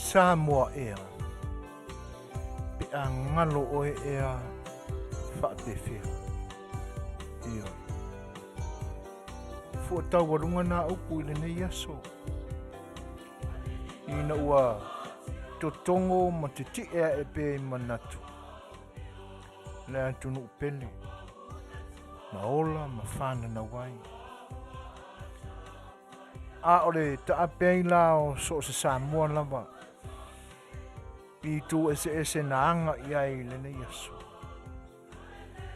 Samoa ea, pe a galo oe ea faapefea. Ioe. Fua taualuga nā upu i lenei aso. Ina ua totogo ma teti'e a'e pea i manatu le atunuu pele na ola ma fananau ai. A o le taape ai la o so o se Samoa lava i itu eseese na aga i ai i lenei aso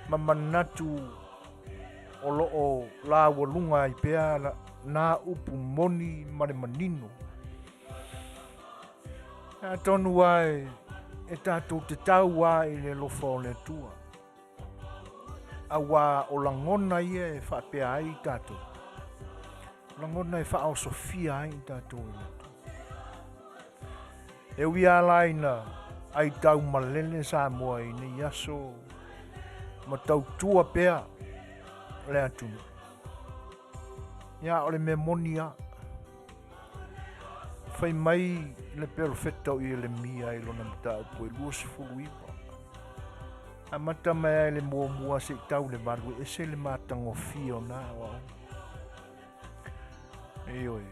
ma manatu o lo o laualuga ai pea nā upu moni ma le manino. Atonu lava e tatou te tau lava i le alofa o le Atua, auā o lagona ia e faapea ai tatou, o lagona e faaosofia ai tatou e le Atua. E ui lava la ina aitau malele Samoa i nei aso ma tautua pea le atunuu, ia o le mea moni lava, fai mai le perofeta o Ielemia i lona mataupu e 29, amata mai ai le muamua se'i tau le 8, e ese le matagofie o na aoaoga. Ioe.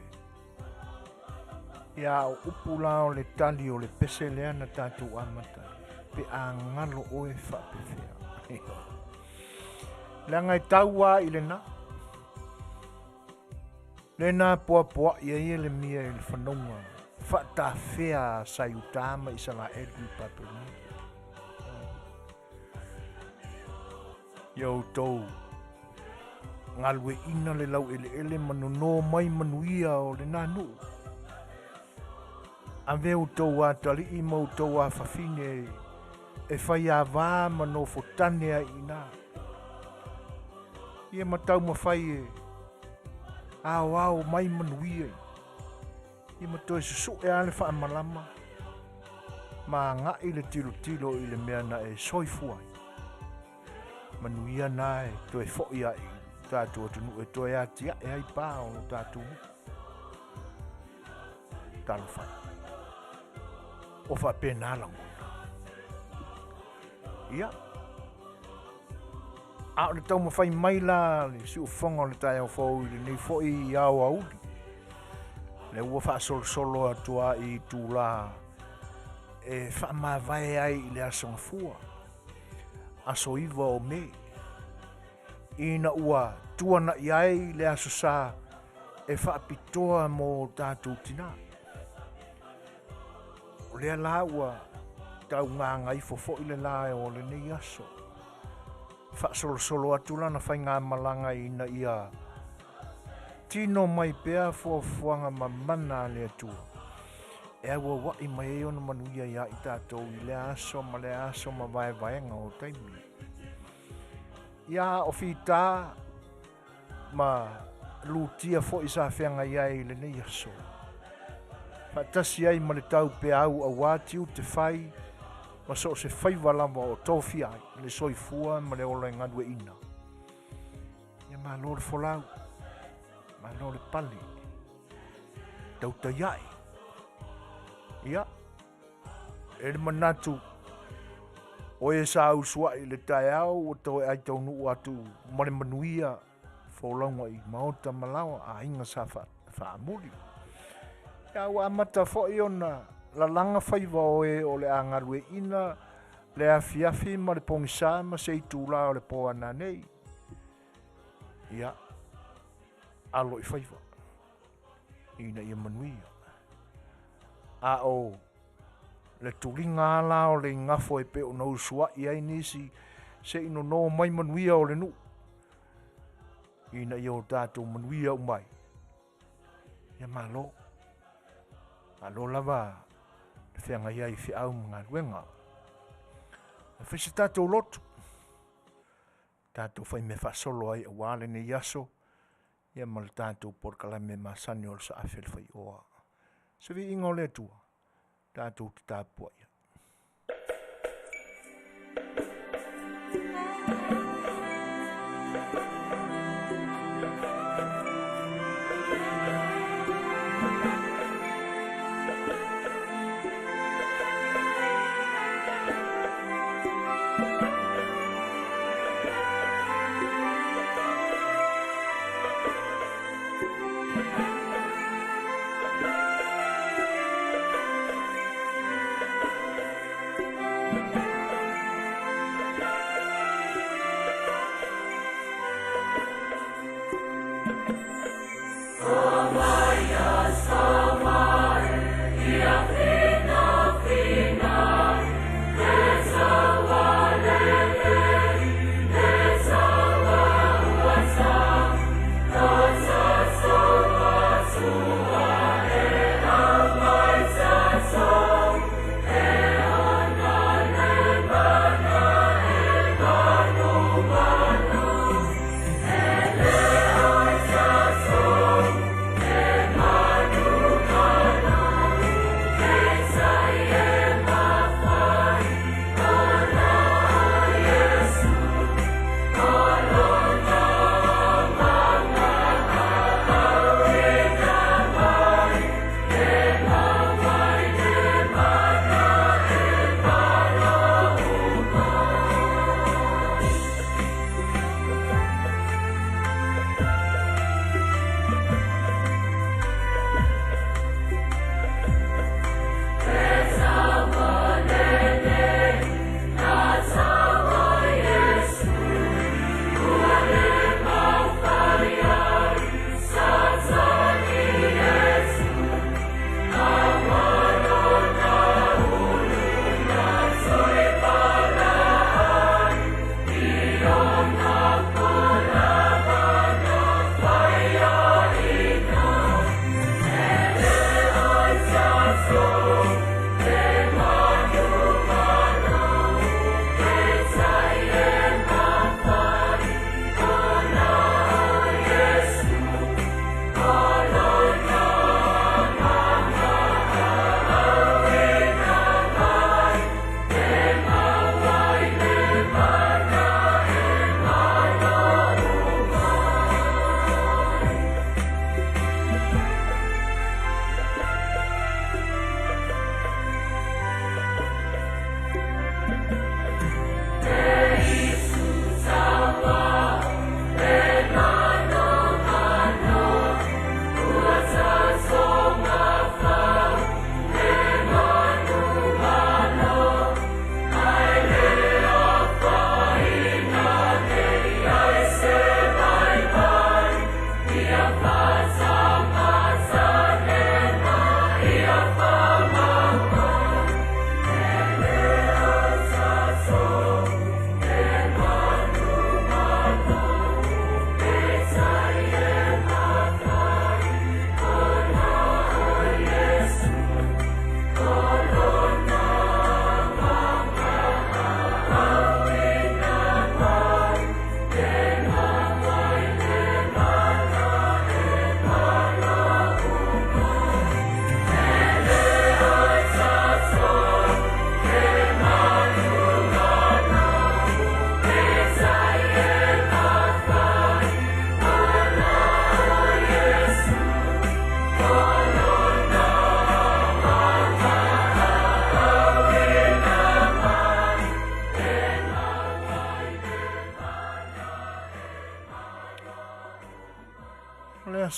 Ia o upu la o le tali o le pese lea na tatou amata ai, pe a galo oe faapefea. Leaga e tau lava i lena. Lena poapoa'i ai Ielemia i le fanauga faatafea a sa Iutā ma Isaraelu i Papelonia. Ia outou galue'ina le laueleele ma nonō mai manuia o lenā nuu. Ave outou atalii ma outou afafine e faiavā ma nofotane ai i inā. Ia ma taumafai e aoao mai manuia ia ma toe susu'e lava le faamalama ma aga'i le tilotilo i le mea na e soifua ai. Manuia na e toe fo'i ai i tatou atunuu e toe atia'e ai pa o lo tatou nuu. Talofa e. O faapena lagona. Ia, a o le taumafai mai la le siufofoga o le taeao fou i lenei foi aoauli, lea ua faasolosolo atu lava i itulā e faamavae ai i le Aso Gafua, aso 9 o Me, ina ua tuana'i ai le Aso Sa e faapitoa mo tatou tinā. O lea la ua taugagaifo foi le la o lenei aso, faasolosolo atu lana faigamalaga ina ia tino mai pea fuafuaga mamana a le Atua e auaua'i mai ai ona manuia iā i tatou i lea aso ma lea aso ma vaevaega o taimi. Ia o fitā ma lutia foi sa feagai ai i lenei aso, faatasi ai ma le tau peau auā tiute fai ma so o se faiva lava o tofia ai le soifua ma le ola e galue'ina. Ia malo le folau, malo le pale, tautai ae. Ia, e le manatu o e sa usua'i i le taeao ua toe aitaunuu atu ma le manuia folauga i maota ma laoa aiga sa faamuli. Ia ua amata foi ona lalaga faiva o e o le a galue'ina le afiafi ma le pogisā ma se itulā o le po a nanei. Ia, alo i faiva ina ia manuia. A o le tuliga lava la o le igafo e pei ona usua'i ai nisi se'i nonō mai manuia o le nuu ina ia o tatou manuia uma ai. Ia malo, malo lava le feagai ai i feau ma galuega. E fai se tatou lotu, tatou faimea faasolo ai auā lenei aso, ia ma le tatou polokalame masani o le Saafe le Faioa. Se viiga o le Atua, tatou te tapuai ai.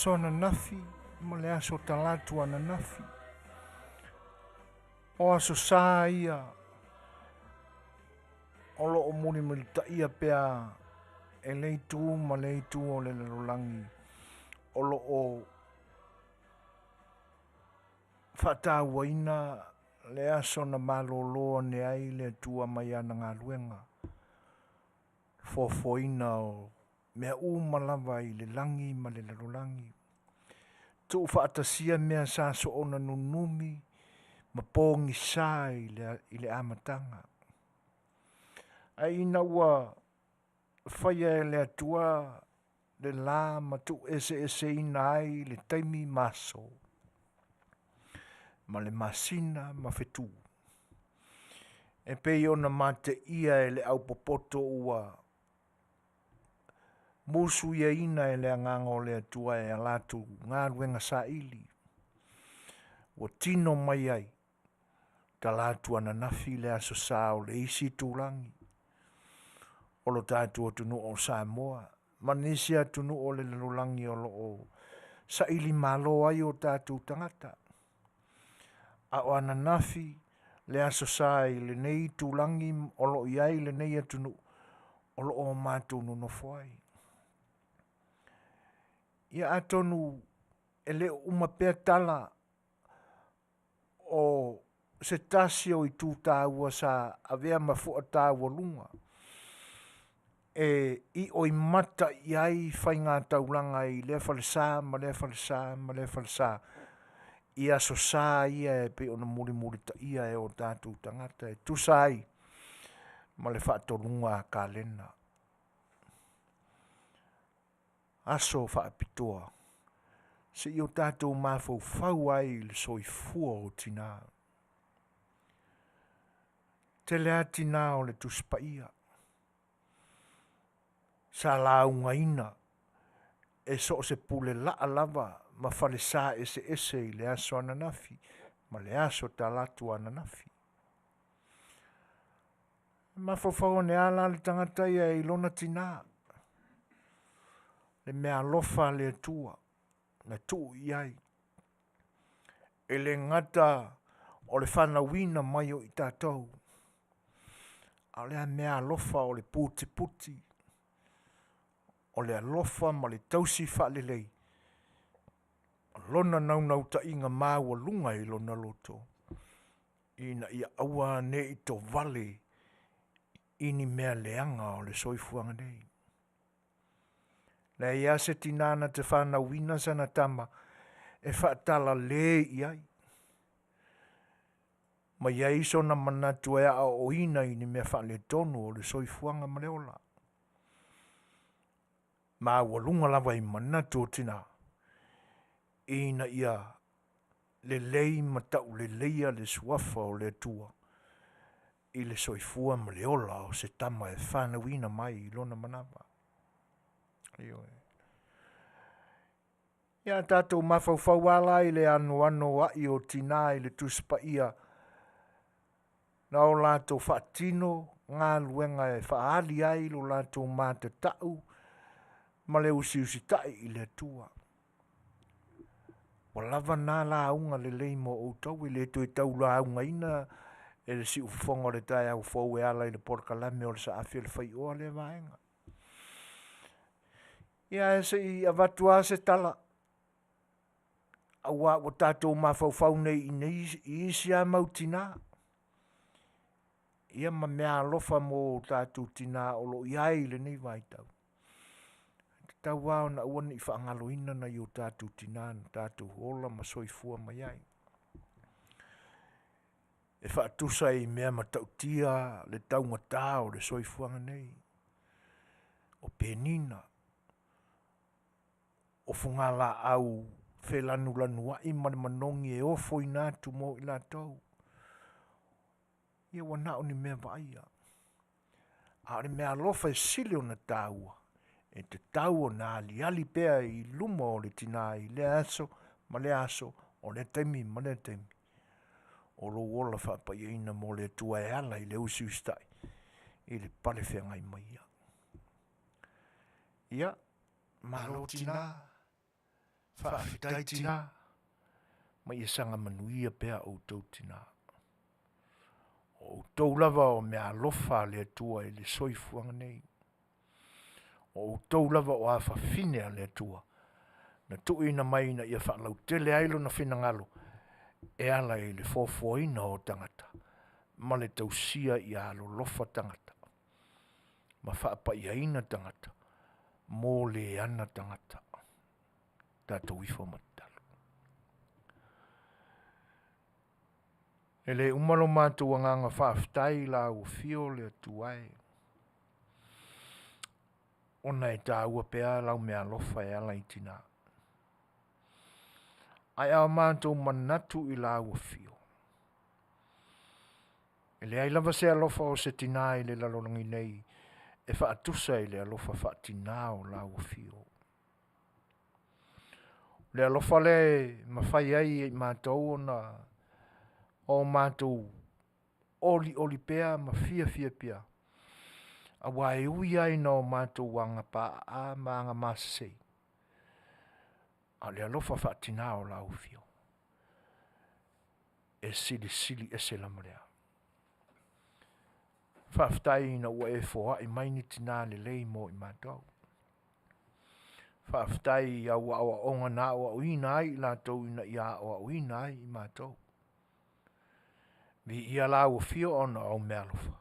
aso ananafi ma le aso Talatu ananafi. O aso Sa ia o lo o mulimulitaia pea e le itu ma le itu o le lalolagi o lo o faatauaina le aso na malolo ane ai le Atua mai ana galuega, foafoaina o mea uma lava i le lagi ma le lalolagi, tuufaatasia mea sa soona nunumi ma pogisa i le amataga. Ae ina ua faia e le Atua le la ma tuueseeseina ai le taimi ma aso, ma le masina ma fetu, e pei ona mateia e le aupopoto ua musuiaina e le Agaga o le Atua e a latou galuega saili, ua tino mai ai Talatu ananafi le Aso Sa o le isi itulagi o lo tatou atunuu o Samoa ma nisi atunuu o le lalolagi o lo o sailimalo ai o tatou tagata. A o ananafi le Aso Sa i lenei itulagi o lo o i ai lenei atunuu o lo o matou nonofo ai. Ia atonu e le o uma pea tala o se tasi o itu taua sa avea ma fua taualuga e i'oimata i ai faigataulaga i lea falesa ma lea falesa ma lea falesa i Aso Sa ia e pei ona mulimulitaia e o tatou tagata e tusa ai ma le faatonuga a kalena. Aso faapitoa seia o tatou mafaufau ai i le soifua o tina. Tele a tina o le Tusi Paia sa laugaina e so o se pule laa lava ma falesa eseese i le aso ananafi ma le aso Talatu ananafi. Mafaufau ane a la le tagata ia i lona tina, le meaalofa a le Atua na tuu i ai, e le gata o le fanauina mai o i tatou, a o le meaalofa o le putiputi, o le alofa ma le tausi faalelei, o lona naunautaiga maualuga i lona loto, ina ia aua ne i tovale i ni mea leaga o le soifuaga nei. Leai lava se tina na te fanauina sana tama e faatalale i ai, ma i ai sona manatu e aoaoina i ni mea faaletonu o le soifuaga ma le ola. Maualuga lava i manatu o tina ina ia lelei ma tauleleia le Suafa o le Atua i le soifua ma le ola o se tama e fanauina mai i lona manava. Ioe. Ia a tatou mafaufau lava la i le anoanoai o tina i le Tusi Paia na o latou faatino galuega e faaali ai lo latou matatau ma le usiusitai i le Atua. Ua lava na lauga lelei mo outou e le toe tau laugaina e le siufofoga o le taeao fou e ala i le polokalame o le Saafi o le Faioa lea vaega. Ia ae se i avatu lava se tala aua ua tatou mafaufau nei i isi lava mau tina, ia ma meaalofa mo tatou tina o lo o i ai i lenei vaitau, e tatau lava ona aua ne i faagaloina nai o tatou tina na tatou ola ma soifua mai ai. E faatusa i mea matautia le taugata o le soifuaga nei, o penina, o fugalaau felanulanuai ma le manogi e ofoina atu mo i latou. Ia ua na o ni mea vaaia, a o le meaalofa e sili ona taua, e tatau ona aliali pea i luma o le tina i lea aso ma lea aso, o lea taimi ma lea taimi, o lou ola faapaiaina mo le Atua e ala i le usiusitai i le palefeagai ma ia. Ia, malo tina, Faafetai tinā, ma ia saga manuia pea outou tinā. O outou lava o meaalofa a le Atua i le soifuaga nei. O outou lava o afafine a le Atua na tuuina mai ina ia faalautele ai lona finagalo e ala i le foafoaina o tagata ma le tausia ia alolofa tagata ma faapaiaina tagata mo le ana tagata. Tatou ifo ma tatalo. E le uma lo matou agaga faafetai i lau afio le Atua e, ona e taua pea lau meaalofa e ala i tina. Ae a matou manatu i lau afio, e leai lava se alofa o se tina i le lalolagi nei e faatusa i le alofa faatina o lau afio. O le alofa lea e mafai ai e i matou ona o matou olioli pea ma fiafia pea aua e ui lava ina o matou aga paaa ma aga masese, a o le alofa faatina o lau afio, e silisili ese lava lea. Faafetai ina ua e foai mai ni tina lelei mo i matou. Faafetai i au aoaoga na aoaoina ai i latou ina ia aoaoina ai i matou. Viia lau afio ona o au meaalofa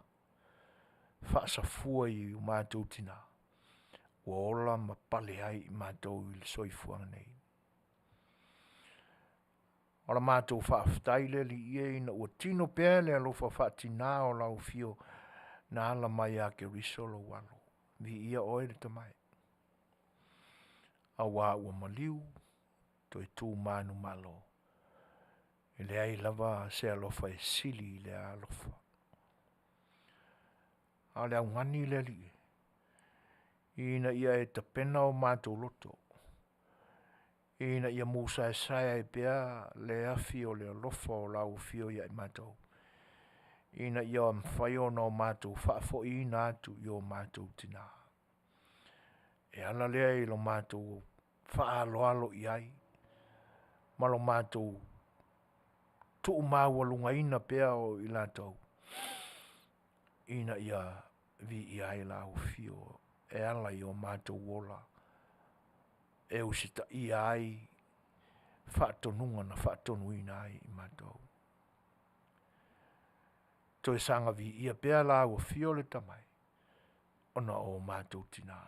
faasafua i o matou tina ua ola ma pale ai i matou i le soifuaga nei. O la matou faafetai le Alii e ina ua tino pea le alofa faatina o lau afio na ala mai ia Keriso lou Alo. Viia oe le Tamai, auā ua maliu, toe tu manumalo, e leai lava se alofa e sili i lea alofa. A o le augani le Alii e, ina ia e tapena o matou loto, ina ia musaesae ai pea le afi o le alofa o lau afio ia i matou, ina ia mafai ona o matou faafoiina atu i o matou tina. E ala lea i lo matou faaaloalo i ai ma lo matou tuumaualugaina pea o i latou ina ia viia ai lau afio e ala i o matou ola e usitaia ai faatonuga na faatonuina ai i matou. Toe saga viia pea lau afio le Tamai ona o matou tina.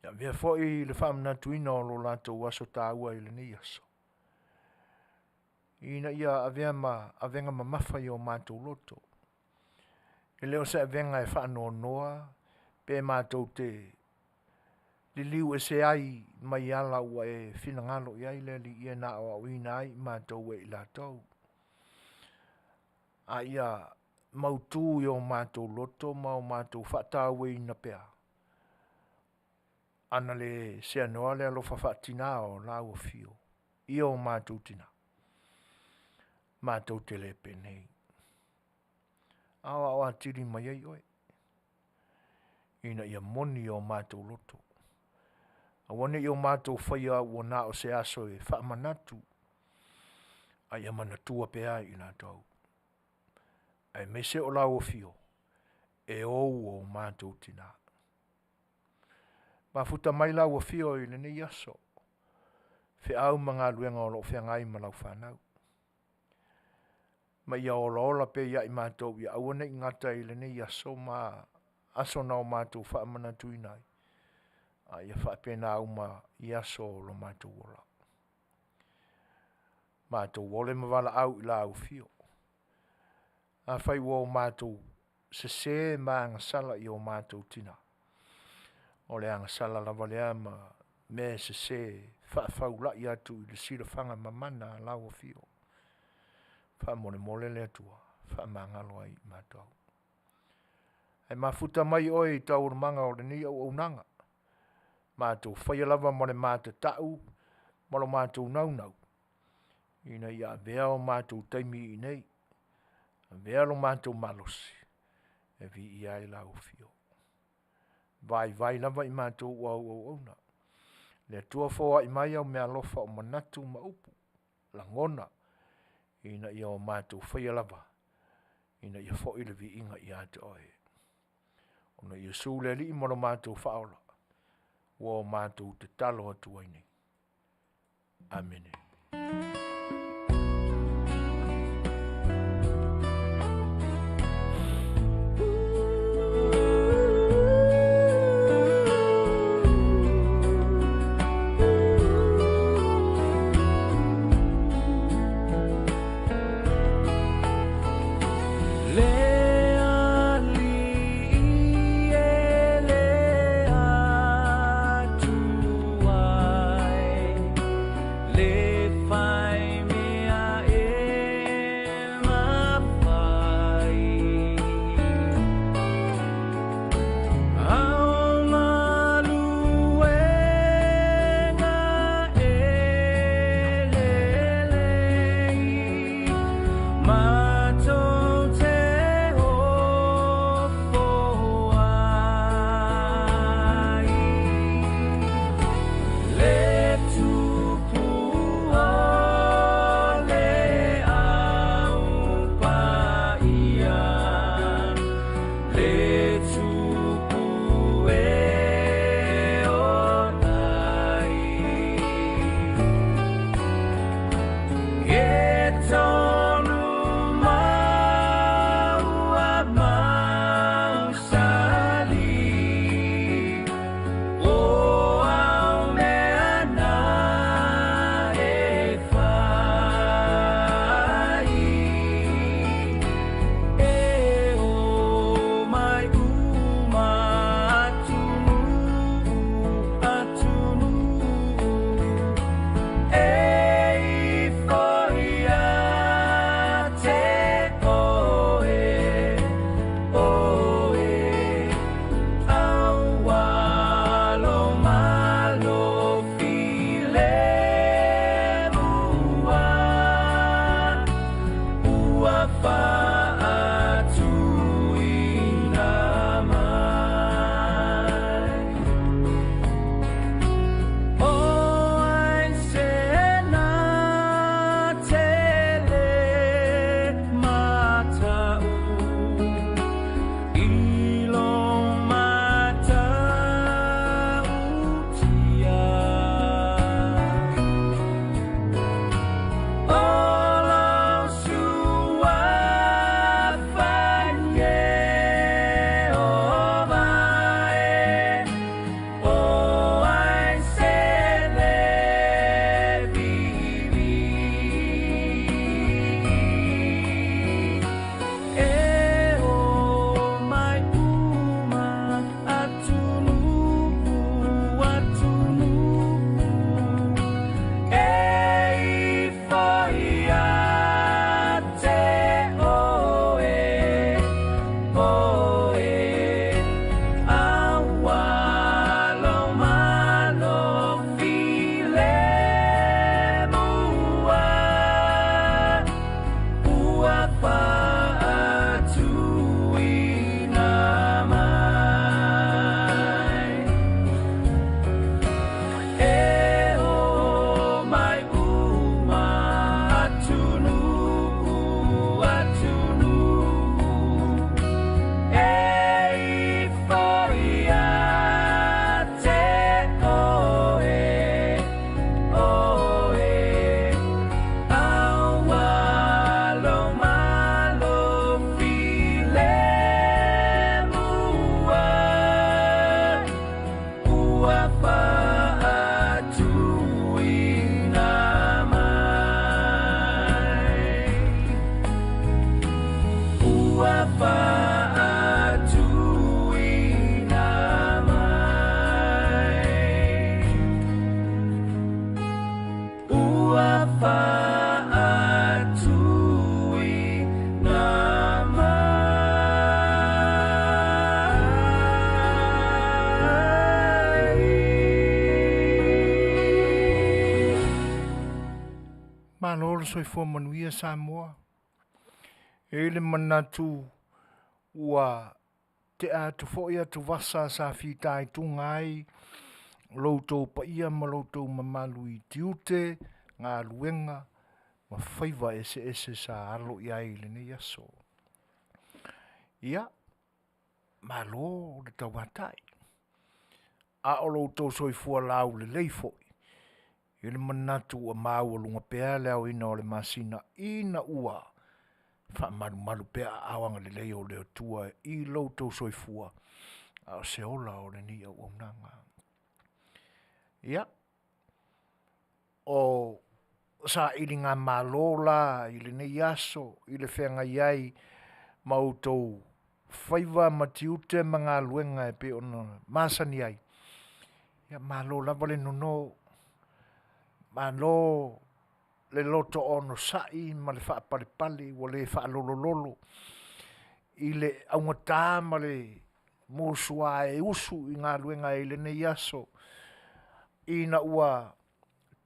Ia avea foi le faamanatuina o lo latou aso taua i lenei aso, ina ia avea ma avega mamafa i o matou loto. E le o se avega e faanoanoa pe matou te liliu ese ai mai ala ua e finagalo i ai le Alii e na aoaoina ai i matou e i latou. A ia mautu i o matou loto ma o matou faatauaina pea, ana le seanoa le alofa faatina o lau afio i o matou tina, matou te le penei. Aoao atili mai ai oe, ina ia moni o matou loto. Aua ne i o matou faia ua na o se aso e faamanatu, a ia manatua pea i latou, aemaise o lau afio e ou o matou tina. Mafuta mai lau afio i lenei aso, feau ma galuega o lo o feagai ma lau fanau. Ma ia olaola pea ia i matou ia aua ne i gata i lenei aso ma aso na o matou faamanatuina ai, a ia faapena uma i aso o lo matou ola. Matou ole ma valaau i lau afio. Afai ua o matou sese ma agasala i o matou tina, o le agasala lava lea ma mea e sese e faafaurai atu i le silafaga mamana a lau afio. Faamolemole le Atua, faamagalo ai i matou. Ae mafuta mai oe i taualumaga o lenei auaunaga, matou faia lava ma le matatau ma lo matou naunau ina ia avea o matou taimi i inei, avea lo matou malosi e viia ai lau afio. Vaivai lava i matou ua au auauna. Le Atua foai mai au mealofa o manatu ma upu, lagona ina ia o matou faia lava ina ia foi le viiga ia te Oe. Ona o Iesu le Alii ma lo matou Faaola ua o matou tatalo atu ai nei. Amene. Malo le soifua manuia Samoa. E i ai le manatu ua tea atu foi atuvasa sa fitaituga ai Lo outou paia ma lo outou mamalu i tiute, galuega ma faiva eseese sa alo i ai i lenei aso. Ia, malo le tauatai, a o lo outou soifua laulelei foi i le manatu ua maualuga pea le aoina o le masina ina ua faamalumalu pea aao agalelei o le Atua i lo outou soifua a o se ola o lenei auaunaga. Ia, o sailigamalo la i lenei aso i le feagai ai ma outou faiva ma tiute ma galuega e pei ona masani ai, ia malo lava le nono, malo le loto onosai ma le faapalepale ua le faalolololo i le augata ma le musua e usu i galuega i lenei aso, ina ua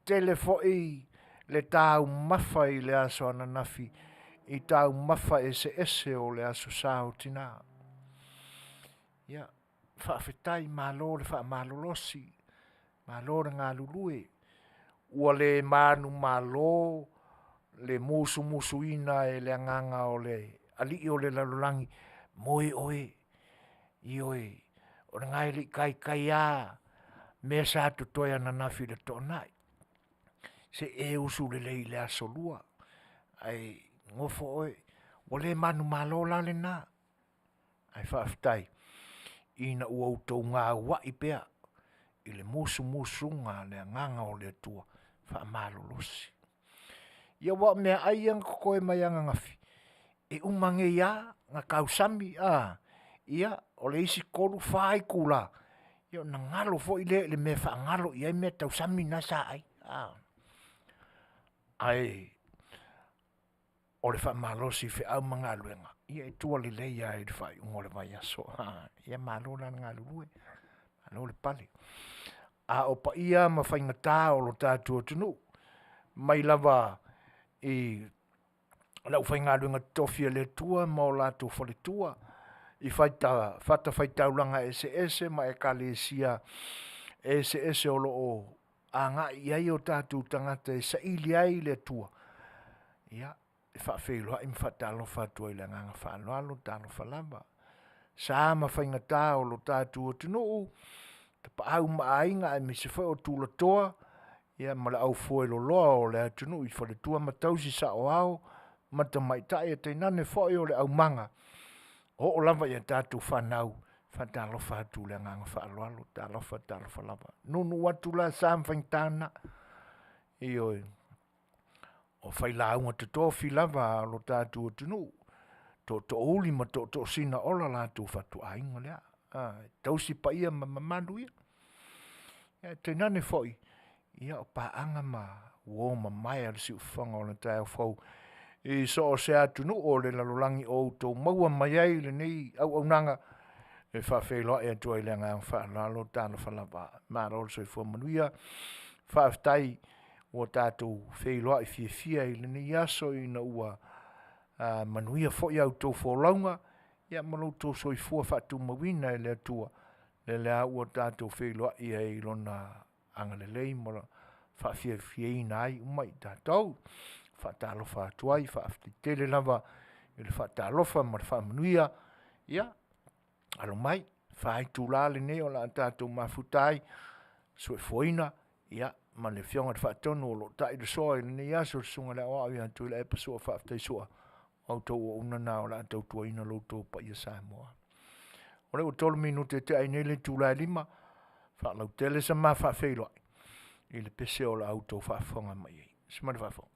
tele foi le taumafa i le aso ananafi i taumafa eseese o le Aso Sa o Tina. Ia faafetai malo le faamalolosi, malo le galulue, ua le manumalo le musumusuina e le agaga o le alii o le lalolagi, moe oe, ioe, o lena e le i taitai lava mea sa totoe ananafi i le toonai, se i e usu lelei i le aso lua, ae nofo oe, ua le manumalo la lena, ae faafetai ina ua outou gauai pea i le musumusuga a le agaga o le Atua faamalolosi. Ia aua o meaai ia na totoe mai ananafi, e uma nei lava ona tausami a, ia o le isi 3, 4 itula, ia ona galo foi lea i le mea e faagalo i ai meatausami na sa ai. Ae o le faamalosi i feau ma galuega, ia e tua lelei lava i le faaiuga o le vaiaso. Ia malo la le galulue, malo le pale. A o paia ma faigata o le tatou atunuu, mai lava i le aufaigaluega totofi a le Atua ma o latou faletua i fatafaitaulaga eseese ma ekalesia eseese o lo o agai i ai o tatou tagata e saili ai le Atua, ia e faafeiloai ma faatalofa atu ai i le agaga faaaloalo, talofa lava. Sa ma faigata o le tatou atunuu, tapaau ma aiga aemaise foi o tulatoa, ia ma le aufueloloa o le atunuu i faletua ma tausi, saoao ma tamaitai ae tainane foi o le aumaga, oo lava ia tatou fanau, faatalofa atu i le agaga faaaloalo, talofa talofa lava. Nuunuu atu la sa ma faigata lena, ioe, o failauga totofi lava a lo tatou atunuu, tootoouli ma tootoosina ola latou fatuaiga lea, tausi paia ma mamalu ia. Ae tainane foi, ia o paaga ma uo mamae a le siufofoga o le taeao fou i so o se atunuu o le lalolagi o outou maua mai ai lenei auaunaga, e faafeiloai atu ai i le agaga faaaloalo, talofa lava, malo le soifua manuia. Faafetai ua tatou feiloai fiafia i lenei aso ina ua manuia foi a outou folauga ma lo outou soifua faatumauina e le Atua, lea ua tatou feiloai ai i Lona agalelei ma faafiafiaina ai uma i tatou. Faatalofa atu ai, faafetai tele lava i le faatalofa ma le faamanuia, ia alo mai, 4 itula lenei o le a tatou mafuta ai, soifuaina ma le Afioga i le Faatonu o lo o tai le soa i lenei aso le Susuga i le Aoao ia Tuilaepa Sua Faafetai Sua, o a outou auauna na o le a tautuaina lo outou paia Samoa. O lea ua 3 minute e tea ai nei le itula e 5, faalautele sa ma faafeiloai i le pese o la outou faafofoga mai ai. Se ma le faafofoga.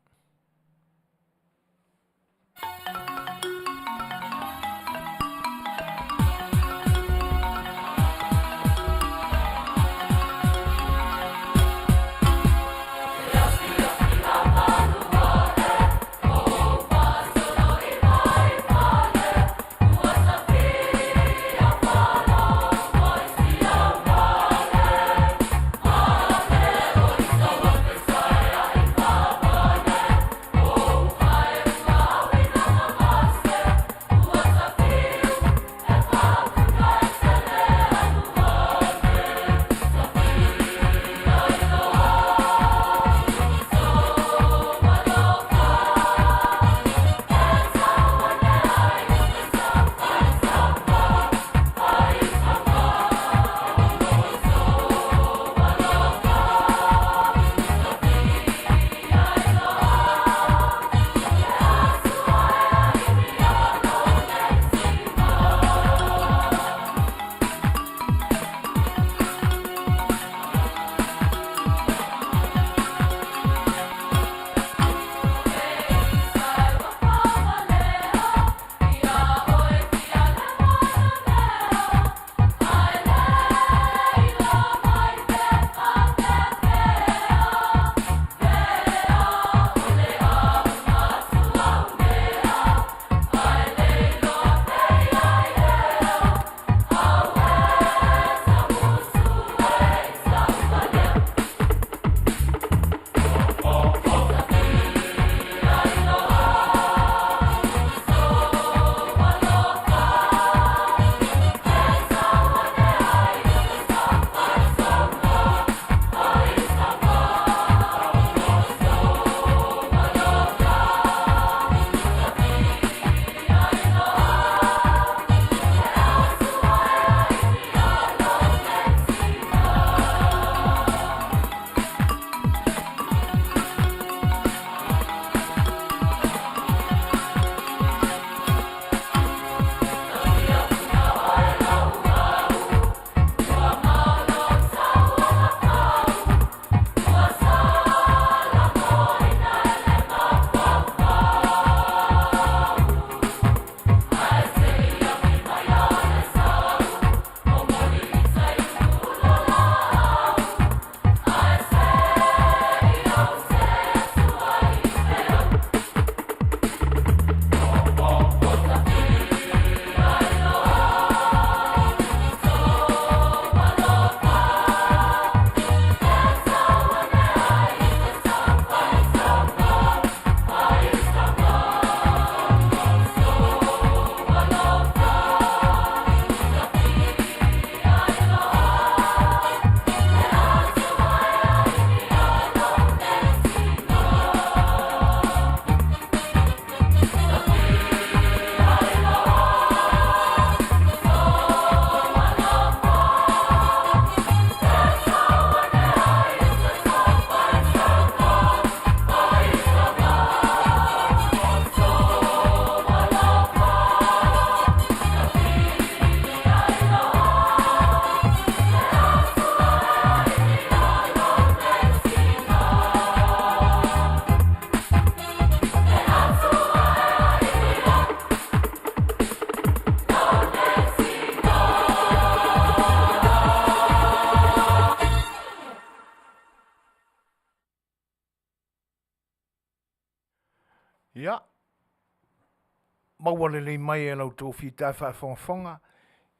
maua lelei mai e la outou fita faafogafoga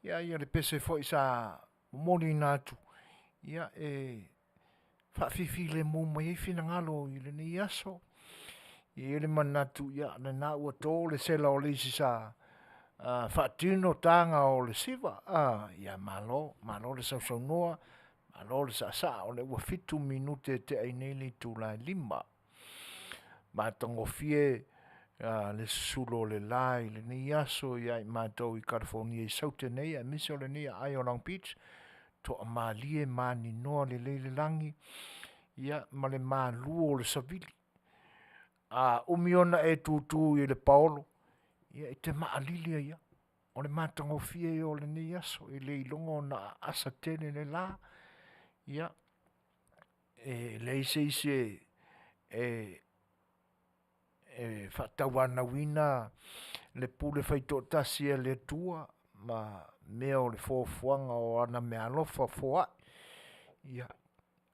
ia ia le pese foi sa momoliina atu ia e faafifilemu mai ai finagalo i lenei aso. E i ai le manatu ia lena ua to le sela o le isi sa faatino taga o le siva ia malo, malo le sausaunoa, malo le saasaa o lea ua 7 minute e tea ai nei le itula e 5. Matagofie le susulu o le la i lenei aso ia i matou i Kalifonia i Saute nei aemaise o lenei aai o Long Beach, toamalie maninoa lelei le lagi ia ma le malu o le savili. A umi ona e tutu i le paolo, ia e te maalili ai lava. O le matagofie ia o lenei aso e le iloga ona aasa tele le la, ia e leai se isi e faatauanauina le pule faitoatasi a le Atua ma mea o le foafoaga o ana meaalofa foai, ia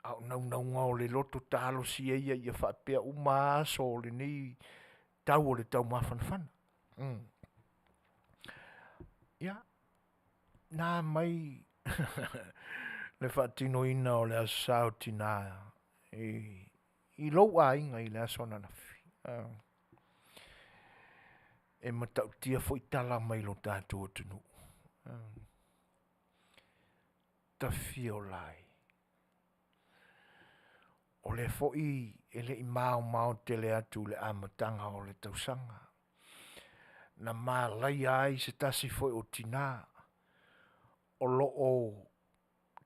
a o naunauga o le loto talosia ia ia faapea uma aso o lenei tau o le taumafanafana. Ia, na mai le faatinoina o le Aso Sa o Tina i lou aiga i le aso ananafi? E matautia foi tala mai lo tatou atunuu, tafiola e. O lea foi e le i maomao tele atu i le amataga o le tausaga, na malaia ai se tasi foi o tina o lo o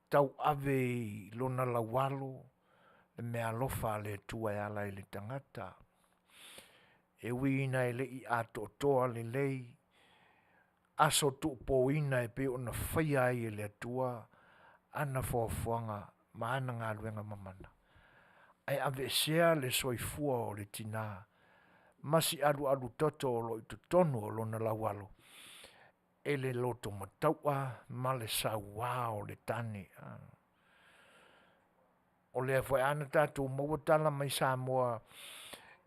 tauave i lona laualo le meaalofa a le Atua e ala i le tagata. E ui ina e le i atoatoa lelei aso tuupoina e pei ona faia ai e le Atua ana foafoaga ma ana galuega mamana, ae aveesea le soifua o le tina ma si alualu toto o lo o i totonu o lona laualo e le loto mataua ma le saua o le tane. O lea foi a na tatou maua tala mai Samoa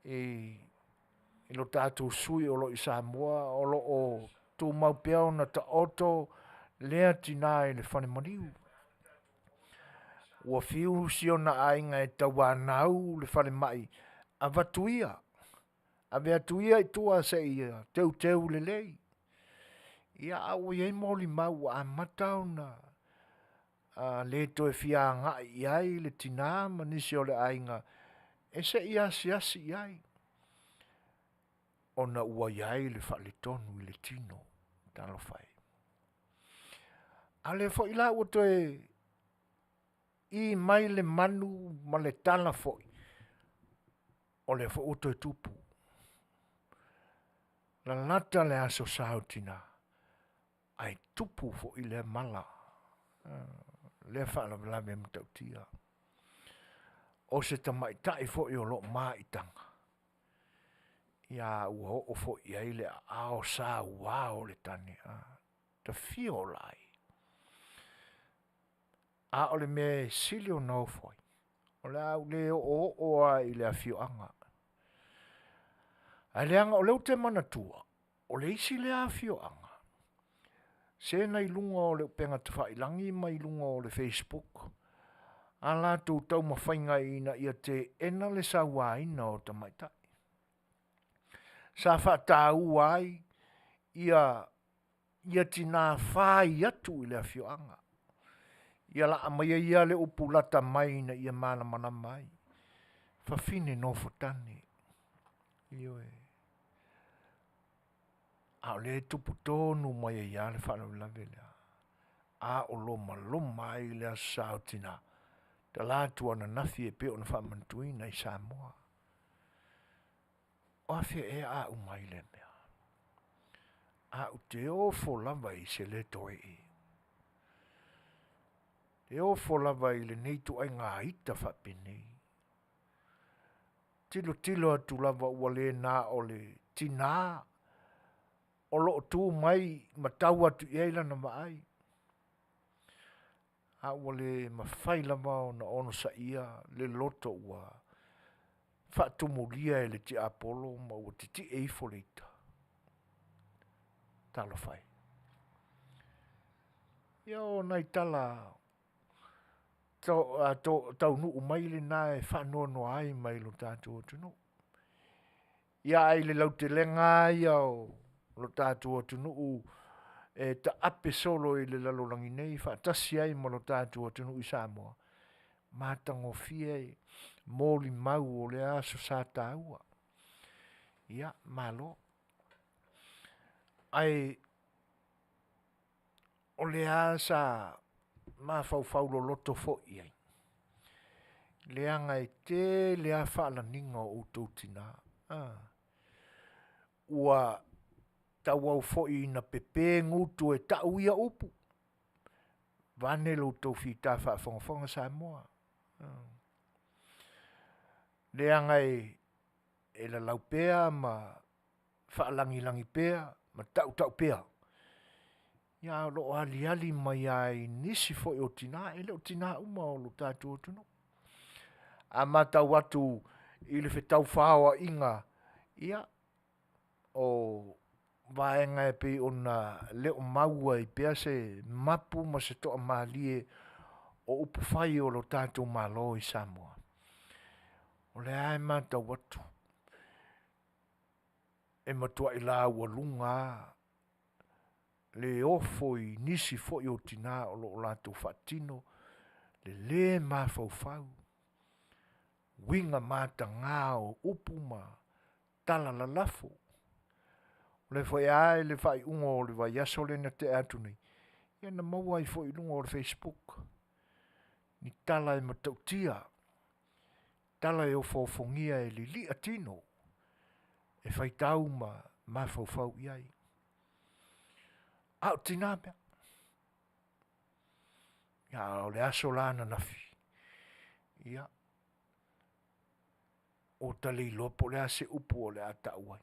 i lo tatou sui o lo o i Samoa o lo o tumau pea ona taoto lea tina i le falemaliu. Ua fiu si ona aiga e tauanau le falemai, avatu ia, ave atu ia i tua se i teuteu lelei. Ia a ua i ai molimau ua amata ona le toe fia agai i ai le tina ma nisi o le aiga e se i asiasi i ai ona ua i ai le faaletonu i le tino. Talofa e. A o lea foi la ua toe 'i mai le manu ma le tala foi, o lea foi ua toe tupu, lalata le Aso Sa o Tina, ae tupu foi lea mala, lea faalavelave matautia. O se tamaitai foi o lo o maitaga, ia ua oo foi i ai le aao saua o le tane, tafiola ai. A o le mea e sili ona ofo ai, o le a ou le oooo lava i le afioaga, ae leaga o lea ou te manatua, o le isi lea afioaga se na i luga o le upega tafailagi ma i luga o le facebook a latou taumafaiga ina ia teena le sauaina o tamaitai. Sa faataua ai ia tina fai atu i le afioaga, ia laa maia ia le upu lata mai ina ia malamalama ai, fafine nofotane, ioe. A o lea e tupu tonu mai ai lava le faalavelave lea, a o lomaloma ai le Aso Sa o Tina, talaatu ananafi e pei ona faamanatuina i Samoa. O afea ea a uma ai lea mea? Ae ou te ofo lava i se le toe. E ofo lava i lenei ituaiga ita faapenei. Tilotilo atu lava ua le na o le tina o lo o tu mai ma tau atu i ai lana vaai, a ua le mafai lava ona onosaia le loto ua faatumulia e le tiapolo ma ua titie ifo le ita. Talofa e. Ia o nai tala taunuu mai lena e faanoanoa ai ma i lo tatou atunuu. Ia ae i le lautelega lava ia o lo tatou atunuu e taape solo i le lalolagi nei faatasi ai ma lo tatou atunuu i Samoa, matagofie molimau o lea aso sa taua. Ia malo, ae o lea sa mafaufau loloto foi i ai, leaga e tele lava faalagina o outou tina. Ua tauau foi ina pepe gutu e tau ia upu, vaeane lo outou fita faafogafoga Samoa, leaga e lalau pea ma faalagilagi pea ma tautau pea, ia ae o lo o aliali mai lava i nisi foi o tina, e le o tina uma o le tatou atunuu. A matau atu i le fetaufaoaiga, ia o vaega e pei ona le o maua ai pea se mapu ma se toamalie o upufai o le tatou Malo i Samoa, o lea lava e matau atu, e matuai laualuga lava le ofo i nisi foi o tina o lo o latou faatino le le mafaufau, uiga mataga o upu ma tala lalafo. O lea foi lava i le faaiuga o le vaiaso lea na tea atu nei, ia na maua ai foi i luga o le facebook ni tala e matautia, tala e ofoofogia e lilia tino, e faitau ma mafaufau i ai. A o tina mea. A o le aso la ananafi, ia ua ta le iloa po o le a se upu o le a tau ai.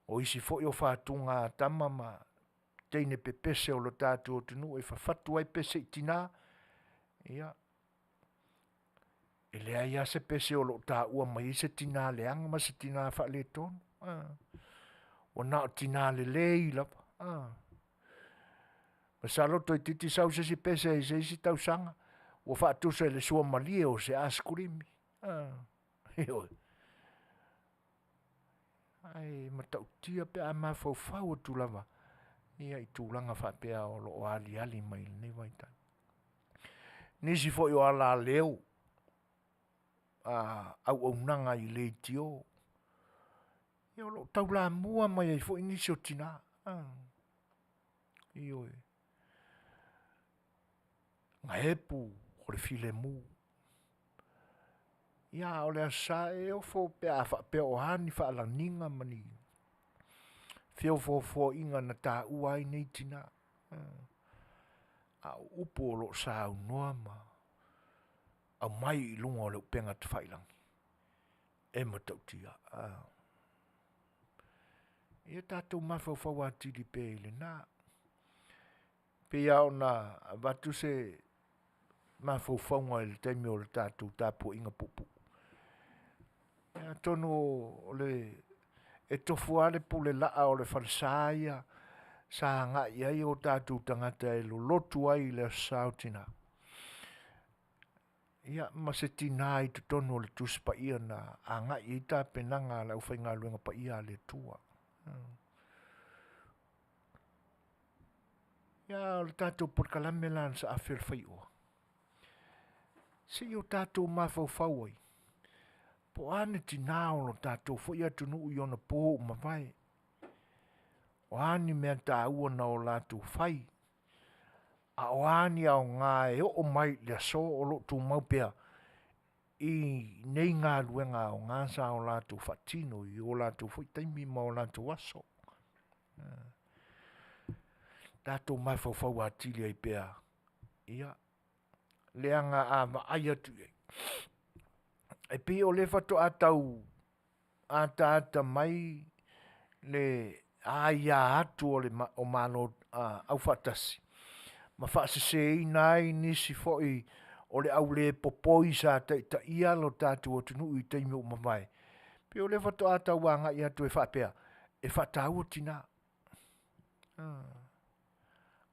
O isi foi o fatuga a tama ma teine pepese o le tatou atunuu e fafatu ai pese i tina, ia e leai lava se pese o lo o taua mai ai se tina leaga ma se tina faaletonu. Ua na o tina lelei lava. Masalo toeitiiti sau se isi pese i se isi tausaga ua faatusa i le suamalie o se asekulimi, ioe. Ae matautia pe a mafaufau atu lava ia i tulaga faapea o lo o aliali mai i lenei vaitau. Nisi foi o alaleo auaunaga i leitio, ia o lo o taulamua mai ai foi nisi o tina, ioe. Na epu o le filemu, ia a o le Aso Sa e ofo pe a faapea o a ni faalagiga ma ni feofoofoaiga na taua ai nei tina, a o upu o lo o saunoa ma aumai i luga o le upega tafailagi, e matautia. Ia tatou mafaufau atili pea i lena. E pei lava ona avatu se mafaufauga i le taimi o le tatou tapuaiga puupuu, atonu e tofu lava le pulelaa o le falesa ia sa agai i ai o tatou tagata e lolotu ai i le aso Sa o Tina, ia ma se tina i totonu o le Tusi Paia na agai i ai tapenaga a le aufaigaluega paia a le Atua. Ia o le tatou polokalame la a le Saafi o le Faioa, se i o tatou mafaufau ai, po o a ni tina o lo tatou foi atunuu i ona po ua mavae. O a ni mea taua na o latou fai? A o a ni aoga e oo mai i le aso o lo o tumau pea i nei galuega aoga sa o latou faatino i o latou foi taimi ma o latou aso. Tatou mafaufau atili ai pea, ia leaga a vaai atu i ai, e pei o lea faatoa tau ataata mai le aia atu o Malo Aufaatasi ma faaseseina ai nisi foi o le au le popoi sa taitaia lo tatou atunuu i taimi ua mavae. Pei o lea faatoa tau agai atu e faapea, e faataua tinā.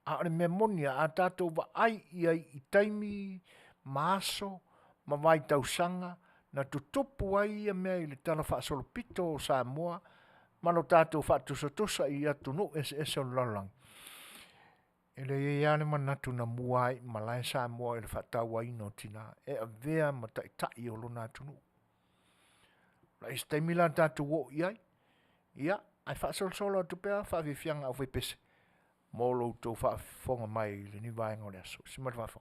A o le mea moni lava, a tatou vaai i ai i taimi ma aso ma vaitausaga na tutupu ai ia mea i le talafaasolopito o Samoa ma lo tatou faatusatusa i atunuu eseese o le lalolagi, e i ai lava le manatu na mua ai i malae Samoa i le faatauaina o tina e avea ma taitai o lona atunuu. O isi taimi la tatou oo i ai, ia, ae faasolosolo atu pea faafiafiaga a le aufaipese mo lo outou faafofoga mai i lenei vaega o le aso. Ma le faaaloalo.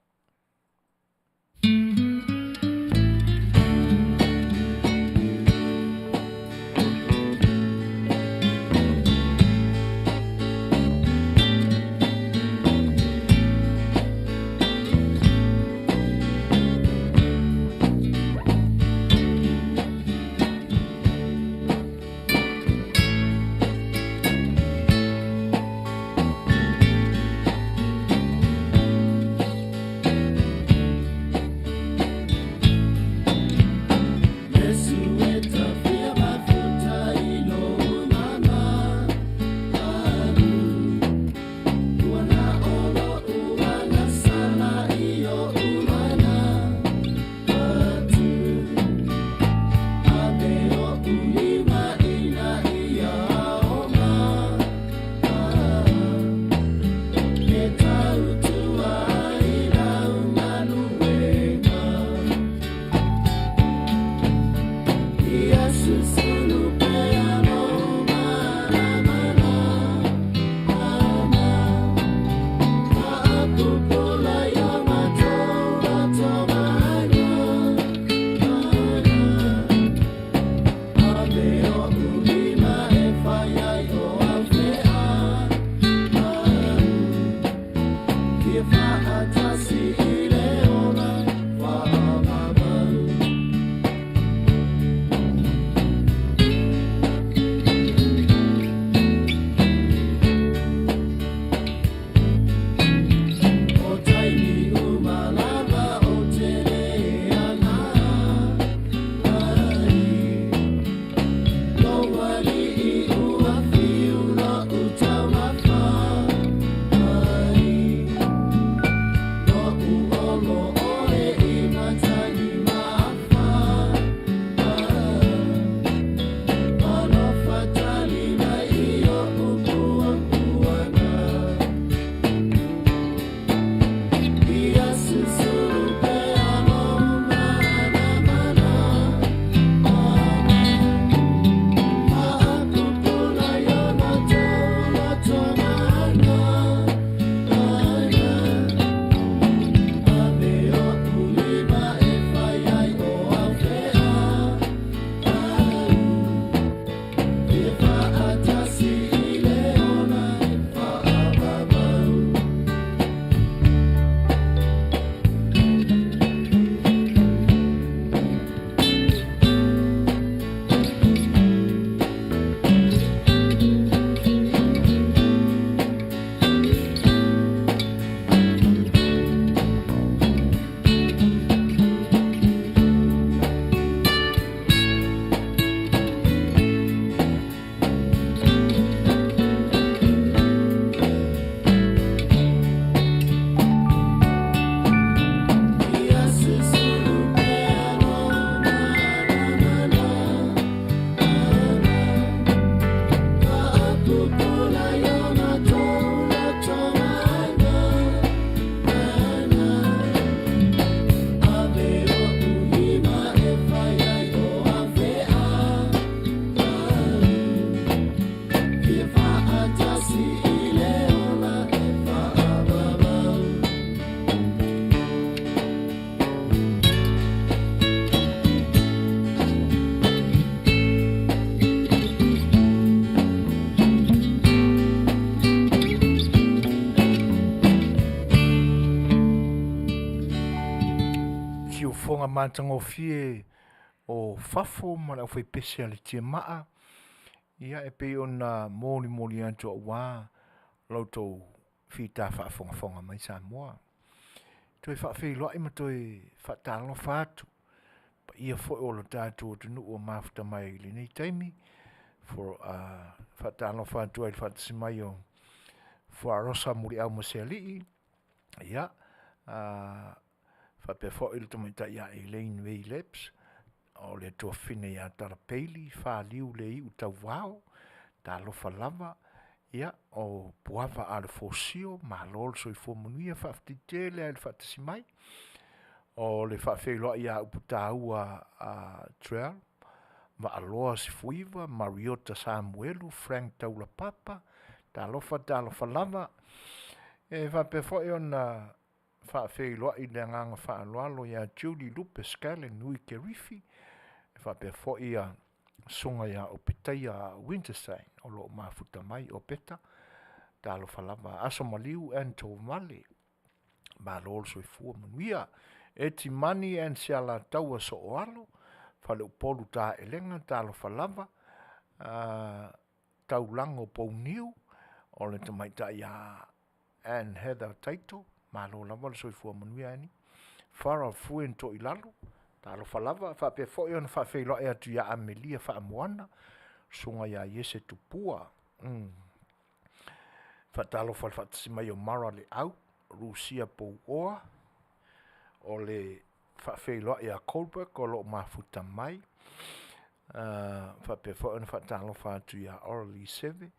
Siufofoga matagofie o fafo ma le aufaipese a le Tiamaa, ia e pei ona molimoli atu aua lo outou fita faafogafoga mai Samoa. Toe faafeiloai ma toe faatalofa atu. Paia foi o lo tatou atunuu ua mafuta mai i lenei taimi, for faatalofa atu ai i le faatasi mai o Fuarosa Muliaumasealii, ia, faapea foi le tamaitai ia Elaine Ray Lebs, o le tuafafine ia Tala Bailey, Faliu Leiu Tauvao, talofa lava, ia, o Puava Alefosio, malo le soifua manuia, faafetai tele lava i le faatasi mai. O le faafeiloai ia Uputaua a Trail, Vaaloa Sefuiva, Mariota Samuelu, Frank Taulapapa, talofa talofa lava. E faapea foi ona faafeiloai le agaga faaaloalo ia Julie Lupe Scanlan Kerifi faapea foi le susuga ia Opetaia Winterstein o lo o mafuta mai. Opeta, talofa lava. Aso maliu Anton Vale, malo le soifua manuia. Etimani and Sealataua Sooalo, faleupolu Taelega, talofa lava, Taulago Pouniu o le tamaitai ia Ann Heather Taito, malo lava le soifua manuia Annie. Farah Fuen Toilalo, talofa lava, faapea foi ona faafeiloai atu ia Amelia Faamoana, susuga ia Iese Tupua. Faatalofa i le faatasi mai o Mara Leau, Rusia Pouoa, o le faafeiloai ia Colberg o lo o mafuta mai, faapea foi ona faatalofa atu ia Oralee Seve,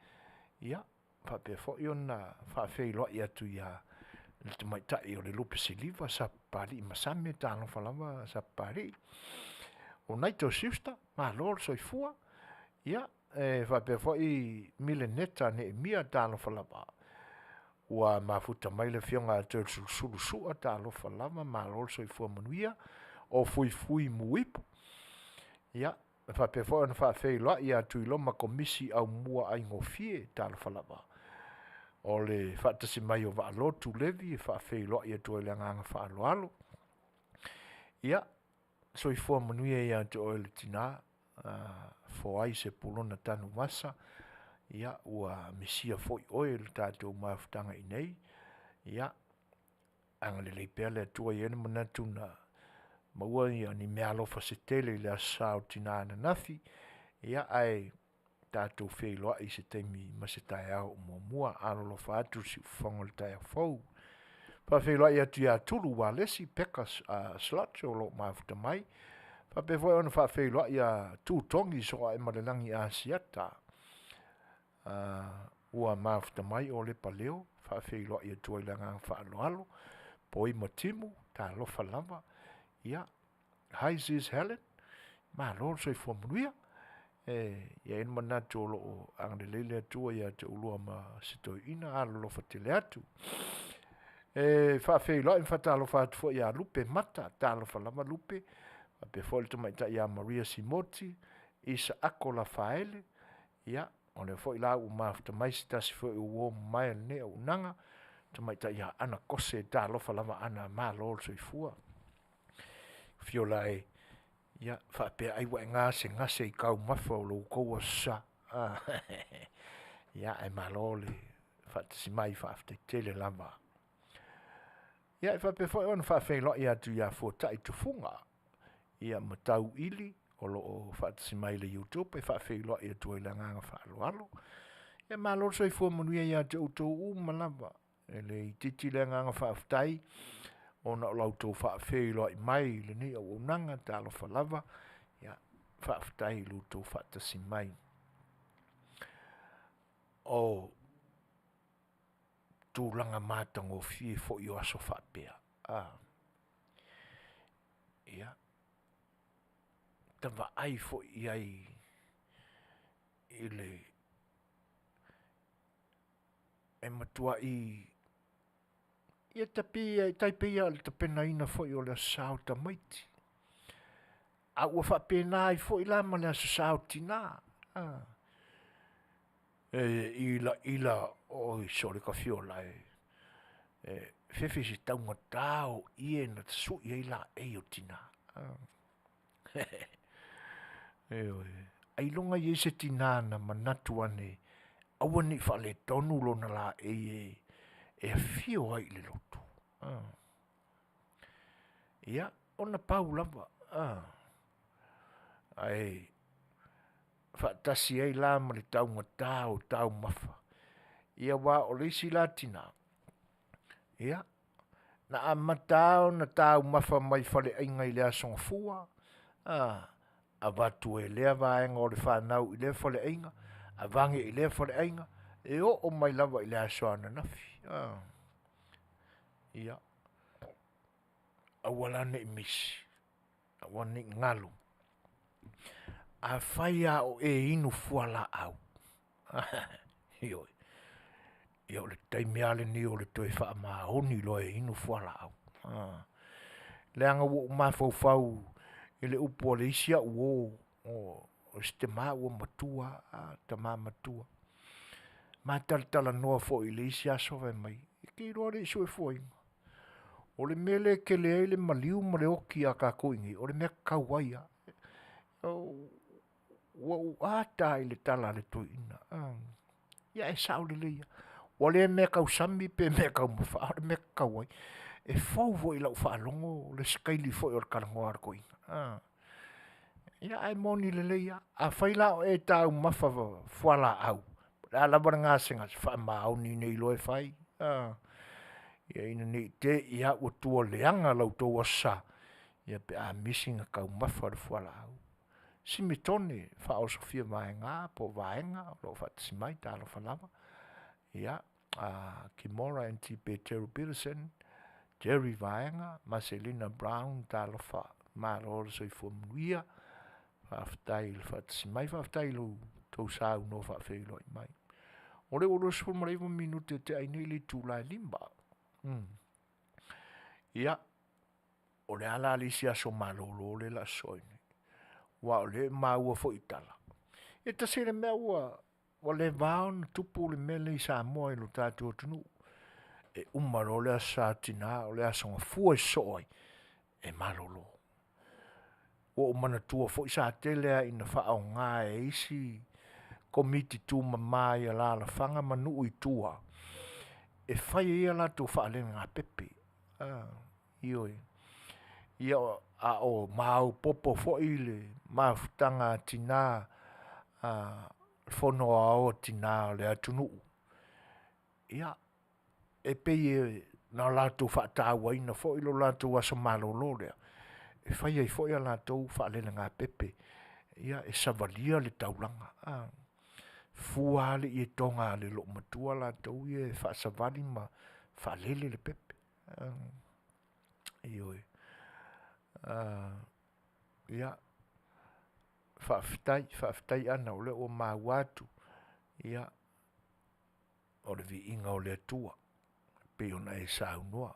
ia faapea foi ona faafeiloai atu ia le tamaitai o le Lupe Siliva Sapapalii Masame, talofa lava Sapapalii. O Naito Schuster, malo le soifua, ia e faapea foi Mileneta Neemia, talofa lava. Ua mafuta mai le afioga ia Toeolesulusulu Sua, talofa lava malo le soifua manuia. O Fuifui Muipu, ia e faapea foi ona faafeiloai ia Tuiloma Komisi Aumua Aigofie, talofa lava. O le faatasi mai o Vaalotu Levi e faafeiloai atu ai i le agaga faaaloalo. Ia, soifua manuia ia te oe le tina Foai Sepulona Tanuvasa, ia ua misia foi oe e le tatou mafutaga i inei, ia agalelei pea le Atua e i ai le manatu na maua ni meaalofa se tele i le Aso Sa o Tina ananafi, ia ae tatou feiloai i se taimi ma se taeao o muamua. Alolofa atu i le siufofoga o le taeao fou. E faafeiloai atu ia Tulu Walesi Peka Slots o lo o mafuta mai, faapea foi ona faafeiloai ia Tutogi Sooaemalelagi Asiata ua mafuta mai o Lepa Leo, e faafeiloai atu ai i le agaga faaaloalo. Poi ma Timu, talofa lava, ia hi sis Helen, malo le soifua manuia. E i ai le manatu o lo o agalelei le Atua ia te oulua ma si toeaina, alolofa tele atu. E faafeiloai ma faatalofa atu foi ia Lupe Mata, talofa lava Lupe, faapea foi le tamaitai ia Maria Simoti, Isaako Lafaele, ia o lea foi la ua mafuta mai se tasi foi o uo mamae o lenei auaunaga, tamaitai ia Ana Kose, talofa lava Ana malo le soifua. Afio lae faapea ai ua e gasegase i taumafa o lo outou Aso Sa. Ia ae malo le faatasi mai faafetai tele lava. Ia e faapea foi ona faafeiloai atu ia Fuatai Tufuga, ia ma Tauili o lo o faatasi mai i le Youtube e faafeiloai atu ai i le agaga faaaloalo. Ia malo le soifua manuia ia te outou uma lava. E le itiiti le agaga faafetai ona o la outou faafeiloai mai i lenei auaunaga, talofa lava, ia faafetai i lo outou faatasi mai. O tulaga matagofie foi o aso faapea, ia ta vaai foi i ai i le e matuai ia tai pei lava o le tapenaina foi o le Aso Sa o tamaiti, a ua faapena ai foi la ma le Aso Sa o tina. E ilaila oi sole ta fio lae, e fefe se taugata o ie na sui ai laei o tina. Ioe, ailoga e i ai se tina na manatu ane aua ne i faaletonu lona laei e afio ai i le lotu. Ia, ona pau lava. Ae faatasi ai la ma le taugata o taumafa, ia aua o le isi la tina, ia na amata lava ona taumafa mai i faleaiga i le Aso Gafua, avatu e lea vaega o le fanau i lea faleaiga, avage i lea faleaiga, e oo mai lava i le aso ananafi. Ia aua la ne i misi, aua ne i galo, afai lava o e inu fualaau, ioe, ia o le taimi lava lenei o le toe faamaoni loa e inu fualaau. Leaga ua ou mafaufau i le upu a le isi au uo, o si tama ua matua lava, tama matua. Ma talatalanoa foi i le isi aso fai mai, e te iloa le i soifuaina, o le mea lea e tele ai le maliu ma le oti ia tatou i inei, o le mea tatau ai lava. Ua ou ata lava i le tala a le toeaina, ia ae sao lelei lava. Ua le meatausami pe meataumafa ae o le mea e tatau ai. E fou foi i lau faalogo le sikaili foi o le talanoa a le toeaina ia ae moni lelei lava, afai la o e taumafa fualaau, po o le a lava le gasegase, faamaoni nei loa e fai, ina ne i te i lava ua tua leaga lo outou Aso Sa, ia pe a misi ona taumafa le fualaau. Simitone Faaosofia Vaega po o Vaega o lo o faatasi mai, talofa lava. Ia Kimora and Peteru Peterson, Jerry Vaega, Maselina Brown, talofa, malo le soifua manuia, faafetai le faatasi mai, faafetai i lo outou saunoa faafeiloai mai. O lea ua 29 minute ua tea ai nei le itula e 5. Ia, o le a la le isi aso malolo lea o le a sosoo ai nei? Aua o lea e maua foi i tala, e tasi le mea ua leva ona tupu le mea lea i Samoa i lo tatou atunuu, e uma loa le Aso Sa Tina o le Aso Gafua e sosoo ai, e malolo. Ua ou manatua foi sa tele lava ina faaaoga e isi Komiti Tumama i alalafaga ma nuu i tua, e fai ai a latou faalelegapepe. Ioe, ia a o maopoopo foi le mafutaga a tina a le Fono Aoao a Tina o le atunuu, ia e pei na o latou faatauaina foi lo latou aso malolo lea, e fai ai foi ia latou faalelegapepe. Ia e savalia le taulaga, fua lava le ietoga a le loomatua latou ia e faasavali ma faalele le pepe. Ioe, ia faafetai, faafetai Ana o lea ua maua atu, ia o le Viiga o le Atua e pei ona e saunoa.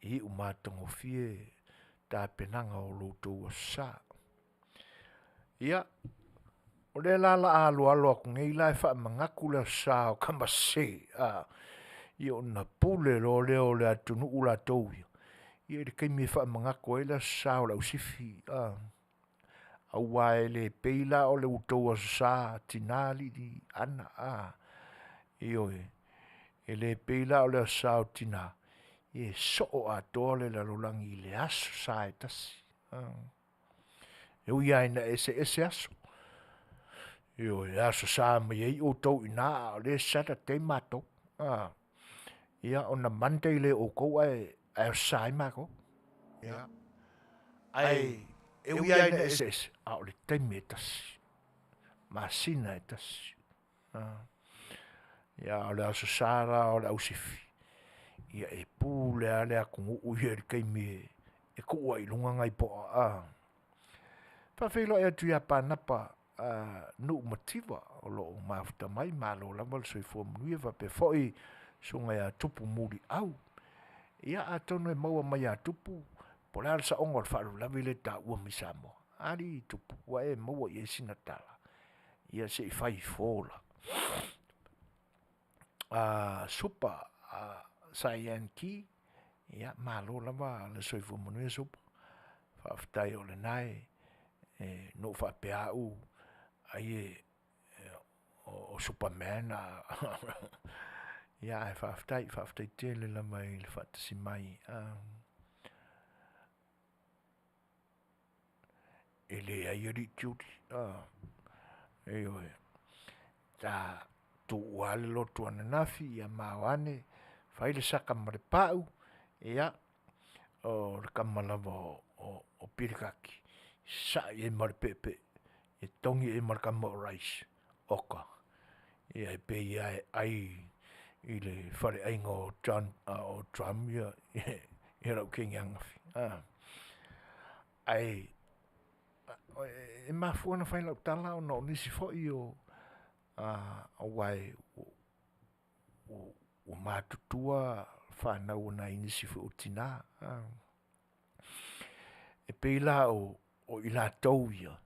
E iu matagofie tapenaga o lo outou Aso Sa. Ia, o lea la o le a aloalo atu nei la e faamanatu le Aso Sa o Tamasese ia ona pule loa lea o le atunuu latou ia, ia i le taimi e faamanatu ai le Aso Sa o le Ausifi. Aua e le pei la o le tou Aso Sa tina, alii, Ana, ioe, e le pei la o le Aso Sa o Tina, e soo atoa le lalolagi i le Aso Sa e tasi. E ui lava ina eseese aso, ioe, e Aso Sa mai ai outou i ina ae o lea e Saturday matou. Ia ona Monday lea o outou ae Aso Sa ai matou. Ia ae e ui lava ina eseese, ae o le taimi e tasi, masina e tasi. Ia ae o le Aso Sa la o le Ausifi, ia e pule lava le atunuu ia i le taimi e tuu ai i luga nai poa. Faafeiloai atu ia Panapa Nuu Mativa o lo o mafuta mai, malo lava le soifua manuia faapea foi le Susuga ia Tupu Muliau. Ia atonu e maua mai ia Tupu po o le a le saoga o le faalavelave lea e taua mai Samoa. Alii Tupu, ua e maua i ai sina tala? Ia se i fai fo la. Supa Saia Ki, ia malo lava le soifua manuia Supa. Faafetai o lena e na ou faapea au ai e o Supaman ia ae faafetai, faafetai tele lava i le faatasi mai. E leai alii tiuli, ioe, sa tuua le lotu ananafi ia ma o ane fai le saka ma le pau, ia o le tama lava o Pilekaki sai ai ma le pepe e togi ai ma le kama o rice, oka, ia e pei lava e ai i le faleaiga o Drum ia lau teine ananafi. Ae e mafua ona fai lau tala ona o nisi foi o aua ua matutua fanau a nai nisi foi o tina. E pei la o i latou ia,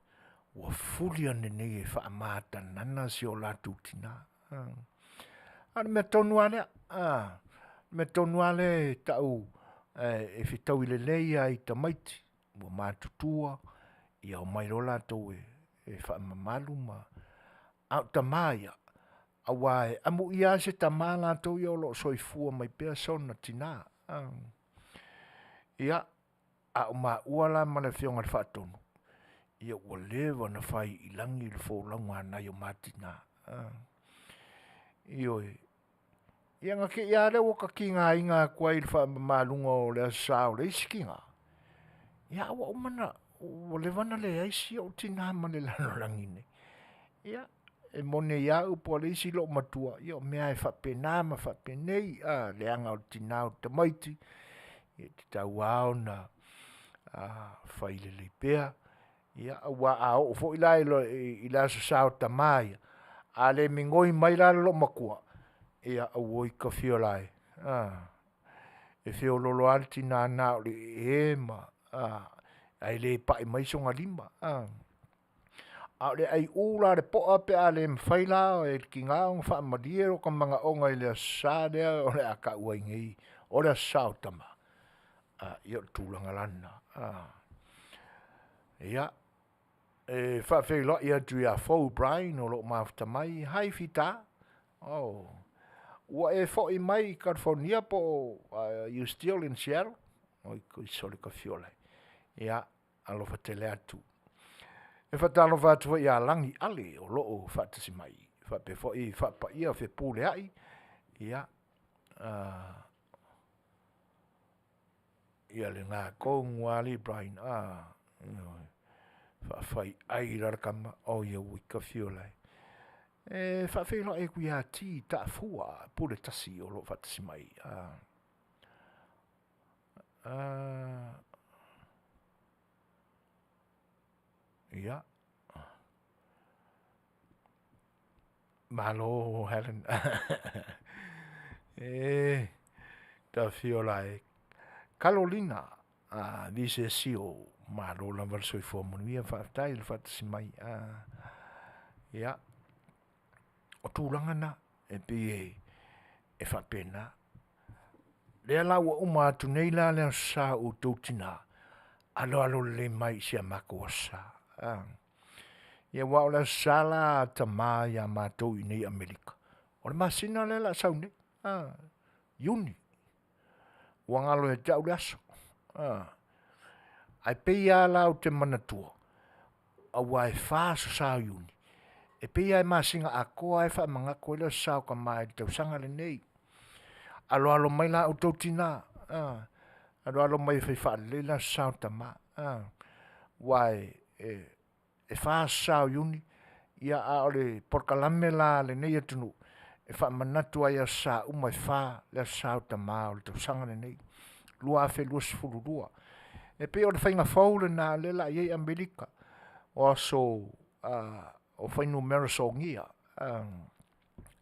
ua fuli ane nei e faamatanana si o latou tina. A o le mea tonu lava lea, o le mea tonu lava lea e tau e fetaui lelei lava i tamaiti ua matutua, ia omai loa latou e faamamalu ma. A o tama ia, aua e amuia lava se tama latou ia o lo o soifua mai pea sona tina. Ia a o maua la ma le Afioga i le Faatonu, ia ua leva ona fai i lagi le folauga a nai o ma tina. Ioe, ia na te i lava lea ua ta tigaina atu ai i le faamamaluga o le Aso Sa o le isi tina, ia ae ua uma ona, ua leva ona leai si ou tina ma le lalolagi nei. Ia e moni ai lava upu a le isi loomatua, ia o mea lava e faapena ma faapenei, leaga o le tina o tamaiti, e tatau lava ona fai lelei pea, aua a oo foi la i le Aso Sa o tama ia, a le migoi mai la le loomatua, ia auoi tafiola e, e feololo lava le tina na o le ee ma ae le pai mai sona lima. A o le aiu la a le poa pe a le mafai la e le tina ona faamalie lota manaoga i le Aso Sa lea o le a tau ai nei o le Aso Sa o Tama, ia o le tulaga la lena. Ia, e faafeiloai atu ia Fou Brian o lo o mafuta mai, hi Fita. Ua e foi mai Kalifonia po o you still in Seattle? Oi sole tafiola e. Ia alofa tele atu. E faatalofa atu foi ia Lagi Ale o lo o faatasi mai, faapea foi Faapaia Fepuleai, ia lena tonu lava alii Brian, ioe, faafaiai la le tama, oi Tafiola e. E faafeiloai atu ia T Taafua Puletasi o lo o faatasi mai. Ia, malo Helen e Tafiola e. Kalolina Visesio, malo lava le soifua manuia faafetai le faatasi mai. Ia, o tulaga na, e pei e faapena. O lea la ua uma atu nei la le Aso Sa o outou tina, aloalo lelei mai i si o matou Aso Sa. Ia aua o le Aso Sa la a tama ia matou i inei i Amerika, o le masina lea o le a sau nei, Iuni. Ua galo ia te au le aso. Ae pei lava la ou te manatua, aua e fa Aso Sa o Iuni, e pei lava e masina atoa e faamanatu ai le Aso Sa o Tama i le tausaga lenei. Aloalo mai la outou tina, aloalo mai e fai faalelei le Aso Sa o Tama, aua e fa Aso Sa o Iuni, ia a o le polokalame la a lenei atunuu, e faamanatu ai i Aso Sa uma e fa le Aso Sa o Tama o le tausaga lenei 2022. E pei o le faiga fou lena o lea o le a i ai Amerika, o aso o fuainumera sogia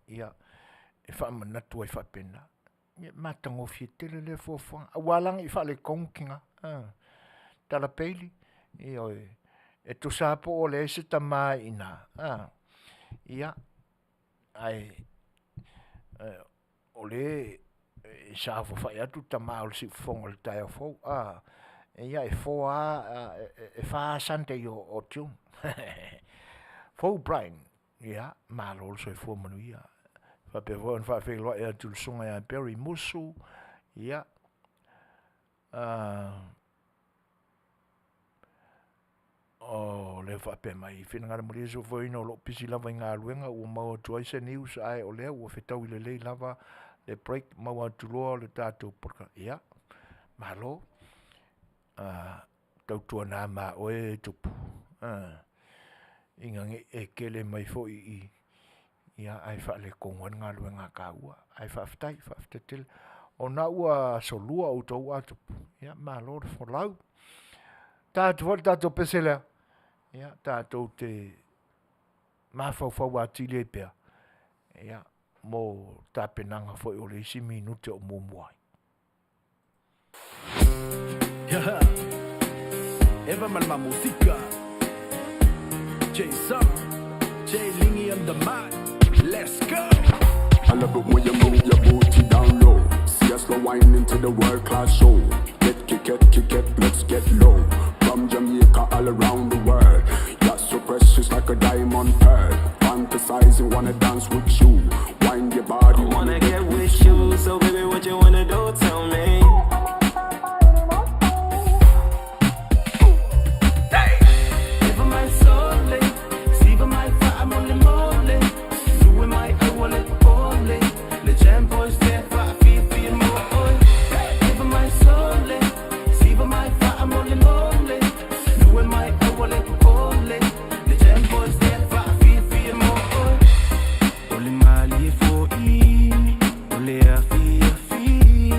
e faamanatu ai faapena. Ia matagofie tele lea fuafuaga aua la ne i faaletonu tina. Tala Peili, ioe, e tusa lava po ua leai se tama i ina, ia, ae o lea e saofafai atu le tama o le Siufofoga i le taeao fou, ia e 4 lava Sunday o June. Fou Brian, ia malo le soifua manuia. E faapea foi ona faafeiloai atu i le Susuga ia Barry Musu, ia, O lea faapea mai, finagalo malie soifuaina o lo o pisi lava i galuega ua maua atu ai se news ae o lea ua fetaui lelei lava le break maua atu loa le tatou polokalame. Ia, malo. Tautuana ma oe e Tupu, ina ne i e tele mai foi i i, ia ae faaletonu ai le galuega a taua. Ae faafetai, faafetai tele. O lena ua aso lua o outou a Tupu, ia malo le folau. Ta atu foi le tatou pese lea, ia tatou te mafaufau atili ai pea ia mo tapenaga foi o le isi minute o muamua ai. Eva Malma Musica, Jason, J Lingy on the mic. Let's go. I love it when you move your booty down low. See us slow wine into the world class show. Get, kick it, kick it, let's get low. From Jamaica all around the world. You're so precious like a diamond pearl. Fantasizing, wanna dance with you. Wind your body, I wanna get with you, so baby, what you wanna do? Tell me. Eva mai sole, siva mai fa mole mole. Lue mai awale ole. Le jam boys there fa fi fi mo oi. Eva mai sole, siva mai fa mole mole. Lue mai awale ole. Le jam boys there fa fi fi mo oi. O le malie fo'i, o le afiafi,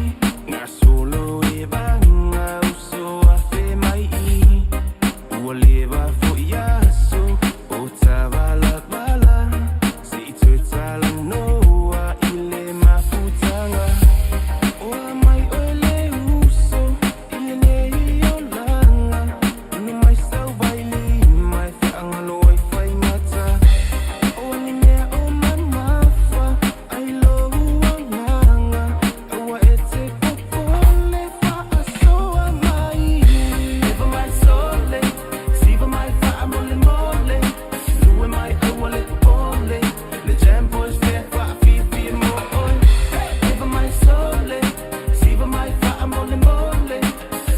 gasolo e vaga uso afe mai i. Ua leva fo'i aso o tavalavala, se'i toe talanoa i le mafutaga. O a mai oe le uso i lenei olaga, inu mai sau vailima e faagalo ai faigata. O a ni mea o mamafa ai lou agaga, aua e te popole faasoa mai. Eva mai sole, siva mai faamolemole, lue mai aua le popole, le Jam Boys lea faafiafia mo oe. Eva mai sole, siva mai faamolemole,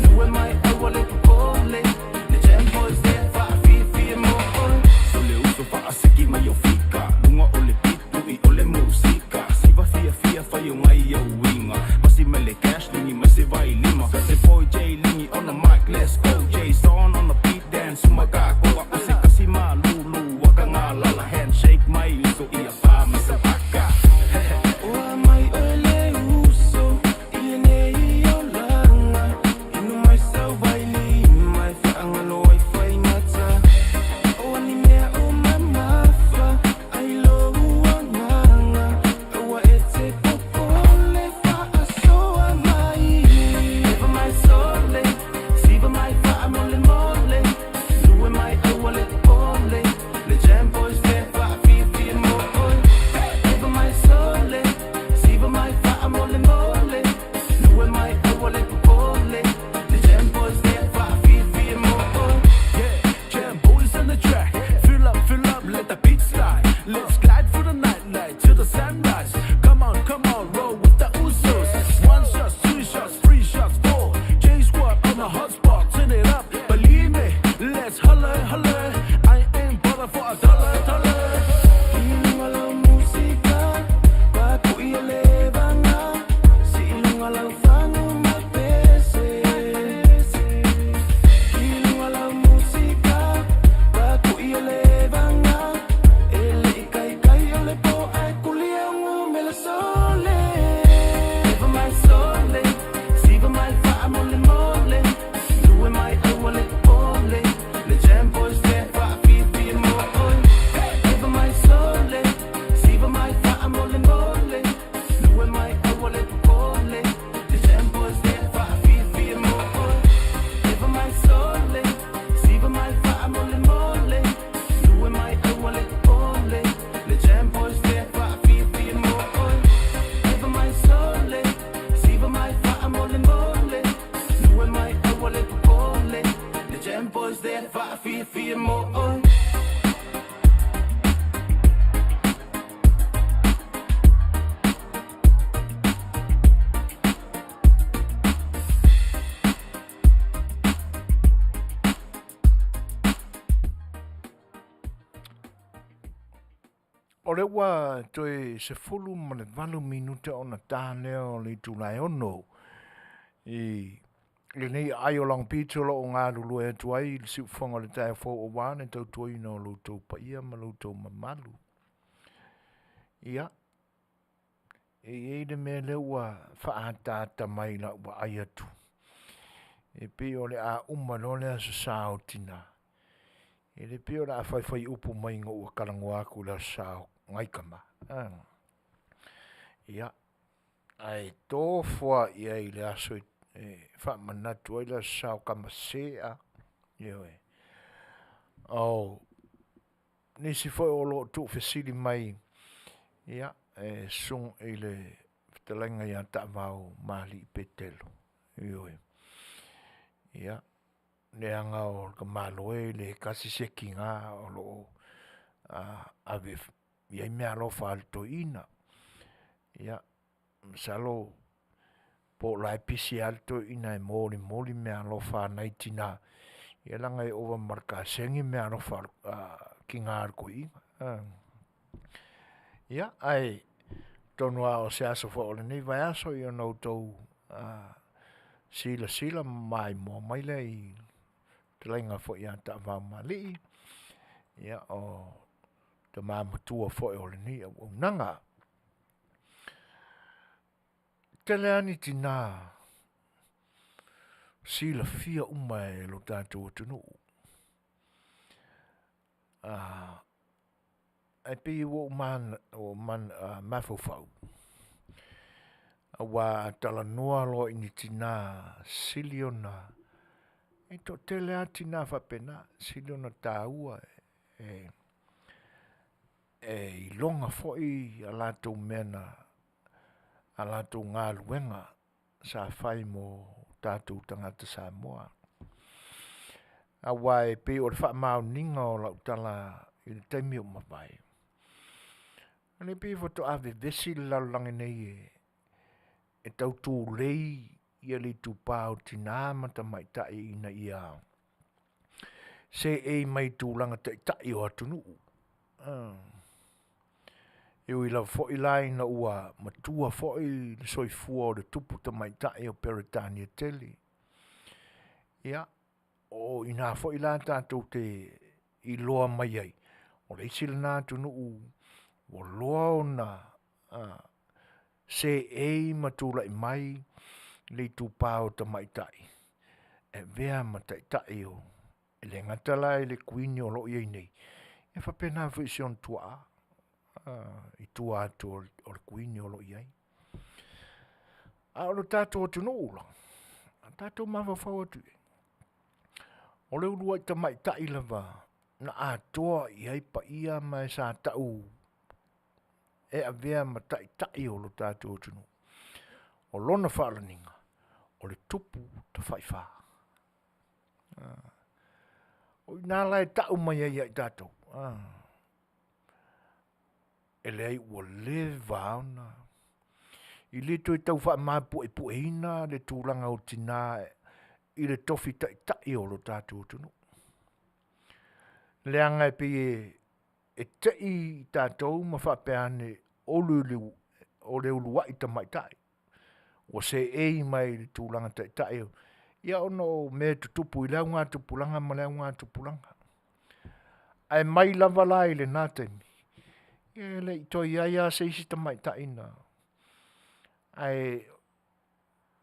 lue mai aua le popole, le Jam Boys lea faafiafia mo oe. So le uso faasiki mai o fika luga o le beat tui o le musika siva fiafia fai o ngai au uiga pasi mai le cash lingi mai se vai lima se boy J Lingy on the mic let's go Jason on the beat dance sumaka koa o se kasi malulu waka ngā lala handshake mai uso ia pa mai sa paka. O a mai oe le uso i lenei olaga, inu mai sau vailima e faagalo ai faigata. O a ni mea o mamafa ai lou agaga, aua e te popole faasoa mai. Eva mai sole, siva mai faamolemole, lue mai aua le popole, le Jam Boys lea faafiafia mo oe. O lea ua toe 18 minute ona ta lea o le itula e 6 i lenei aai o Long Beach o lo o galulue atu ai i le siufofoga o le taeao fou aua le tautuaina o lo outou paia ma lo outou mamalu. Ia, e i ai le mea lea ua faaataata mai i lau vaai atu, e pei o le a uma loa le Aso Sa o Tina, e le pei o le a faifai upu mai ina ua talanoa atu i le Aso Sa o nai tama. Ia, ae tofoa i ai i le aso e faamanatu ai le Aso Sa o tama sese. Ioe. O nisi foi o lo o tuufesili mai ia, e susuga i le fetalaiga ia Taavao Malii Petelo. Ioe. Ia, leaga o le tamaloa e le tasi se tina o lo o ave i ai meaalofa a le toeaina. Ia, masalo po o la e pisi lava le toeaina e molimoli meaalofa a nai tina, ia leaga e ova ma le kasegi meaalofa a tina a le toeaina. Ia, ae atonu lava o se aso foi o lenei vaiaso ona outou silasila ma maimoa mai lea i le fetalaiga foi ia Taavao ma Alii, ia o tama matua foi o lenei auaunaga. E tele lava ni tina silafia uma e lo tatou atunuu, ae pei ua ou mafaufau, aua a talanoa loa i ni tina sili ona, e toatele lava tina faapena, e sili ona taua e iloga foi a latou mea na a latou galuega sa fai mo tatou tagata Samoa. Aua e pei o le faamaoniga o lau tala i le taimi ua mavae, o lea e pei faatoa vevesi le lalolagi nei e tau tulei le itupa o tina ma tamaitai ina ia seei mai i tulaga taitai o atunuu. E ui lava foi la ina ua matua foi le soifua o le tupu tamaitai o Peretania tele, ia, o i ina foi la tatou te iloa mai ai, o le isi lena atunuu ua loa ona seei ma tulai mai le itupa o tamaitai e avea ma taitai o, e le gata la i le Kuini o lo o i ai nei, ae faapena foi i si ona tuaa i tua atu o le Kuini o lo o i ai. A o le tatou atunuu la, a tatou mafaufau atu i ai, o le uluai tamaitai lava na atoa i ai paia ma sa tau e avea ma taitai o lo tatou atunuu, o lona faalagina, o le Tupu Tafaifa. O i ina la e tau mai ai ia i tatou, e leai ua leva lava ona, e le toe tau faamapuepueina le tulaga o tina i le tofi taitai o lo tatou atunuu. Leaga e pei e te i tatou ma faapea ane, o le uluai tamaitai ua seei mai i le tulaga taitai, ia ona o mea e tutupu i lea augatupulaga ma lea augatupulaga. Ae mai lava la i lena taimi, ia e le i toe i ai lava se isi tamaitai na… Ae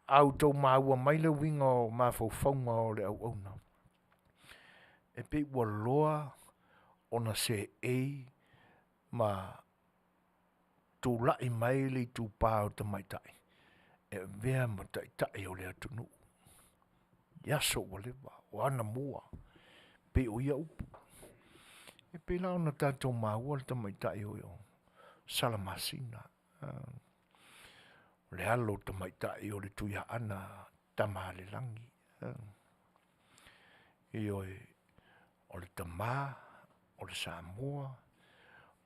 a outou maua mai le uiga o mafaufauga o le auauna, e pei ua loa ona seei ma tulai mai le itupa o tamaitai e avea ma taitai o le atunuu i aso ua leva, o anamua, pei o ia upu. E pei la ona tatou maua le tamaitai o Salamasina o le alo tamaitai o le Tuiaana Tamaalelagi. Ioe, o le tama o le Samoa,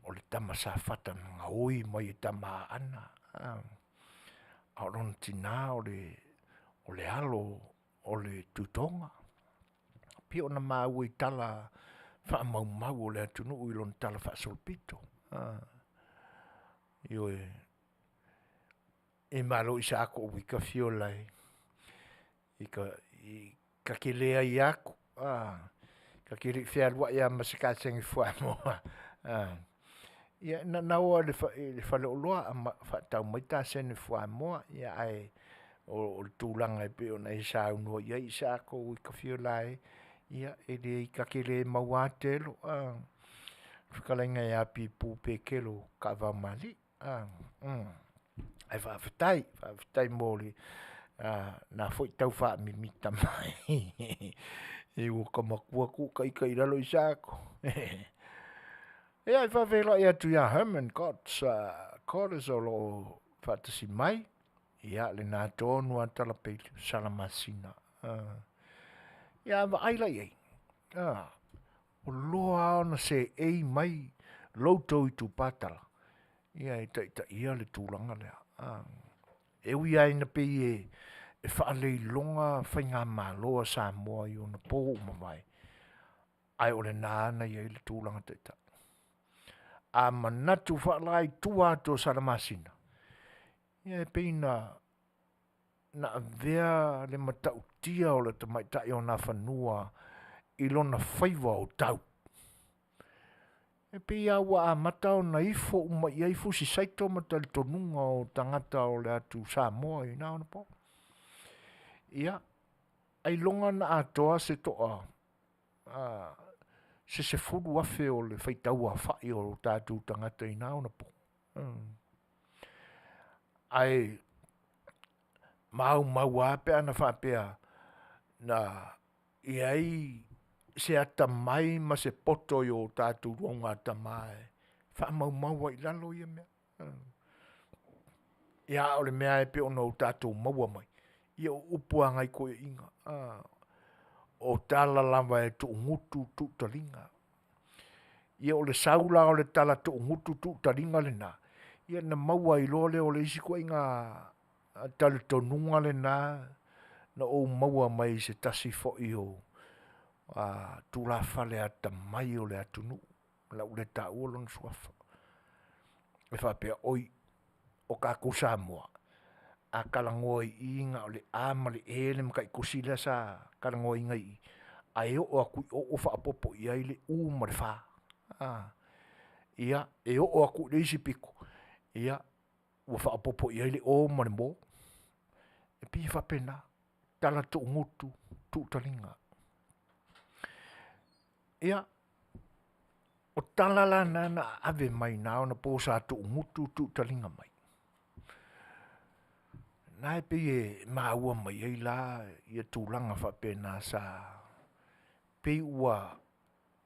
o le tama Safata na gaoi mai e Tamaaana a o lona tina o le alo o le Tuitoga. E pei ona maua i tala faamaumau o le atunuu i lona talafaasolopito. Ioe, e malo i sa ako ui ka fiola e i ka i ka leai aku ka keri fealuai ia ma se kasegi fuamoa ia na nau le faleoloa ama faatau mai tasene fuamoa ia ae o le tulaga e pei ona e saunoa iai sako i ka fiola e ia e le kakele maua telo fetalaiga ia Pipu Pekelo Kavamalii ae faafetai, faafetai mo le na foi tau faamimita mai ua ka matua ku ta ita i lalo i sako ia faafeiloai atu ia Herman Cots o loo faatasi mai ia lena tonu a Tala Salamasina ia vaai la iai o loa ona seei mai lou tou itupa tala ia e taitaia le tulaga lea e ui a ina pei e faaleiloga faigamalo a Samoa i ona po ua mavae ae o lena na iai le tulaga taitai. A manatu faala i tua atu o Salamasina ia e pei na avea le matautia o le tamaitai o Nafanua i lona faiva o tau. E pei a ua amata ona ifo uma iai fusi saito ma talitonuga o tagata o le atu Samoa i na ona po. Ia ailoga na atoa se toa se 10,000 o le faitau aofai o tatou tagata i na ona po. Ae maumau a pe ana faapea na iai se atamai ma se poto i o tatou luagatama e faamaumau ai i lalo ia mea. Ia o le mea e pei ona tatou maua mai ia o upu a nai toeaiina o tala lava e tuugutu tuutaliga. Ia o le sau la o le tala tuugutu tuutaliga lena ia na maua ai loa lea o le isi ituaiga talitonuga lena na ou maua mai se tasi foi o tulafale atamai o le atunuu o le a ou le taua lona suafa e faapea, "Oi o tatou Samoa a talanoa i i na o le a ma le e le matai tusi lea sa talanoaina i i ae oo atu i o ua faaopoopo i ai le u ma le f." Ia e oo atu i le isi pito ia ua faaopoopo i ai le o ma le m. E pei e faapena, tala tuugutu tuutaliga. Ia o tala la na na ave mai na ona po sa tuugutu tuutaliga mai na e pei e maua mai ai la ia tulaga faapena sa pei ua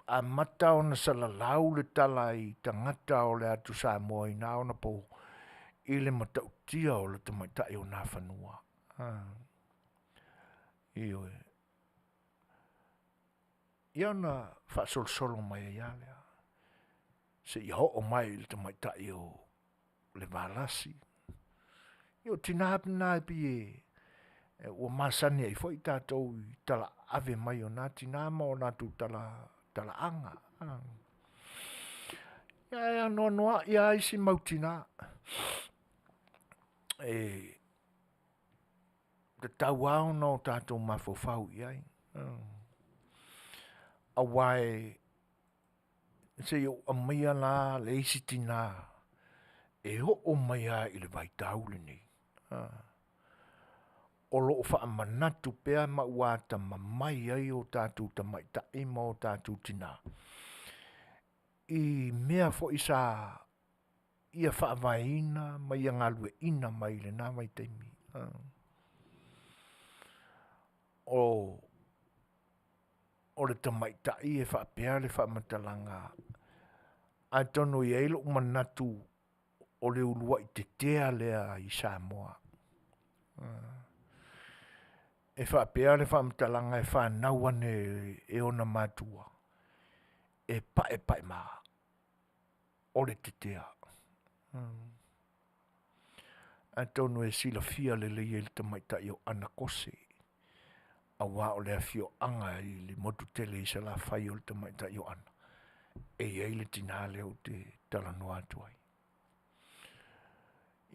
amata ona salalau le tala i tagata o le atu Samoa i na ona po i le matautia o le tamaitai o Nafanua. Ioe, ia ona faasolosolo mai ai a lea seia oo mai i le tamaitai o le Valasi. Ia o tina na e pei e ua masani ai foi tatou i tala ave mai o na tina ma o latou talaaga. Ia ae anoanoai lava isi mau tina e tatau lava ona o tatou mafaufau i ai aua e se i ou aumaia la le isi tina e oo mai lava i le vaitau lenei o lo o faamanatu pea ma ua atamamai ai o tatou tamaitai ma o tatou tina i mea foi sa ia faavaeina ma ia galueina mai lena vaitaimi. O le tamaitai e faapea le faamatalaga atonu e i ai lou manatu o le uluai tetea lea i Samoa. E faapea le faamatalaga e fanau ane e ona matua e paepaema o le tetea. Atonu e silafia lelei e le tamaitai o Anakose aua o le afioaga i le motu tele i Salafai o le tamaitai o Ana e i ai le tina lea ou te talanoa atu ai.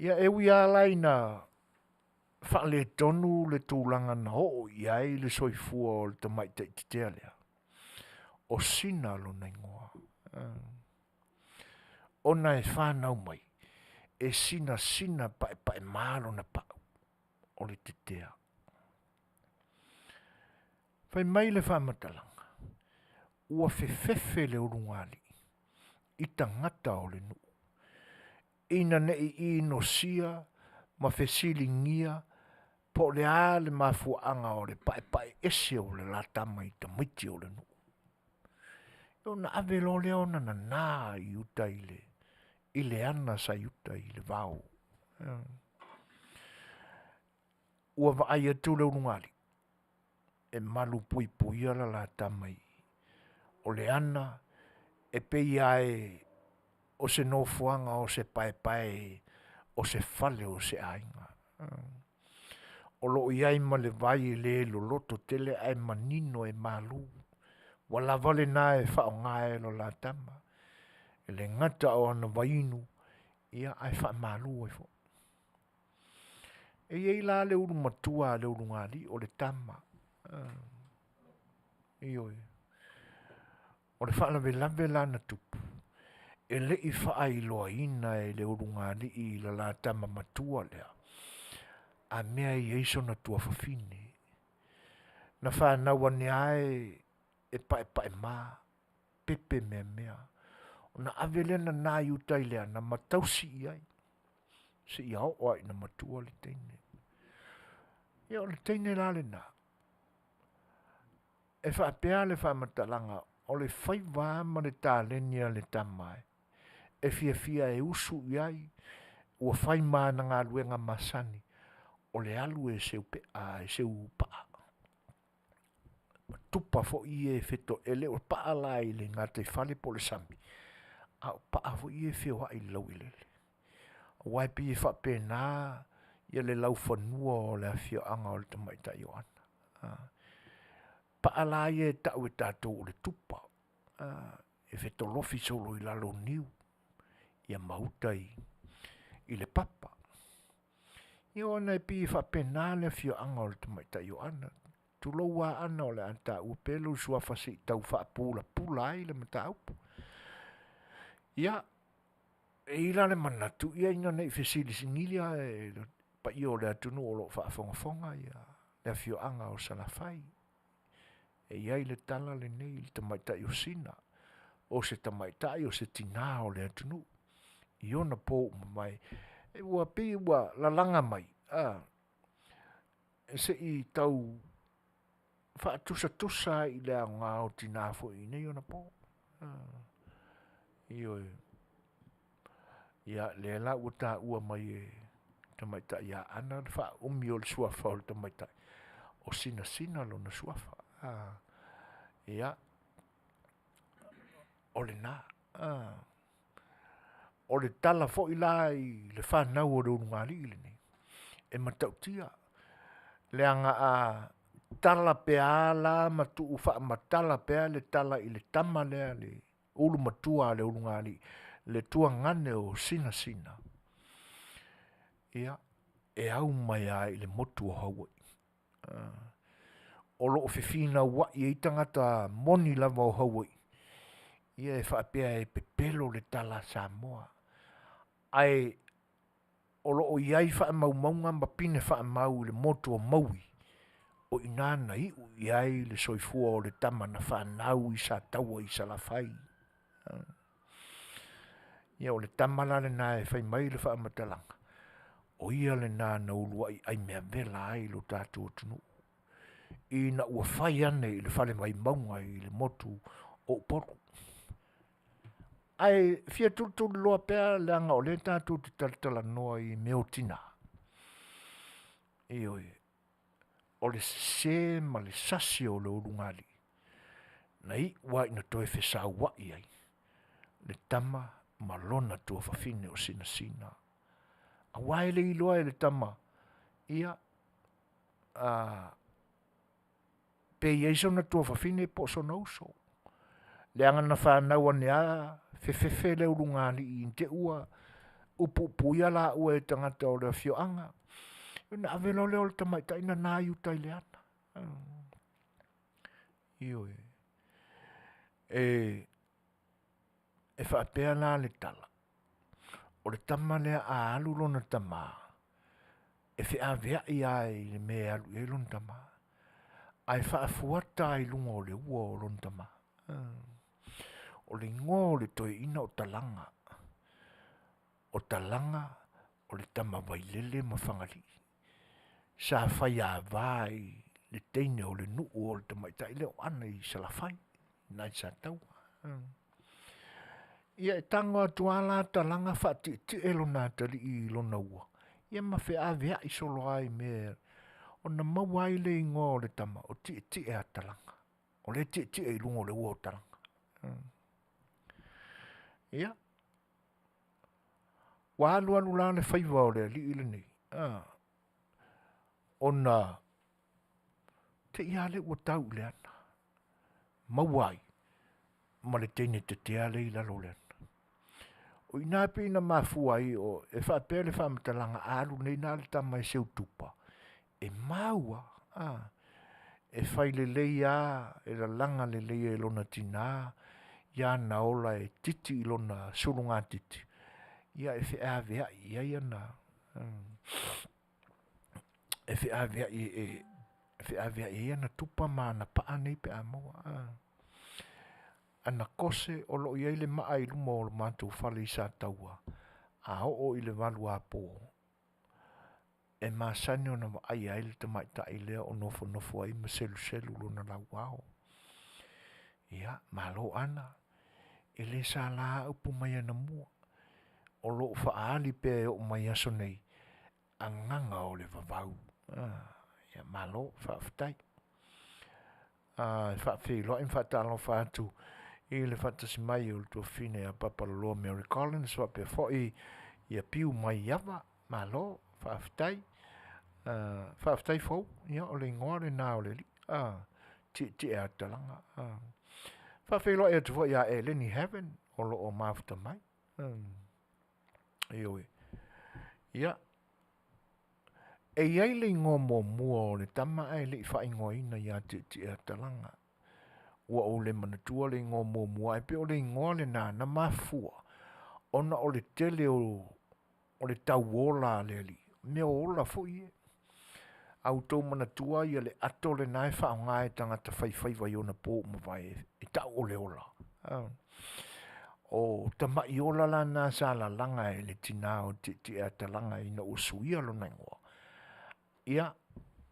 Ia e ui lava la ina faaletonu le tulaga na oo i ai le soifua o le tamaitai tetea lea, o Sina lona igoa. Ona e fanau mai e sinasina paepaema lona pau o le tetea. Fai mai le faamatalaga, ua fefefe le ulugalii i tagata o le nuu ina ne i inosia ma fesiligia po o le a le mafuaaga o le paepae ese o le la tama i tamaiti o le nuu. Ona ave loa lea ona nana i uta i le ana sa i uta i le vao. Ua vaai atu le ulugalii e malupuipuia le la tama o le ana e pei lava o se nofoaga o se paepae o se fale o se aiga. O lo o i ai ma le vai e le loloto tele ae manino e malu, ua lava lena e faaaoga e lo la tama. E le gata o ona vaiinu ae faamalu ai foi. E i ai la le ulu matua a le ulugalii o le tama, ioe. O le faalavelave la na tupu, e le i faailoaina e le ulugalii i le la tama matua lea, a mea e i ai sona tuafafine. Na fanau ane lava e paepaema, pepe meamea, ona ave lea nana i uta i le ana ma tausi i ai seia oo lava ina matua le teine. Ia o le teine la lena, e faapea le faamatalaga o le faiva lava ma le taleni a le tama e fiafia e usu i ai, ua fai ma ana galuega masani, o le alu e seu pea e seu paa. Ma tupa foi ia e fetoai e le o paa la i le gataifale po o le sami, a o paa foi ia e feoai i le laueleele. Aua e pei e faapena ia le laufanua o le afioaga o le tamaitai o Aana. Paa la ia e tau e tatou o le tupa, e fetolofi solo i lalo o niu, ia ma uta i le papa. Ia ona e pei e faapena le afioaga o le tamaitai o Aana, tulou lava Aana o le a taua pea lou suafa se i tau faapulapula ai le mataupu. Ia, e i ai la le manatu ina ne i fesilisili le paia o le atunuu o lo o faafogafoga le afioaga o Salafai. E i ai le tala lenei i le tamaitai o Sina, o se tamaitai o se tina o le atunuu i ona po ua mavae, ua pei ua lalaga mai se i tau faatusatusa ai i le aoga o tina foi i nei ona po. Ioe. Ia lea la ua taua mai e le tamaitai ia Aana le faaumi o le suafa o le tamaitai, o Sinasina lona suafa. Ia, o lena. O le tala foi la i le fanau a le ulugalii lenei, e matautia, leaga a tala pea la ma tuu faamatala pea le tala i le tama lea le ulu matua a le ulugalii, le tuagane o Sinasina, ia e au mai lava i le motu o Hawaii. O lo o fefinauai ai tagata moni lava o Hawaii, ia e faapea e pepelo le tala a Samoa, ae o lo o i ai faamaumauga ma pine faamau i le motu o Maui, o i ina na iu i ai le soifua o le tama na fanau i Sataua i Salafai. Ia o le tama la lena e fai mai le faamatalaga, o ia lena na uluai aimeavela ai lo tatou atunuu ina ua fai ane i le Fale Vaimauga i le motu o Upolu. Ae fia tulituliloa pea leaga o lea e tatou te talatalanoa i mea o tina, ioe, o le sese ma le sasi o le ulugalii, na iu lava ina toe fesauai ai le tama ma lona tuafafine o Sinasina. Aua e le iloa e le tama, ia pe i ai sona tuafafine po o sona uso, leaga na fanau ane lava fefefe le ulugalii ne i te i ua Upuupuia laua e tagata o le afioaga, ona ave loa lea o le tamaitai nana i uta i le ana. Ioe. E faapea la le tala, o le tama lea a alu lona tama, e feaveai lava i le mea e alu i ai lona tama, ae faafuata lava i luga o le ua o lona tama. O le igoa o le toeaina o Talaga. O Talaga o le tama vailele ma Fagalii. Sa faiava i le teine o le nuu o le tamaitai lea o Ana i Salafai i ina i Sataua. Ia e tago atu lava la Talaga faatietie lona atalii i lona ua, ia ma feaveai solo lava i mea ona maua ai lea o le igoa o le tama o Tietieatalaga. O lea e tietie i luga o le ua o Talaga. Ia, ua alu alu la le faiva o le alii lenei, ona te i lava lea ua tau i le ana, maua ai ma le teine tetea lea e i lalo o le ana. O i ina e pei ona mafua ai e faapea le faamatalaga a alu nei la le tama e seu tupa, e mau lava, e fai lelei lava, e lalaga lelei e lona tina ia ana ola e titi i lona sulugatiti, ia e feaveai i ai ana e feaveai ai ana tupa ma ana paa nei pe a maua. Ana kose o lo o i ai le maa i luma o le matou fale i Sataua, a oo i le 8:00 apo, e masani ona vaaia ai le tamaitai lea o nofonofo ai ma seluselu lona lauao. Ia malo Ana, e le sala lava upu mai anamua, o lo o faaali pea e oo mai i aso nei, agaga o le vavau. Ia malo faafetai. E faafeiloai ma faatalofa atu i le faatasi mai o le tuafafine ia Paparoloa Mary Collins faapea foi ia Piu Maiava, malo faafetai. Faafetai Fou, ia o le igoa lena o le alii, Tietieatalaga. Faafeiloai atu foi ia Eleni Haven o lo o mafuta mai. Ioe. Ia, e i ai le igoa muamua o le tama ae le i faaigoaina ia Tietieatalaga. Ua ou le manatua le igoa muamua ae pei o le igoa lena na mafua ona o le tele o le tauola a le alii, meaola foi ia. A outou manatua le ato lena e faaaoga e tagata faifaiva i ona po ua mavae e tau o le ola. O tamai ola la na sa lalaga e le tina o Tietieatalaga ina ua suia lona igoa, ia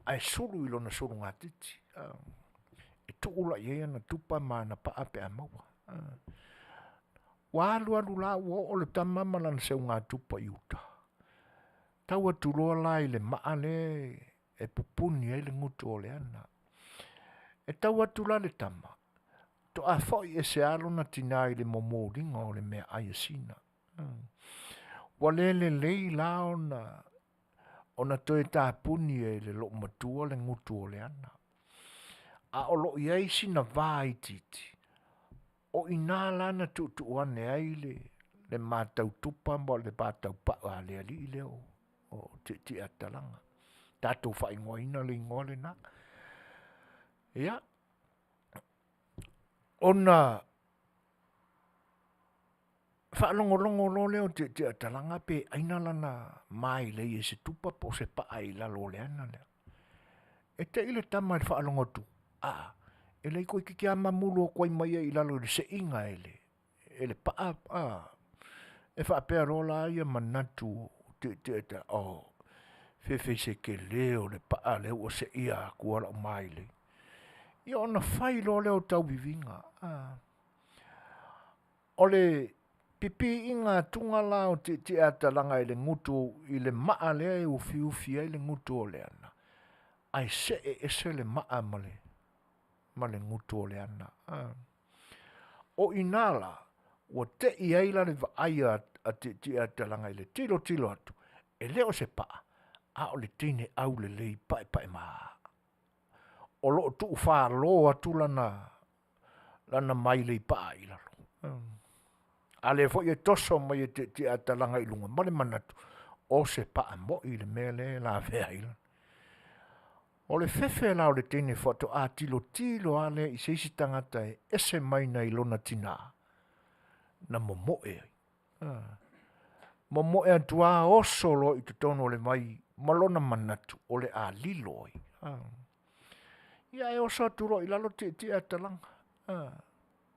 ae sulu i lona sulugatiti. E tuu la i ai ana tupa ma ana paa pe a maua. Ua alu alu la ua oo le tama ma lana seugatupa i uta, tau atu loa la i le maa lea e pupuni ai le gutu o le ana. E tau atu la le tama, faatoa foi ese lava lona tina i le momoliga o le meaai a Sina. Ua le lelei la ona toe tapuni e le loomatua le gutu o le ana, a o lo o i ai sina vaitiiti, o i ina la na tuutuu ane ai le matautupa ma le mataupaa a le alii lea o Tietieatalaga. Tatou faaigoaina le igoa lena. Ia, ona faalogologo loa lea o Tietieatalaga pe aina lana mailei e se tupa po o se paa i lalo o le ana lea. E te i le tama i le faalogo atu, a, e leai toeitiiti lava mamulu atu ai ma ia i lalo i le seiga e le paa a. E faapea loa la manatu o Tietie, oh fefe i se tele o le paa lea ua seia atua lau mailei. Ia ona fai loa lea o tauviviga. O le pipiiga atu la o Tietieatalaga i le gutu i le maa lea e ufiufi ai le gutu o le ana, ae see ese le maa ma le gutu o le ana. O i ina la ua tei ai le vaai a Tietieatalaga i le tilotilo atu, e le o se paa a o le teine aulelei paepaema. O lo o tuufalo atu lana mailei paa i lalo. A lea foi e toso mai e Tietieatalaga i luga ma le manatu o se paa moi le mea lea e lavea ai. O le fefe la o le teine faatoa tilotilo lava lea i se isi tagata e ese mai nai lona tina, na momoe ai. Momoe atu lava oso loa i totonu o le vai ma lona manatu o le a lilo ai. Ia ae oso atu loa i lalo Tietieatalaga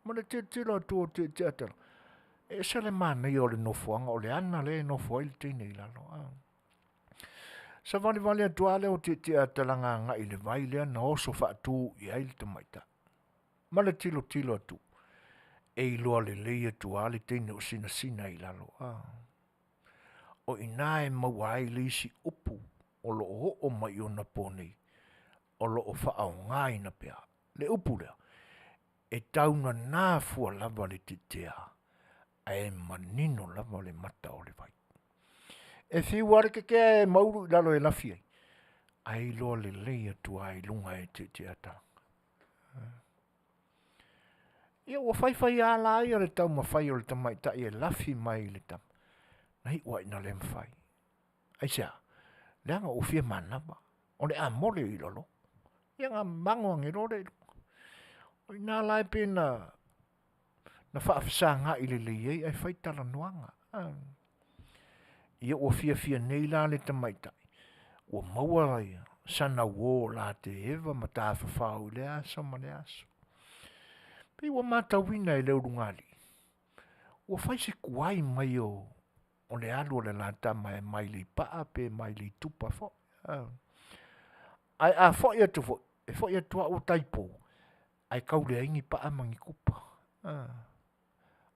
ma le tilotilo atu o Tietieatalaga, e ese le manaia o le nofoaga o le ana lea e nofo ai le teine i lalo. Savalivali atu lava lea o Tietieatalaga agai i le vai lea na oso faatu i ai le tamaitai ma le tilotilo atu, e iloa lelei atu lava le teine o sinasina i lalo. O i ina e maua ai le isi upu o lo o oo mai i onapo nei o lo o faaaogaina pea le upu lea, e taugana fua lava le titia ae manino lava le mata o le vai. E fiu lava le kekea e maulu i lalo e lafi ai, ae iloa lelei atu lava i luga e Tietieatalaga. Ia ua faifai lava la le taumafai o le tamaitai e lafi mai i le tama, na iu lava ina le mafai. Aisea? Leaga ua fia manava, o le amole i lalo, ia ona mago ane loa lea i luga. O i ina la e pei na faafesagai lelei ai ae fai talanoaga. Ia ua fiafia nei la le tamaitai ua maua sana uo o la te eva ma tafafao i lea aso ma lea aso. Pei ua matauina e le ulugalii, ua fai si tuai mai o le alu a le la tama e mai le paa pe mai le itupa foi. Ae a foi atu foi, e foi atu lava ua tai pou, ae tau leai ni paa ma ni tupa.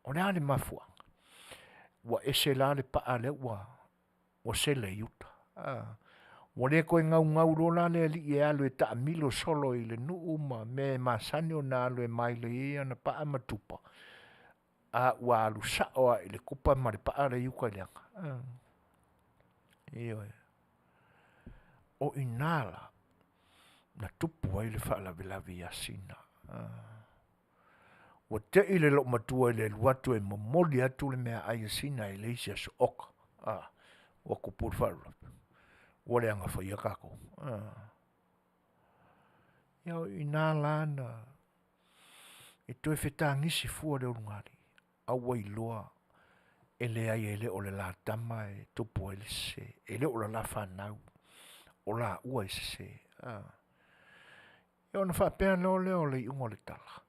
O le a le mafuaaga? Ua ese la le paa lea ua sele i uta. Ua le toe naunau loa la le alii e alu e taamilo solo i le nuu ma mea e masani ona alu e mailei ai ana paa ma tupa, a ua alu sao lava i le kupa ma le paa la e i uta i le aga. Ioe. O i ina la na tupu ai le faalavelave ia Sina. Ua te i le loomatua i le alu atu e momoli atu le meaai a Sina e leai se aso, oka, ua tupu le faalavelave, ua leaga faia tatou. Ia o i ina la na toe fetagisi fua le ulugalii, a ua iloa e leai e le o le la tama e tupu ai le sese, e le o le la fanau, o laua e sese. Ia ona faapea loa lea o le iuga o le tala,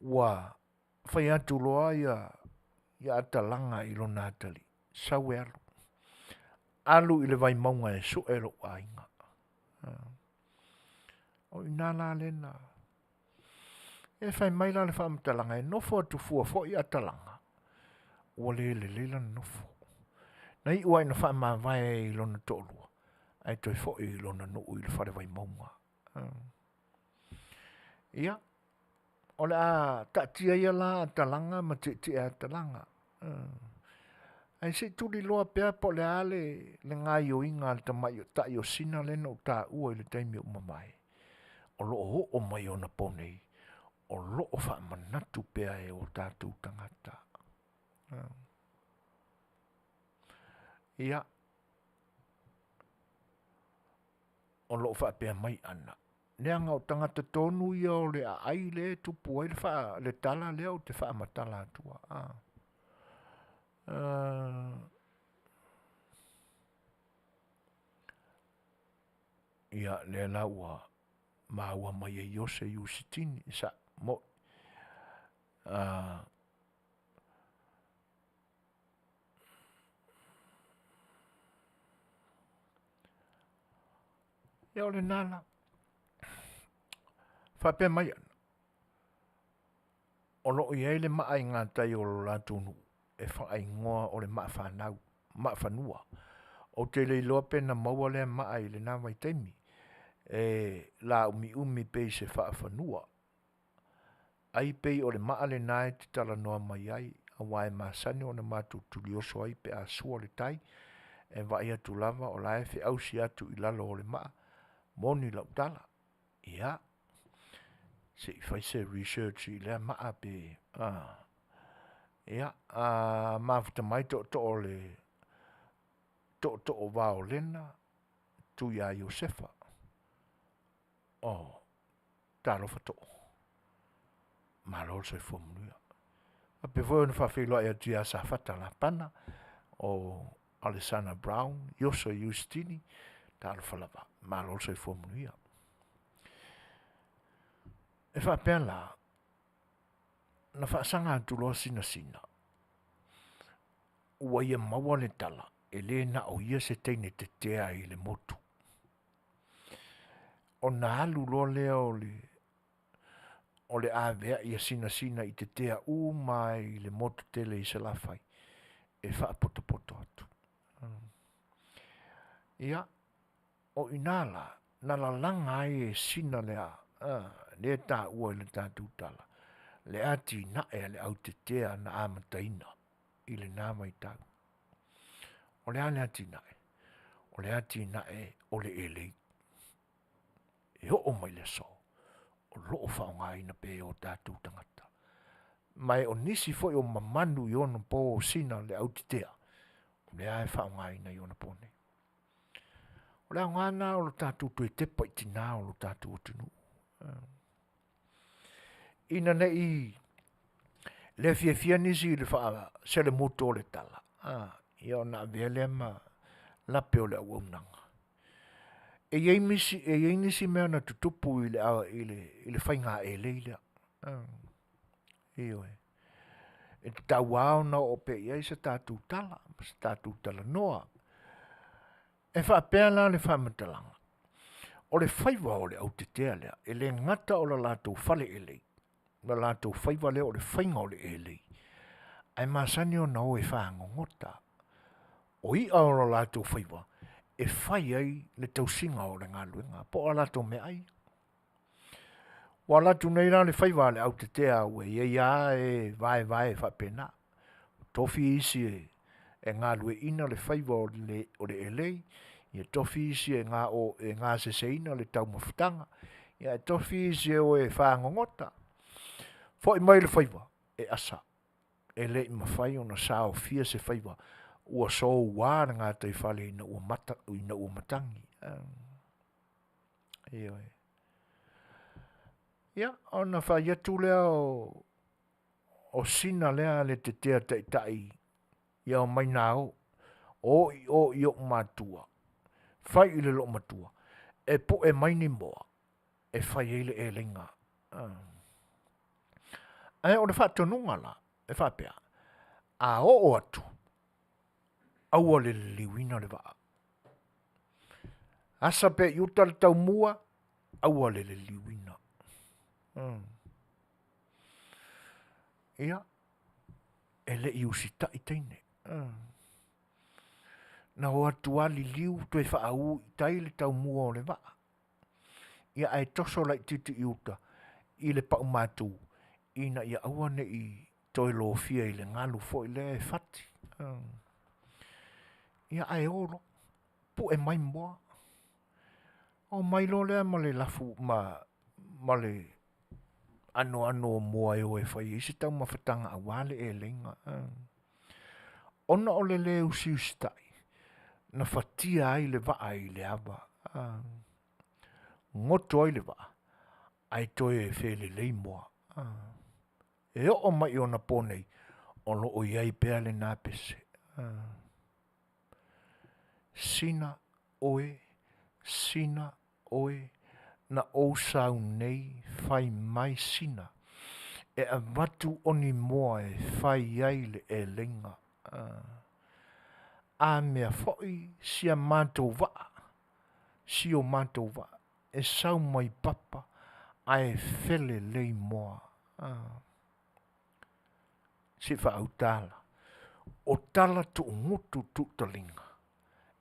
ua fai atu loa Atalaga i lona atalii, sau e alu, alu i le Vaimauga e sue lou aiga. O i ina la lea na… E fai mai la le faamatalaga, e nofo atu fua foi Atalaga, ua le lelei lona nofo. Na iu lava ina faamavae i lona toalua, ae toe foi i lona nuu i le fale Vaimauga. Ia, o le a taatia ia la Atalaga ma Tietieatalaga, ae se i tuliloa pea po o le a le gaoioiga a le tamaitai o Sina lea na ou taua i le taimi ua mavae, o lo o oo mai i onaponei, o lo o faamanatu pea e o tatou tagata. Ia, o lo o faapea mai Ana, leaga o tagata tonu ia o le aai lea e tupu ai le tala lea ou te faamatala atua. Ia lea la ua maua mai e Iose Iusitini, e sao, mo'i. Ia o lena la. Faapea mai, o lo o i ai le maa i gatai o lo latou nuu e faaigoa o le maafanau, maafanua. Ou te le iloa pe na maua lea maa i lena vaitaimi e laumiumi pei se faafanua. Ai pei o le maa lena e te talanoa mai ai aua e masani ona matou tulioso ai pe a sua le tai, e vaai atu lava o la e feausi atu i lalo o le maa. Moni lau tala. Ia, se i fai se research i lea maa pe… Ia, a mafuta mai tootoo o le tootoo o Vaolena, Tuia Iosefa. Oh, talofa too. Malo le soifua manuia. Faapea foi ona faafeiloai atu ia Safata Lapana, o Alesana Brown, Ioso Iustini, talofa lava, malo le soifua manuia. E faapea la, na faasaga atu loa Sinasina, ua ia maua le tala, e le na o ia se teine tetea i le motu. Ona alu loa lea o le aveai a Sinasina i tetea uma ai i le motu tele i Salafai e faapotopoto atu. Ia, o i ina la na lalaga ai e Sina lea lea e taua i le tatou tala, le atinae a le autetea na amataina i lena vaitau. O le a le atinae? O le atinae o le elei. E oo mai le aso, o lo o faaaogaina pea e o tatou tagata. Ma o nisi foi o mamanu i ona po o Sina le autetea, o lea e faaaogaina i ona po nei. O le aoga lena o le tatou toe tepa i tina o lo tatou atunuu. Ina ne i le fiafia nisi i le faaselemutu o le tala, ia ona avea lea ma lape o le auaunaga. E i ai nisi mea na tutupu i le faiga elei lea. Ioe. E tatau lava ona oo pea i ai se tatou tala ma se tatou talanoa. E faapea la le faamatalaga, o le faiva o le autetea lea, e le gata o le latou fale elei, ma latou faiva lea o le faiga o le elei, ae masani ona o e fagogota. O i'a o lo latou faiva e fai ai le tausiga o le galuega po o a latou meaai. Ua alu atu nei la le faiva a le autetea ua i ai lava e vaevae faapena, tofi isi e galueaiina le faiva o le elei, ia tofi isi e gaseseina le taumafataga, ae tofi isi e o e fagogota. Foi mai le faiva, e asa, e le i mafai ona saofia se faiva ua soua le gataifale ina ua matagi. Ioe. Ia, ona fai atu lea o sina lea a le tetea taitai ia omai na o, o i o i ou matua, fai i le loomatua e pue mai ni moa e fai ai le eleiga. Ae o le faatonuga la e faapea, a oo atu, aua le liliuina le vaa. Asa pea i uta le taumua, aua le liliuina. Ia, e le i usitai teine. Na o atu lava liliu toe faauu i tai le taumua o le vaa. Ia ae toso laitiiti i uta i le paumatu ina ia aua ne i toe lofia i le galu foi lea e fati. Ia ae o loa, pue mai moa. Omai loa lea ma le lafu ma le anoano o moa e o e fai ai se taumafataga aua le eleiga. Ona o le le usiusitai, na fatia ai le vaa i le ava, goto ai le vaa ae toe felelei moa. E oo mai i ona po nei, o lo o i ai pea lena pese. Sina oe, Sina oe, na ou sau nei fai mai Sina e avatu o ni moa e fai ai le eleiga. A mea foi si a matou vaa, si o matou vaa e sau mai papa ae felelei moa. Se i faautala, o tala tuugutu tuutaliga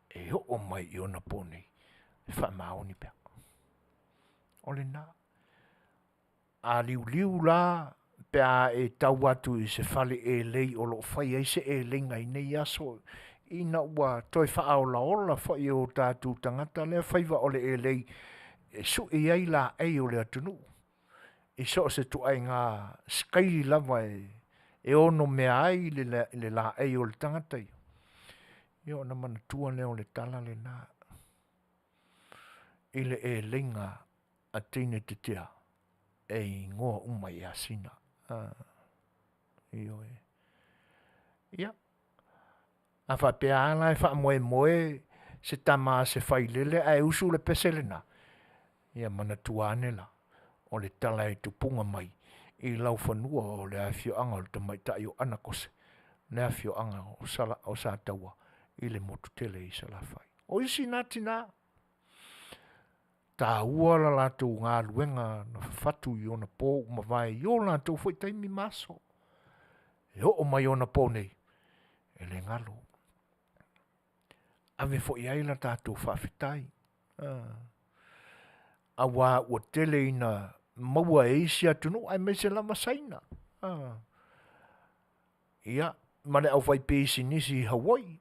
e oo mai i ona po nei, e faamaoni pea. O lena. A liuliu la pe a e tau atu i se fale elei o lo o fai ai se eleiga i nei aso ina ua toe faaolaola foi e o tatou tagata lea faiva o le elei e sui ai laei o le atunuu i so o se ituaiga sikaili lava e e ono mea ai le, le, le laei o le tagata ia. Ia ona manatua lea o le tala lena i le eleiga a teine tetea e igoa uma ia Sina. Ah, ioe. Ia, a faapea lava la e faamoemoe se tama a se failele ae usu le pese lena, ia manatua ane la, o le tala e tupuga mai i laufanua o le afioaga o le tamaitai o Anakose, le afioaga o, Sala, o Sataua i le motu tele i Salafai. O isi na tina, taua la latou galuega na fafatu i ona po ua mavae i o latou foi taimi ma aso. E oo mai ona po nei, e le galo. Ave foi ai la tatou faafetai. Auā ua tele ina maua e isi atunuu aemaise lava Saina. Ia, ma le aufaipisinisi i Hawaii.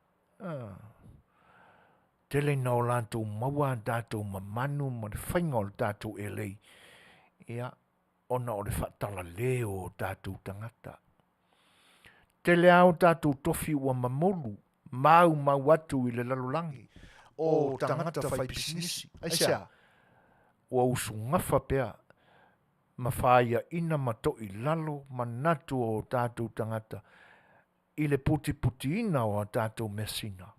Tele ina o latou maua a tatou mamanu ma le faiga o le tatou elei, ia, ona o le faatalale o o tatou tagata. Tele lava o tatou tofi ua mamolu maumau atu i le lalolagi o tagata faipisinisi. Aisea? Ua usugafa pea ma faiaina ma toilalo manatu o tatou tagata i le putiputiina o a tatou measina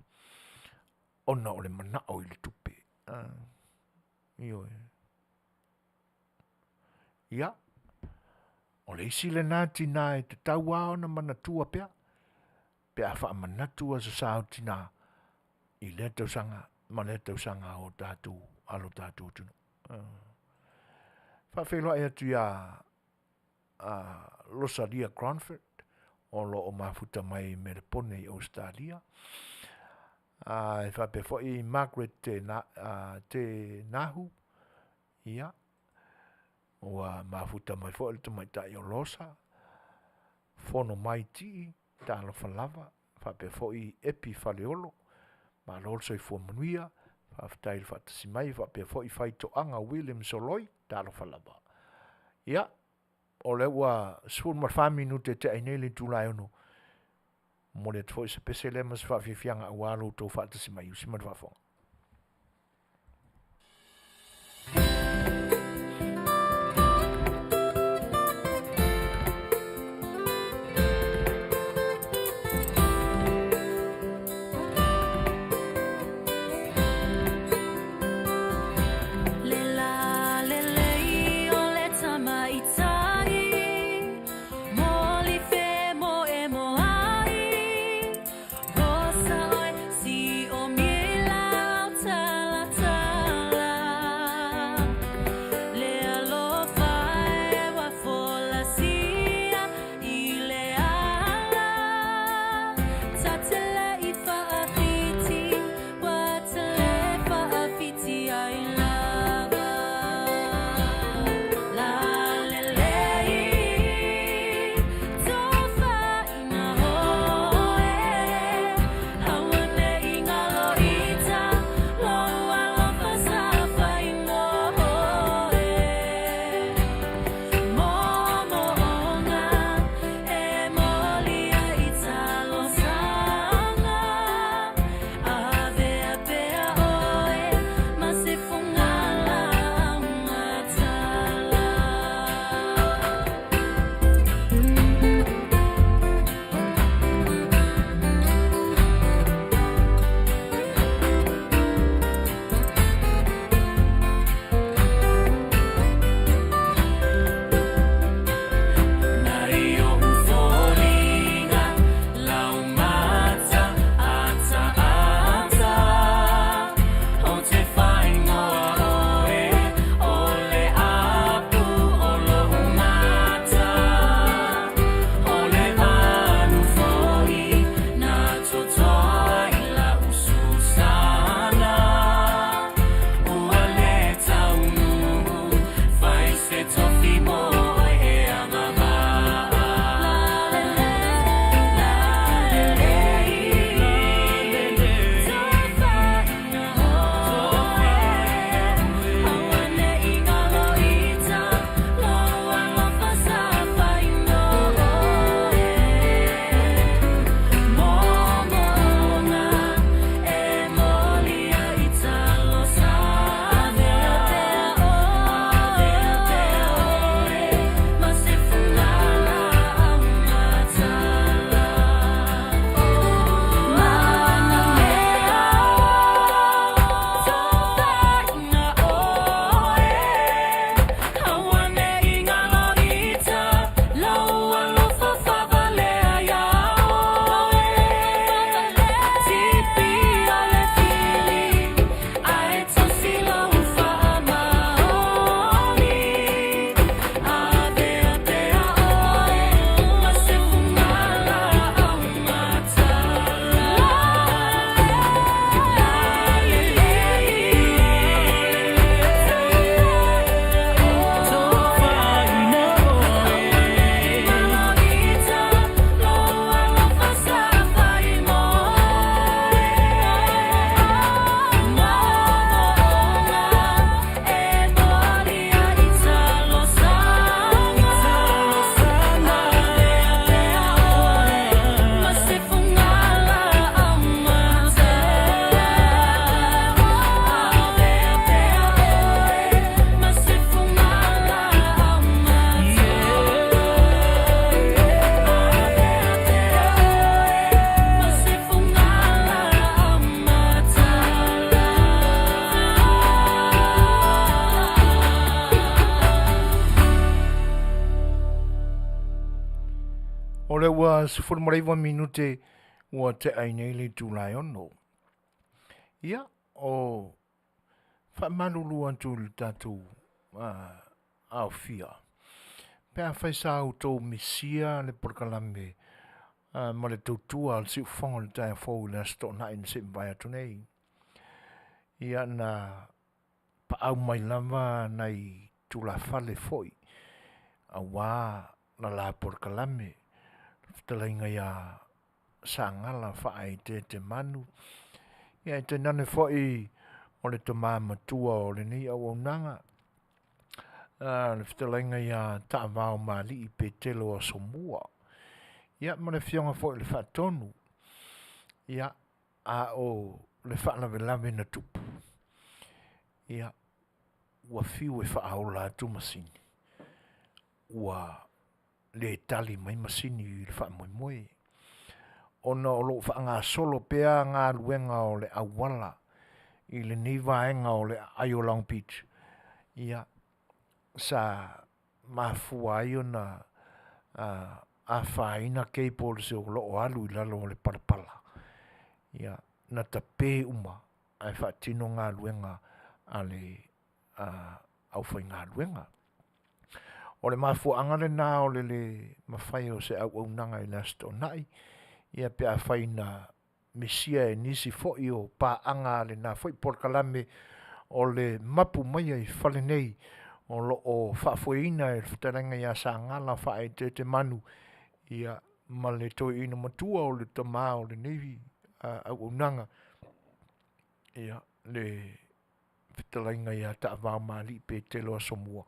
ona o le manao i le tupe. Ioe. Ia, o le isi lena tina e tatau lava ona manatua pea, pe a faamanatu Aso Sa o Tina i lea tausaga ma lea tausaga o tatou alo tatou atunuu. Faafeiloai atu ia Rosalia Cranford o lo o mafuta mai i Melepone i Ausetalia. E faapea foi Margaret Te, Na, Te Nahu, ia, ua mafuta mai foi le tamaitai o Losa, Fono Mai Tii, talofa lava, faapea foi Epi Faleolo, malo le soifua manuia, faafetai le faatasi mai, faapea foi Faitoaga William Soloi, talofa lava. Ia, o lea ua 14 minute e tea ai nei le itula e 6, momoli atu foi se pese lea ma se faafiafiaga aua lo outou faatasi mai, usi mai le faafofoga. Le la lelei o le tamaitai, moli fe mo e mo ai, rosa oe si o mila. O lea ua 19 minute ua tea ai nei le itula e 6. Ia, o faamalulu atu i le tatou aofia. Pe afai sa outou misia le polokalame ma le tautua a le siufofoga o le taeao fou i le Aso Toonai na se i mavae atu nei. Ia na paau mai lava nai tulafale foi aua la la polokalame, le fetalaiga ia Sagala Faaeteete Manu, ia ae tainane foi o le tama matua o lenei auaunaga, le fetalaiga ia Taavaomalii Petelo Asomua, ia ma le afioga foi i le Faatonu. Ia, a o le faalavelave na tupu, ia, ua fiu e faaola atu masini, ua le tali mai masini i le faamoemoe, ona o lo o faagasolo pea galuega o le auala i lenei vaega o le aai o Long Beach, ia, sa mafua ai ona afaina cables o lo o alu i lalo o le palapala, ia, na tape uma ae faatino galuega a le aufaigaluega. O le mafuaaga lena o le le mafai o se auaunaga i le Aso Toonai, ia pe afai na misia e nisi foi o paaga a lena foi polokalame o le mapu maia i fale nei o lo o faafoeina e le fetalaiga ia Sagala Faaeteete Manu, ia ma le toeaina matua o le tama o lenei auaunaga, ia le fetalaiga ia Taavaomalii Petelo Asomua,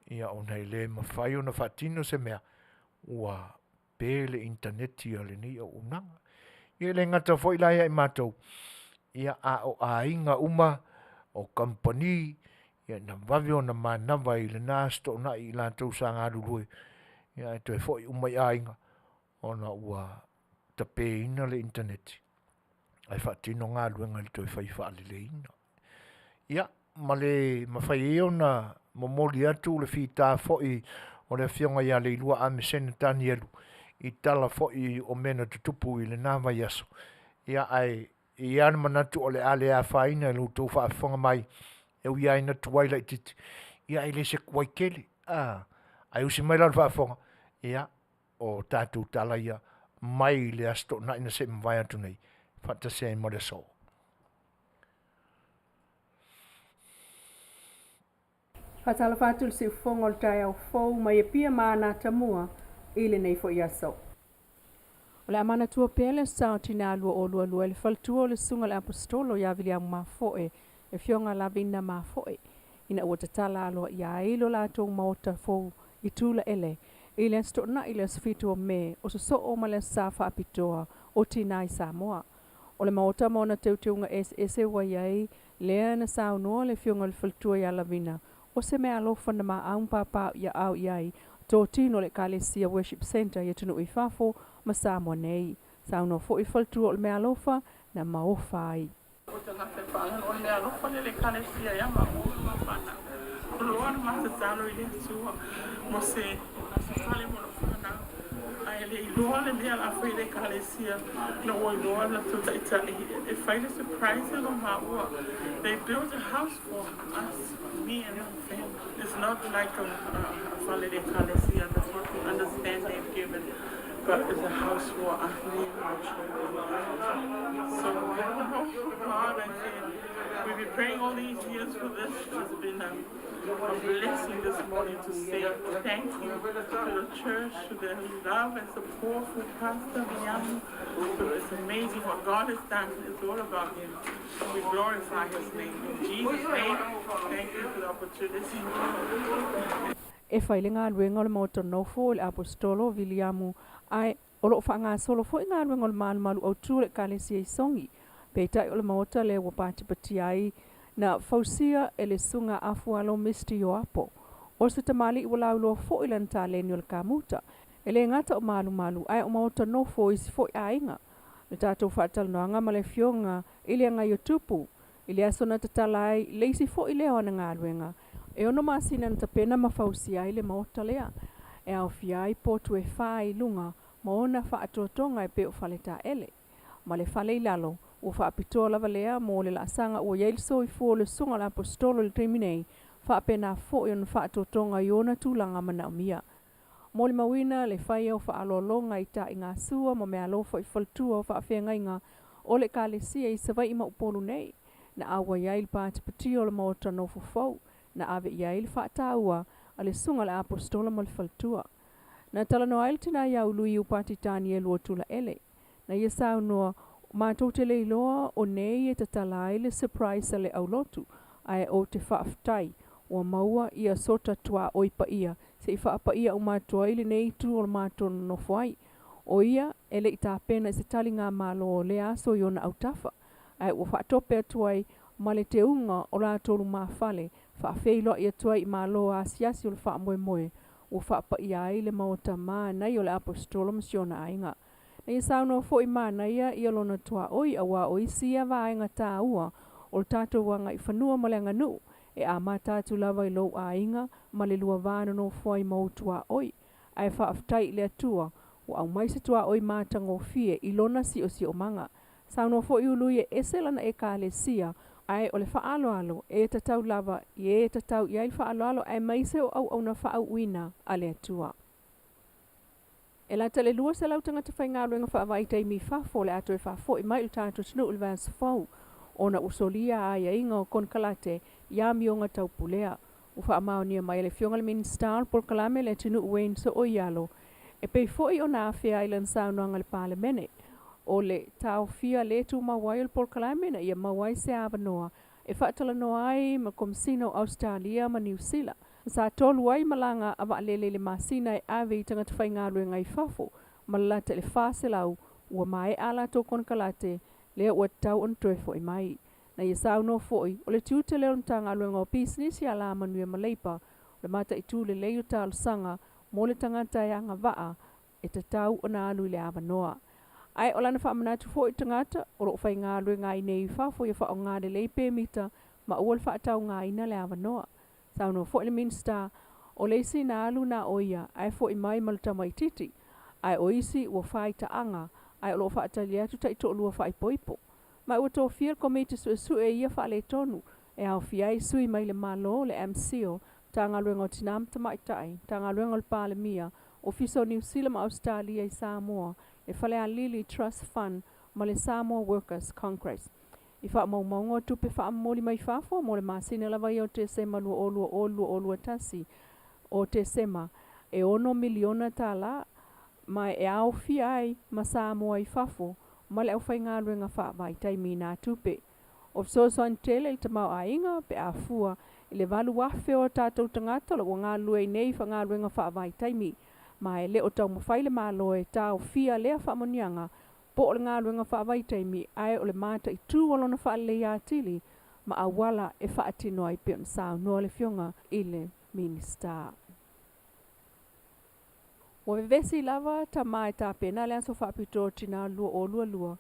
ia ona e le mafai ona faatino se mea ua pe le initaneti a lenei auaunaga. Ia e le gata foi la ia i matou, ia a o aiga uma, o kamupani, ia na vave ona manava i lena Aso Toonai i latou sa galulue, ia ae toe foi uma i aiga ona ua tapeina le initaneti ae faatino galuega i le toe fai faaleleiina. Ia, ma le mafai ai ona momoli atu le fita foi o le afioga ia Leilua Amesene Tanielu i tala foi o mea na tutupu i lena vaiaso, ia ae e i ai lava le manatu o le a le afaina i lo outou faafofoga mai, e ui lava ina tuai laitiiti, ia ae le se tuai tele, ae usi mai la i le faafofoga, ia o tatou tala ia mai le Aso Toonai na se i mavae atu nei, faatasi ai ma le aso. Faatalofa atu i le siufofoga o le taeao fou mai Apia ma Anatamua i lenei foi aso. O le a manatua pea le Aso Sa o Tinā 2022 i le faletua o le Susuga i le Aposetolo ia Viliamu Mafoe, le Afioga Lavina Mafoe, ina ua tatala aloaia ai lo latou maota fou i Tulaele i le Aso Toonai le aso 7 o Me o sosoo ma le Aso Sa Faapitoa o Tinā i Samoa. O le maota ma ona teuteuga eseese ua i ai lea na saunoa le Afioga i le Faletua ia Lavina, o se meaalofa na maau ma papaaao i aao i ai totino o le Ekalesia Worship Centre i atunuu i fafo ma Samoa nei. Saunoa foi le Faletua o le meaalofa na maofa ai. O tagata e faalalo, o le meaalofa lea i le Ekalesia ia maua ma ma fanau. O loa na ma tatalo i le Atua mo se fale mo lou fanau. Ae le iloa le mea la fai le Ekalesia na ua iloa le latou taitai e fai le surprise mo maua. They built a house for us, me and my family. It's not like a fale le Ekalesia, that's what we understand they've given, but it's a house for us, me and my children. So I don't know, God, I say, we've been praying all these years for this. It's been a blessing this morning to say thank you to the church, to their love and support for Pastor Viliamu. So it's amazing what God has done. It's all about him. We glorify his name. In Jesus' name, thank you for the opportunity. E fai le galuega o le Maota Nofo i le Aposetolo Viliamu, ae o lo o faagasolo foi galuega o le malumalu autu o le Ekalesia i Sogi. Peitai o le Maota lea ua patipatia ai na fausia e le Susuga Afualo Misty Ioapo. O se tamalii ua lauiloa foi lana taleni o le kamuta. E le gata o malumalu ae o maota nofo o isi foi aiga. Le tatou faatalanoaga ma le Afioga i le Agaiotupu i le aso na tatala ai le isi foi lea o ana galuega e ono masina na tapena ma fausia ai le maota lea e aofia ai potu e fa i luga. ma ona faatoatoga e pei o faletaele. Ma le fale i lalo, ua faapitoa lava lea mo le laasaga ua i ai le soifua o le Susuga o le Aposetolo i le taimi nei, faapena foi ona faatoatoga i ona tulaga manaomia. Molimauina le faia o faaaloaloga i taigasua ma meaalofa i faletua o faafeagaiga o le Ekalesia i Savaii ma Upolu nei, na auai ai le patipatia o le maota nofo fou, na ave i ai le faataua a le Susuga i le Aposetolo ma le faletua. Na talanoa ai le tina ia Ului Iupati Tanielu o Tulaele. Na ia saunoa, Matou te le iloa o nei e tatala ai le surprise a le aulotu, ae ou te faafetai ua maua ia sota tuaoi paia se i faapaia uma atu ai lenei itu o le matou nonofo ai. O ia e le i tapena i se taligamalo o lea aso i ona autafa, ae ua faatope atu ai ma le teuga o latou lumafale faafeiloai atu ai i malo asiasi o le faamoemoe ua faapaia ai le maota manaia o le Aposetolo ma si ona aiga. Na ia saunoa foi manaia ia lona tuaoi auā o isi ia vaega tāua o le tatou agaifanua ma le aganuu e amata atu lava i lou aiga ma le lua va nonofo ai ma ou tuaoi. Ae faafetai i le Atua ua aumai se tuaoi matagofie i lona siosiomaga. Saunoa foi Ului e ese lana Ekalesia, ae o le faaaloalo e tatau lava i e tatau i ai le faaaloalo aemaise o auauna faauuina a le Atua. E lata i le 200 tagata faigaluega faavaitaimi i fafo o le a toe faafoi mai i le tatou atunuu i le vaiaso fou ona ua solia aiaiga o konekarate i amioga taupulea. Ua faamaonia mai e le Afioga i le Minisita o le Polokalame le Atunuu Wayne Sooialo e pei foi ona afea ai lana saunoaga i le Palemene o le taofia le tumau ai o le polokalame ina ia maua ai se avanoa e faatalanoa ai ma Komesina o Ausetalia ma Niu Sila. Sa tolu ai malaga a vaalele i le masina e ave i tagata faigaluega i fafo ma le lata i le 400 ua maea a latou konekarate lea ua tatau ona toe foi mai. Na ia saunoa foi, o le tiute lea o le Matagaluega o Pisinisi, Alamanuia ma Leipa, o le mataitu lelei o talosaga mo le tagata e agavaa e tatau ona alu i le avanoa. Ae o lana faamanatu foi i tagata o lo o faigaluega ai nei i fafo ia faaaoga lelei pemita ma aua le faataugaina le avanoa. Saunoa foi le Minisita, o le isi na alu na o ia ae foi mai ma le tamaititi, ae o isi ua faitaaga ae o lo o faatali atu taitoalua faaipoipo. Ma ua tofia le Komiti Suesue i ia faaletonu e aofia ai sui mai le Malo, le MCIL, Matagaluega o Tina ma Tamaitai, Matagaluega o le Palemia, Ofisa o Niu Sila ma Ausetalia i Samoa, le Falealili Trust Fund ma le Samoa Workers Congress. I faamaumauga o tupe faamomoli mai fafo mo le masina lava ia o Tesema 2020/2021, o Tesema, e ono miliona tālā, ma e aofia ai ma Samoa i fafo ma le aufaigaluega faavaitaimi i nā tupe. O fesoasoani tele i le tamaoaiga pe a fua i le 8,000 o a tatou tagata o lo o ua galulue ai nei i faigaluega faavaitaimi, ma e le o taumafai le Malo e taofia lea faamanuiaga po o le galuega faavaitaimi, ae o le mataitu o lona faaleleia atili ma auala e faatino ai pei ona saunoa le Afioga i le Minisita. Ua vevesi lava tama e tapena le aso faapitoa o Tina 2022,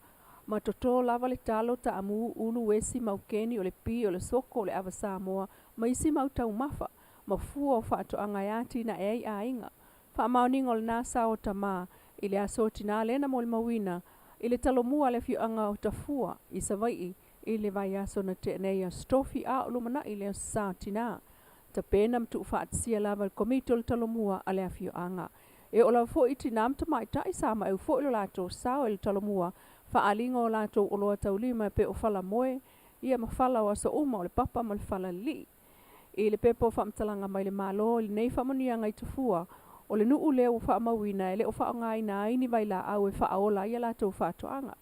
ma toto lava le talo, taamu, ulu, esi, maukeni, o le pi, o le soko, o le ava Samoa, ma isi mau taumafa, ma fua o faatoaga e atinae ai aiga. Faamaoniga o lena sao o tama i le aso o Tina lea na molimauina i le talomua a le afioaga o Tafua i Savaii i le vaiaso na tea nei Aso Tofi a o lumanai le Aso Sa o Tina. Tapena ma tuufaatasia lava e le Komiti o le Talomua a le afioaga. E oo lava foi i tina ma tamaitai sa maeu foi lo latou sao i le Talomua faaaliga o latou oloa taulima e pei o fala moe ia ma fala o aso uma o le papa ma le fala lilii. I le pepa o faamatalaga mai le Malo i lenei faamanuiaga i Tafua, o le nuu lea ua faamauina e le o faaaogaina ai ni vailaau e faaola ai a latou faatoaga.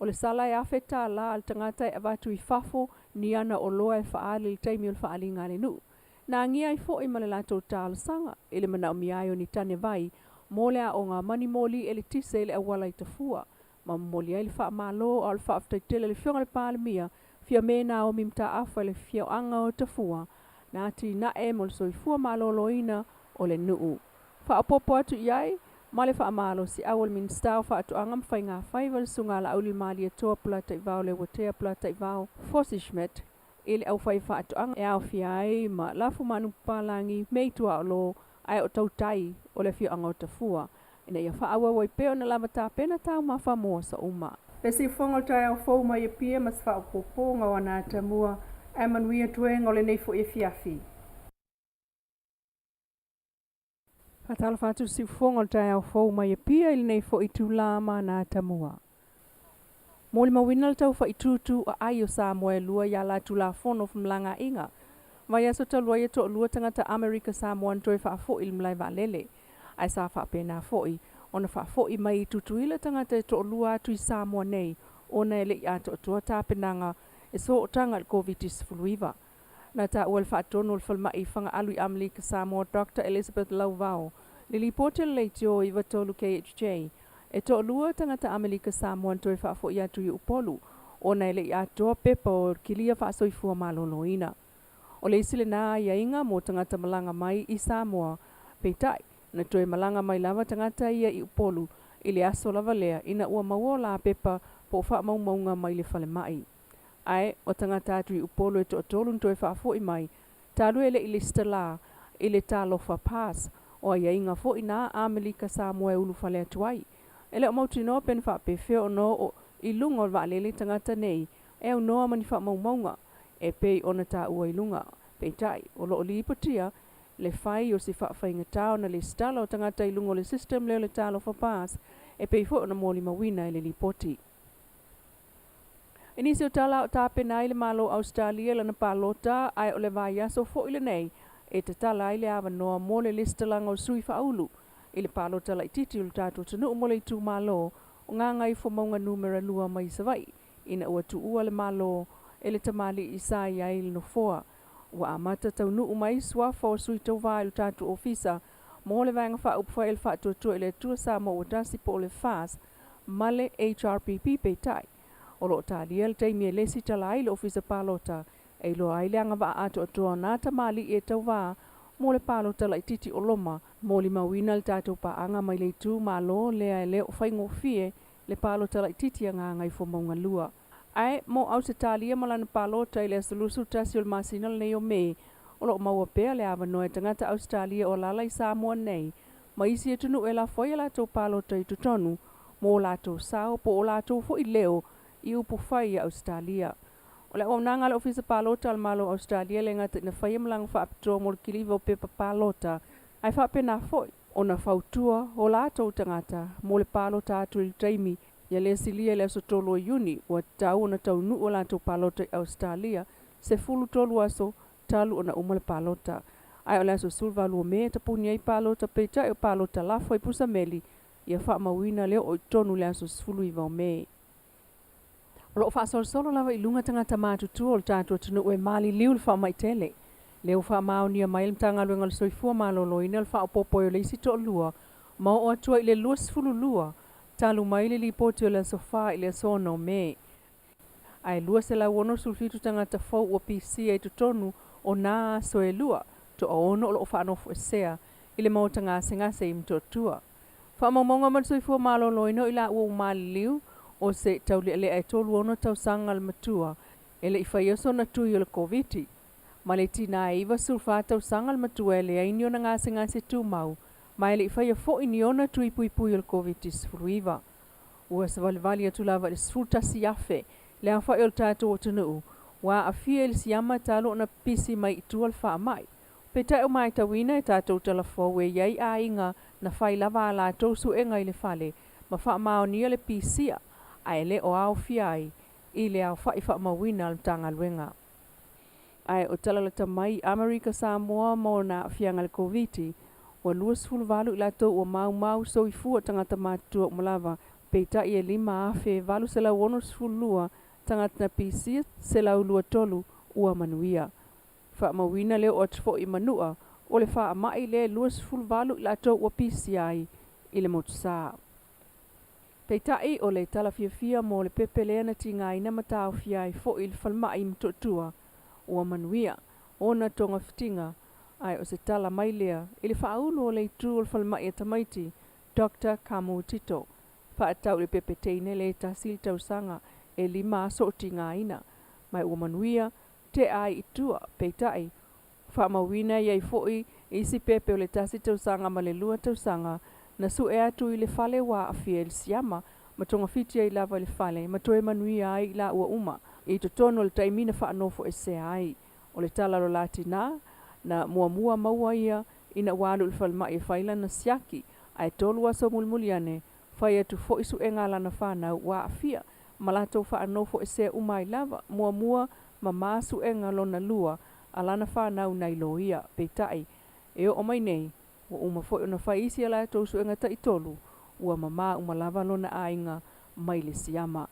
O le sala e $1,000 a le tagata e avatu i fafo ni ana oloa e faaali i le taimi o le faaaliga a le nuu. Na agia ai foi ma le latou talosaga i le manaomia ai o ni tane vai mo le aoga ma ni moli eletise i le auala i Tafua, ma momoli ai le faamalo a o le faafetai tele i le Afioga i le Palemia, Fiame Naomi Mataafa i le Afioaga o Tafua, na atinae mo le soifua maloloina o le nuu. Faaopoopo atu i ai ma le faamalosiau o le Minisita o Faatoaga ma Faiga Faiva, le Susuga a Laauli Malietoa Polataivao Leuatea Polataivao Fosi Schmidt i le aufaifaatoaga e aofia ai ma Lafumanu Papalagi me Ituaolo ae o tautai o le afioaga o Tafua. Ina ia faaauau ai pea ona lava tapena taumafa mo aso uma. Le siufofoga o le taeao fou mai Apia ma se faaopoopoga o ana atamua, ae manuia toega o lenei foi afiafi. Faatalofa atu le siufofoga o le taeao fou mai Apia i lenei foi itulā ma ana atamua. Molimauina le taufaitūtū aai o Samoa e lua i ala Tulafono o Femalagaaiga. Vaiaso talu ai e toalua tagata Amerika Samoa na toe faafoi i le malae vaalele. Ae sa faapena foi ona faafoi mai i Tutuila tagata e toalua atu i Samoa nei ona e le i atoatoa tapenaga e sootaga i le Koviti-19. Na taua e le Faatonu o le Falemai Fagaalu i Amelika Samoa Doctor Elizabeth Lauvao le lipoti a le leitio 93 KHJ e toalua tagata Amelika Samoa na toe faafoi atu i Upolu ona e le i atoa pepa o kilia faasoifua maloloina. O le isi lena aiaiga mo tagata malaga mai i Samoa, peitai, na toe malaga mai lava tagata ia i Upolu i le aso lava lea ina ua maua o la pepa po o faamaumauga mai le falemai. Ae, o tagata atu i Upolu e toatolu na toe faafoi mai, talu e le i lesitala i le Talofa Pass, o aiaiga foi na a Amerika Samoa e ulufale atu ai. E le o mautinoa pe na faapefea ona oo i luga o le vaalele tagata nei e aunoa ma ni faamaumauga e pei ona taua i luga. Peitai, o lo o lipotia le fai o se faafaigata ona lesitala o tagata i luga o le system lea o le Talofa Pass e pei foi ona molimauina e le lipoti. I nisi o tala o tapena ai le Malo o Ausetalia i lana palota ae o le vaiaso foi lenei e tatala ai le avanoa mo le lesitalaga o sui faaulu i le palota laitiiti o le tatou atunuu mo le itumalo o Gagaifomauga Numera 2 mai Savaii ina ua tuua le Malo e le tamalii sa i ai le nofoa. Ua amata taunuu mai suafa o sui tauva i lo tatou ofisa mo le Vaega Faaupufai a le Faatuatua i le Atua Samoa Ua Tasi po o le FAS ma le HRPP peitai o lo o talia le taimi e lesitala ai le Ofisa Palota e iloa ai le agavaa atoatoa o nā tamalii e tauva mo le palota laitiiti o loma. Molimauina le tatou paaga mai le itumalo lea e le o faigofie le palota laitiiti a Gagaifomauga 2. Ae mo Ausetalia ma lana palota i le aso 21 o le masina lenei o Me, o lo o maua pea le avanoa e tagata Ausetalia o alaala i Samoa nei ma isi atunuu e lafo ai a latou palota i totonu mo o latou sao po o latou foi leo i upufai a Ausetalia. O le auaunaga a le Ofisa Palota a le Malo o Ausetalia e le gata ina faia malaga faapitoa mo le kiliva o pepa palota, ae faapena foi ona fautua o latou tagata mo le palota atu i le taimi ia le silia i le aso 3 o Iuni ua tatau ona taunuu a latou palota i Ausetalia 13 aso talu ona uma le palota. Ae o le aso 18 o Me e tapuni ai palota peitai o palota lafo i Pusameli ia faamauina le oo i totonu i le aso 19 o Me. O lo o faasolosolo lava i luga tagata matutua o le tatou atunuu e maliliu i le faamai tele. Lea ua faamaonia mai e le Matagaluega o le Soifua Maloloina le faaopoopo ai o le isi toalua ma oo atu ai i le 22 talu mai le lipoti o le aso 4 i le aso 6 o Me. Ae 267 tagata fou ua pisia i totonu o nā aso e lua, toaono o lo o faanofoesea i le maota gasegase i Motootua. Faamaumauga ma le Soifua Maloloina o i laua ua maliliu o se taulealea e 36 tausaga le matua e le i faia sona tui o le Koviti, ma le tinā e 94 tausaga le matua e leai ni ona gasegase tumau ma e le i faia foi ni ona tui puipui o le Koviti-19. Ua savalivali atu lava i le 11,000 le aofai o le tatou atunuu ua aafia i le siama talu ona pipisi mai i tua le faamai. Peitai o maitauina e tatou talafou e i ai aiga na fai lava a latou suega i le fale ma faamaonia le pisia ae le o aofia ai i le aofai faamauina a le Matagaluega. Ae o tala lata mai i Amerika Samoa ma ona aafiaga i le Koviti, ua 28 i latou ua maumau soifua tagata matutua uma lava, peitai e 5,862 tagata na pisia, 123 ua manuia. Faamauina le oo atu foi i Manua o le faamai lea e 28 i latou ua pisia ai i le motusa. Peitai, o le tala fiafia mo le pepe lea na tigaina ma taofia ai foi i le falemai i Motootua, ua manuia ona togafitiga, ae o se tala mai lea i le faaulu o le itu o le falemai a tamaiti, Doctor Kamu Tito. Faatatau i le pepe teine lea e tasi le tausaga e lima aso o tigaina, ma ua manuia tea ai i tua, peitai, faamauina i ai foi isi pepe o le tasi tausaga ma le lua tausaga Na su'e atu i le fale ua aafia i le siama ma togafiti ai lava i le fale ma toe manuia ai i laua uma i totonu o le taimi na faanofoesea ai. O le tala a lo la tinā, na muamua maua ia ina ua alu i le falemai e fai lana siaki, ae tolu aso mulimuli ane, fai atu foi suega a lana fanau ua aafia ma latou faanofoesea uma ai lava. Muamua mamā suega lona lua a lana fanau nai loia. Peitai, e oo mai nei, ua uma foi ona fai isi a latou suega taitolu, ua mamā uma lava lona aiga mai le siama.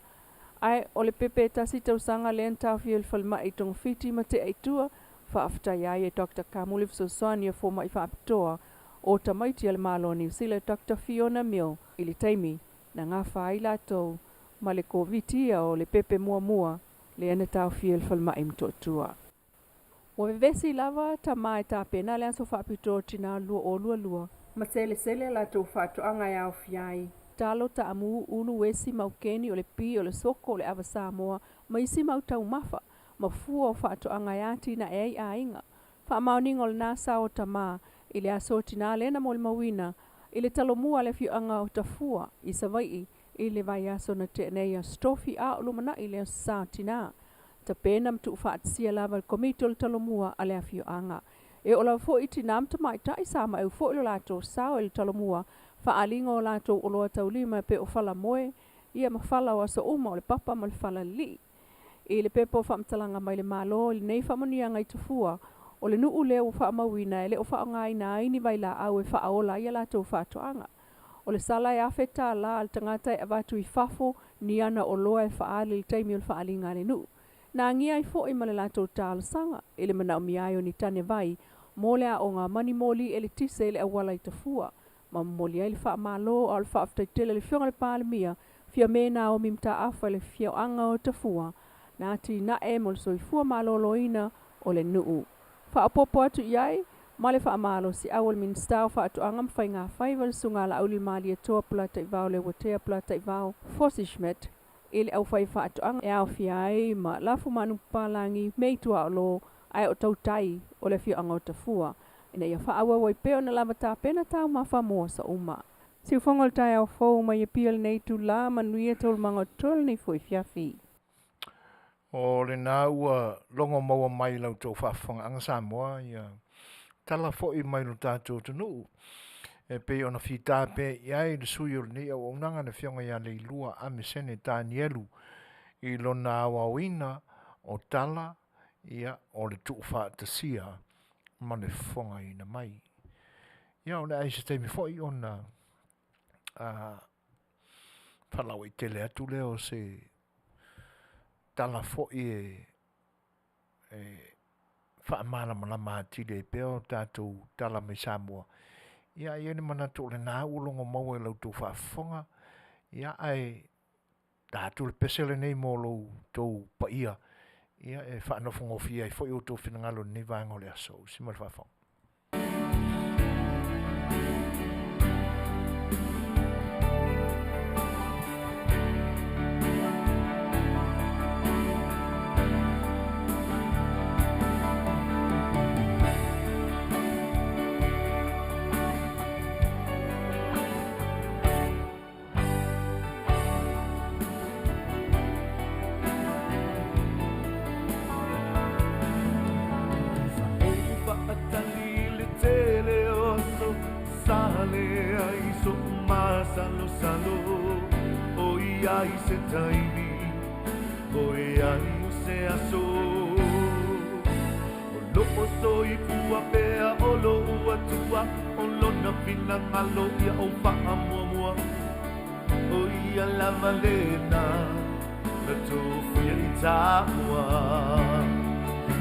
Ae o le pepe e tasi tausaga lea na taofia i le falemai i Togafiti ma tea i tua, faafetaia ai e Doctor Kamu le fesoasoani a fomai faapitoa o tamaiti a le Malo o Niu Sila Doctor Fiona Mill i le taimi na gafa ai latou ma le Koviti o le pepe muamua lea na taofia i le falemai i Motootua. Ua vevesi lava tama e tapena le aso faapitoa o Tinā 2022. Ma selesele a latou faatoaga e aofia ai. Talo, taamu, ulu, esi, maukeni, o le pi, o le soko, o le ava Samoa, ma isi mau taumafa, ma fua o faatoaga e atinae ai aiga. Faamaoniga o lena sao o tama i le aso o Tinā lea na molimauina i le Talomua a le afioaga o Tafua i Savai'i i le vaiaso na tea nei Aso Tofi a o lumanai le Aso Sa o Tinā. Tapena ma tuufaatasia lava e le Komiti o le Talomua a le afioaga. E oo lava foi i tinā ma tamaitai sa maeu foi lo latou sao i le Talomua faaaliga o latou oloa taulima e pei o fala moe ia ma fala o aso uma o le papa ma le fala lilii. I le pepa o faamatalaga mai le Malo i lenei faamanuiaga i Tafua, o le nuu lea ua faamauina e le o faaaogaina ai ni vailaau e faaola ai a latou faatoaga. O le sala e $1,000 a le tagata e avatu i fafo ni ana oloa e faaali i le taimi o le faaaliga a le nuu. Na agia ai foi ma le latou talosaga i le manaomia ai o ni tane vai mo le aoga ma ni moli eletise i le auala i Tafua ma momoli ai le faamalo a o le faafetai tele i le Afioga i le Palemia Fiame Naomi Mataafa i le Afioaga o Tafua na atinae mo le soifua maloloina o le nuu. Faaopoopo atu i ai ma le faamalosiau o le Minisita o Faatoaga ma Faiga Faiva le Susuga a Laauli Malietoa Polataivao Leuatea Polataivao Fosi Schmidt i le aufaifaatoaga e aofia ai ma Lafumanu Papalagi me Ituaolo ae o tautai o le afioaga o Tafua ina ia faaauau ai pea ona lava tapena taumafa mo aso uma. Siufogo o le taeao fou mai Apia lenei itula, manuia taualumaga o tolu lenei foi afiafi. O lena ua logo maua mai i la outou faafofogaaga Samoa ia tala foi mai lo tatou atunuu e pei ona fita pea i ai le sui o lenei auaunaga le Afioga ia Leilua Amesene Tanielu i lona aoaoina o tala ia o le tuufaatasia ma le fofogaina mai. Ia o le a i se taimi foi ona faalauaitele atu lea o se tala foi e faamalamalama atili ai pea o tatou tala mai Samoa. Ia e i ai le manatu o lena ua logo maua i la outou faafofoga, ia ae ta atu le pese lenei mo lo outou paia, ia e faanofogofie ai foi outou finagalo i lenei vaega o le aso. Usi mai le faafofoga. O ia lava lena na tofia i tāua.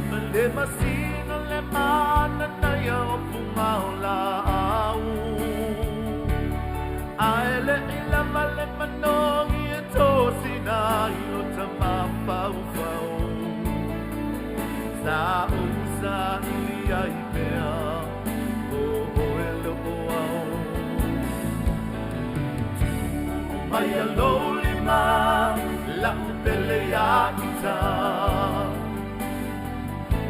Ma le masina le mana na ia o punga o laau. Ae le i lava le manogi e tosina i o tamafaufau. Sa ou sa ili ai pea o oe loo au. Mai a lou lima la'u pele ia ita.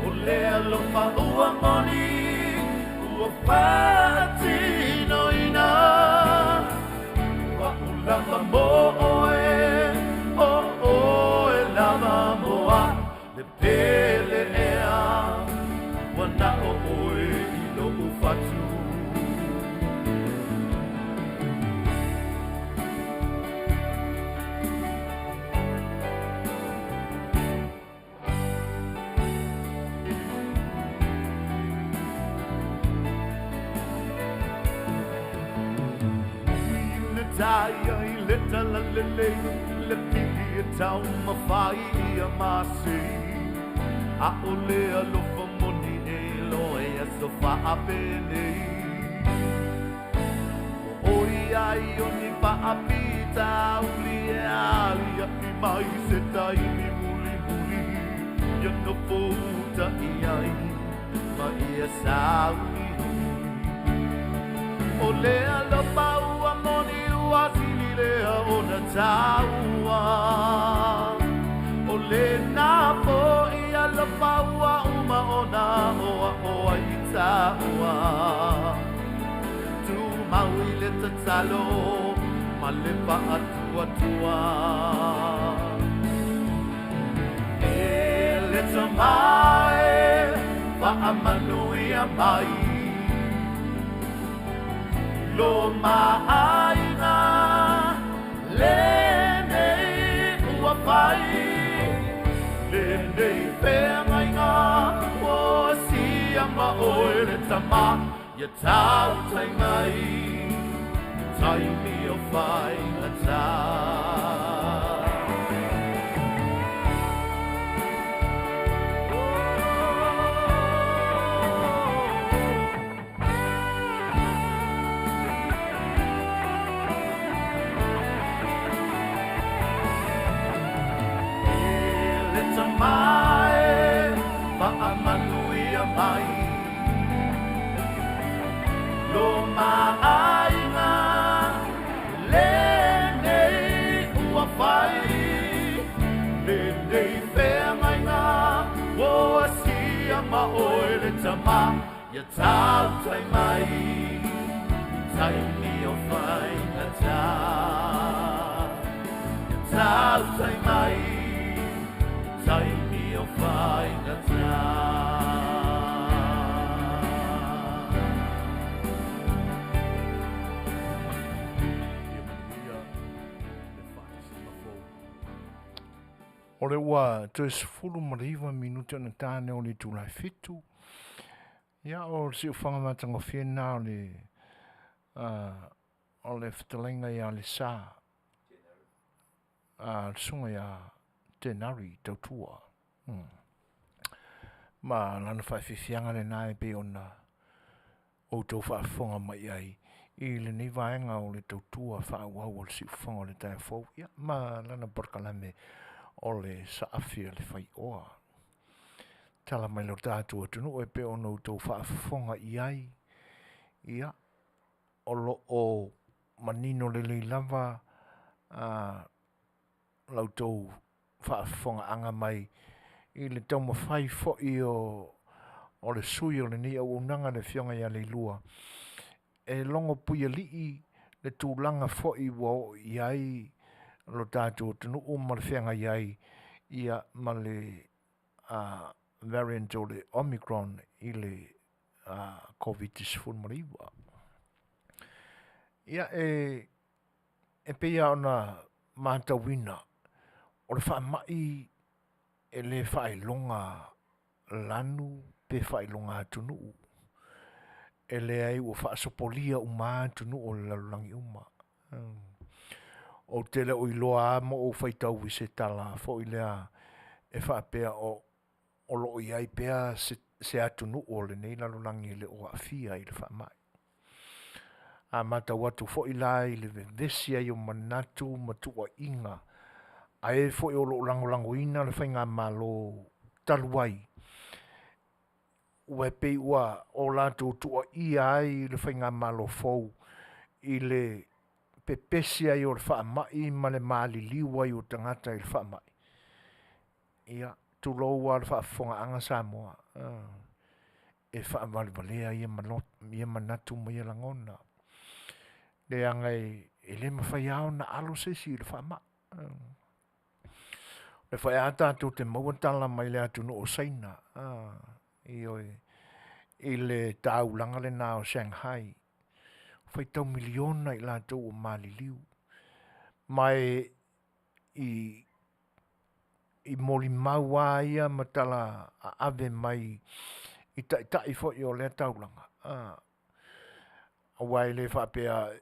O le alofa ua moni ua faatinoina. Le pele ea Ua na o oe i lo'u fatu. Ui i le talalelei, le pi'i e taumafai ia masei. A'ole alofa moni e loa i aso faapenei. Ua ʻoi ai o ni faafitauli e aliaʻi mai se taimi mulimuli ia nofo uta i ai ma ia sauniuni. O le alofa ua moni ua sili lea ona taua. O lena fo'i alofa ua uma ona aʻoaʻo ai i tāua. Tumau i le tatalo ma le faatuatua. E le Tama e, faamanuia mai lo maaiga lenei ua fai, lenei feagaiga ua sia ma oe le Tama ia tautai mai taimi o faigata. E le Tama e, faamanuia mai lo maaiga lenei ua fai, lenei feagaiga ua asia ma oe le Tama ia tautai mai taimi o faigata. Ia tautai mai taimi o faigata. Ia manuia le faatasiga fou. O le ua toe 19 minute ona tane o le itula e 7. Ia, o le siufaga matagofie lena o le o le fetalaiga ia Lesa, le susuga ia Tenari Tautua. Ma lana faafiafiaga lena e pei ona outou faafofoga mai ai i lenei vaega o le tautua faaauau o le siufofoga o le taeao fou, ia, ma lana polokalame o le saafi a le faioa. Tala mai lo tatou atunuu e pei ona outou faafofoga i ai, ia, o lo o manino lelei lava la outou faafofogaaga mai i le taumafai foi o le sui o lenei auaunaga le Afioga ia Leilua e logo puialii le tulaga foi ua oo i ai lo tatou atunuu ma le feagai ai ia ma le variant o le Omicron i le Covid-19. Ia e pei lava ona matauina o le faamai e le faailoga lanu pe faailoga atunuu. E leai ua faasopolia uma atunuu o le lalolagi uma. Ou te le o iloa lava ma ou faitau i se tala foi lea e faapea o lo o i ai pea se atunuu o lenei lalolagi e le o aafia i le faamai. A matau atu foi la i le vevesi ai o manatu ma tuuaiga a e foi o lo o lagolagoina le faigamalo talu ai, ua e pei ua o latou tuuaia ai le faigamalo fou i le pepesi ai o le faamai ma le maliliu ai o tagata i le faamai. Ia, tulou lava le faafofogaaga Samoa, e faavalevalea ia manatu ma ia lagona. Leaga e le mafai lava ona alo se isi i le faamai. Le foi a tatou te maua tala mai le atunuu o Saina, ioe, i le taulaga lena o Shanghai, faitau miliona i latou ua maliliu, ma e i molimau lava ia ma tala aave mai i taitai foi o lea taulaga, aua e le faapea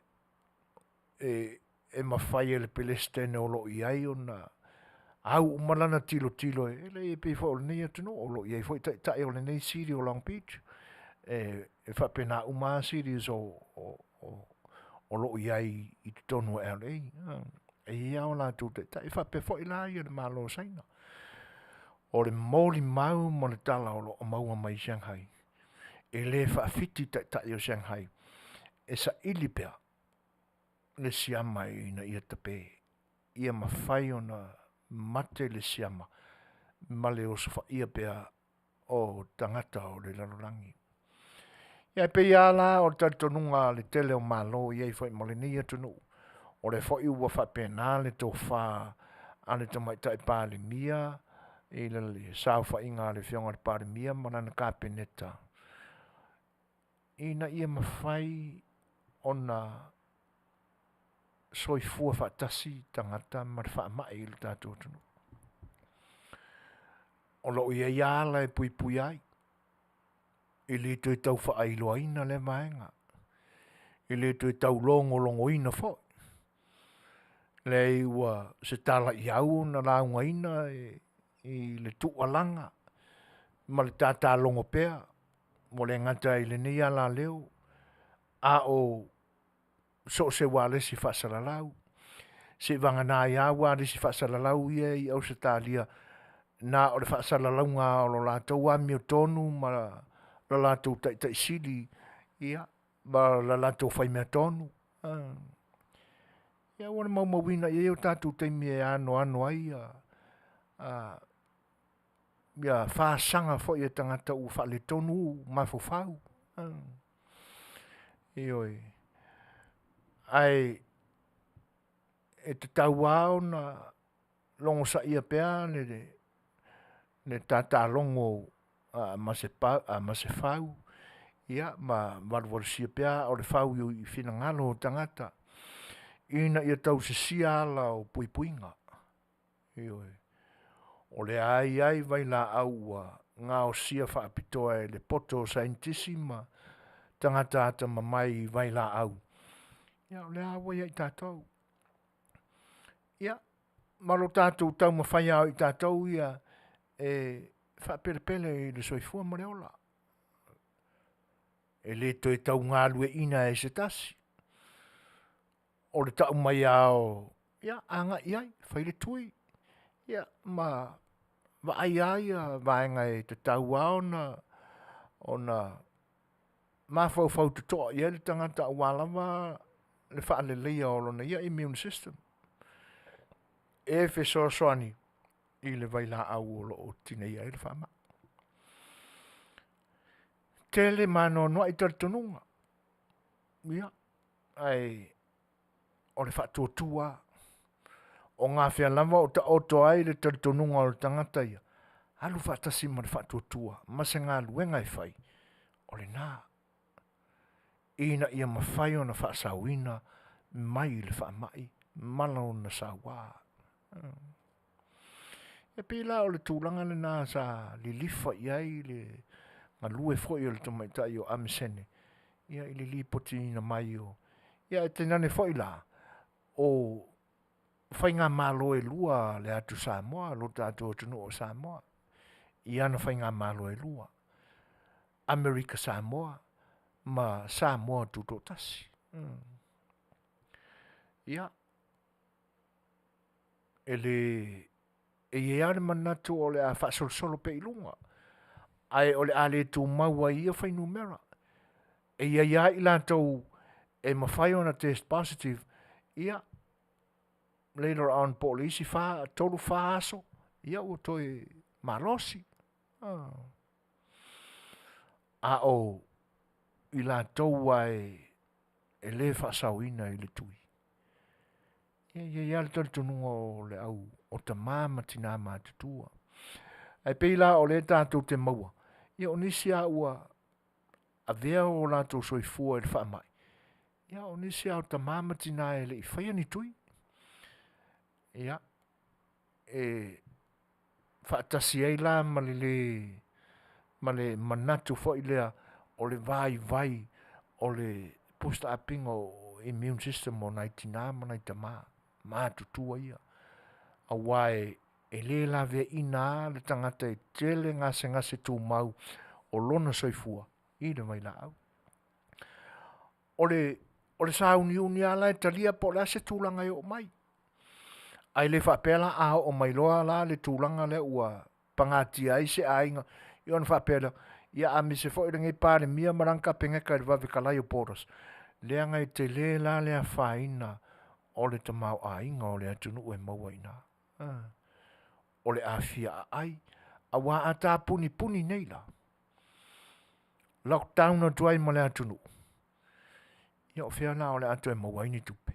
e mafai e le Peresetene o lo o i ai ona au uma lana tilotilo, e leai e pei foi o lenei atunuu o lo o i ai foi taitai o lenei city o Long Beach, e faapena uma lava cities o lo o i ai i totonu o LA. E i ai lava o latou taitai, e faapea foi la le Malo o Saina. O le molimau ma le tala o lo o maua mai Shanghai, e le faafiti taitai o Shanghai, e saili pea le siama ina ia tape, ia mafai ona mate le siama ma le osofaia pea o tagata o le lalolagi. Ia e pei lava la o le talitonuga a le tele o Malo e i ai foi ma lenei atunuu, o lea foi ua faapena le tofa a le Tamaitai Palemia i le saofaiga a le Afioga i le Palemia ma lana Kapeneta, ina ia mafai ona soifua faatasi tagata ma le faamai i le tatou atunuu. O lo o i ai lava ala e puipuia ai, e le toe tau faailoaina lea vaega, e le toe taulogologoina foi. Leai ua se tala i au ona laugaina i le tuualaga ma le tatalogo pea, ua le gata i lenei alaleo, a o so o se ualesi faasalalau, seivagana ai lava ualesi faasalalau ia i Ausetalia, na o le faasalalauga lava o le latou amiotonu ma le latou taitaisili, ia, ma le latou faimeatonu. Ia ua maumauina e i ai o tatou taimi e anoano ai fasaga foi a tagata ua faaletonu mafaufau. Ioe. Ae e tatau lava ona logosaia pea le tatalogo a Masefau ma valuvalusia pea aa o le fau i finagalo o tagata ina ia tausisia ala o puipuiga. Ioe. O lea lava e i ai vailaau ua gaosia faapitoa e le poto o saienitisi ma tagata atamamai i vailaau, ia o lea lava ua ia i tatou. Ia, ma lo tatou taumafai lava o i tatou ia e faapelepele i le soifua ma le ola. E le toe tau galueaiina e se tasi. O le tau mai lava o, ia, agai i ai, fai le tui, ia ma vaai lava vaega e tatau lava ona mafaufau totoa i ai le tagata aua lava le faaleleia o lona ia immune system e fesoasoani i le vailaau o lo o tineia ai le faamai. Tele ma anoanoai talitonuga, ia, ae o le faatuatua lava. O gafea lava o taoto ai le talitonuga o le tagata ia, alu faatasi ma le faatuatua ma se galuega e fai, o lena, ina ia mafai ona faasaoina mai le faamai ma lona saua. E pei la o le tulaga lena sa lilifa i ai le galue foi o le tamaitai o Amesene ia i le lipotiina mai o... Ia ae tainane foi la, o faigamalo e lua a le atu Samoa, lo tatou atunuu o Samoa, i ana faigamalo e lua, Amerika Samoa ma Samoa Tutoatasi. Ia, e le e i ai lava le manatu o le a faasolosolo pea i luga, ae o le a le tumau ai i ia fuainumera. E i ai lava i latou e mafai ona test positive, ia, later on po o le isi 3, 4 aso, ia ua toe malosi. A o i latou lava e le faasaoina i le tui, ia e i ai lava le talitonuga o le au o tamā ma tinā matutua. Ae pei la o lea tatou te maua, ia o nisi lava ua avea o latou soifua i le faamai, ia o nisi lava o tamā ma tinā e le i faia ni tui. Ia, e faatasi ai la ma le lē ma le manatu foi lea o le vaivai o le boost up ina o immune system o nai tina ma nai tama matutua ia, aua e le laveaiina lava le tagata e tele gasegase tumau o lona soifua i le vailaau. O le sauniuni lava la e talia po o le a se tulaga e oo mai, ae le faapea la a oo mai loa la le tulaga lea ua pagatia ai se aiga, ia ona faapea lea, ia a misi foi lenei Palemia ma lana Kapeneta i le vave kalai o borders, leaga e tele la le afaina o le tamaoaiga o le atunuu e maua i ina. O le afia aai, aua a ta punipuni nei la, lockdown atu ai ma le atunuu, ia o fea la o le a toe maua ai ni tupe?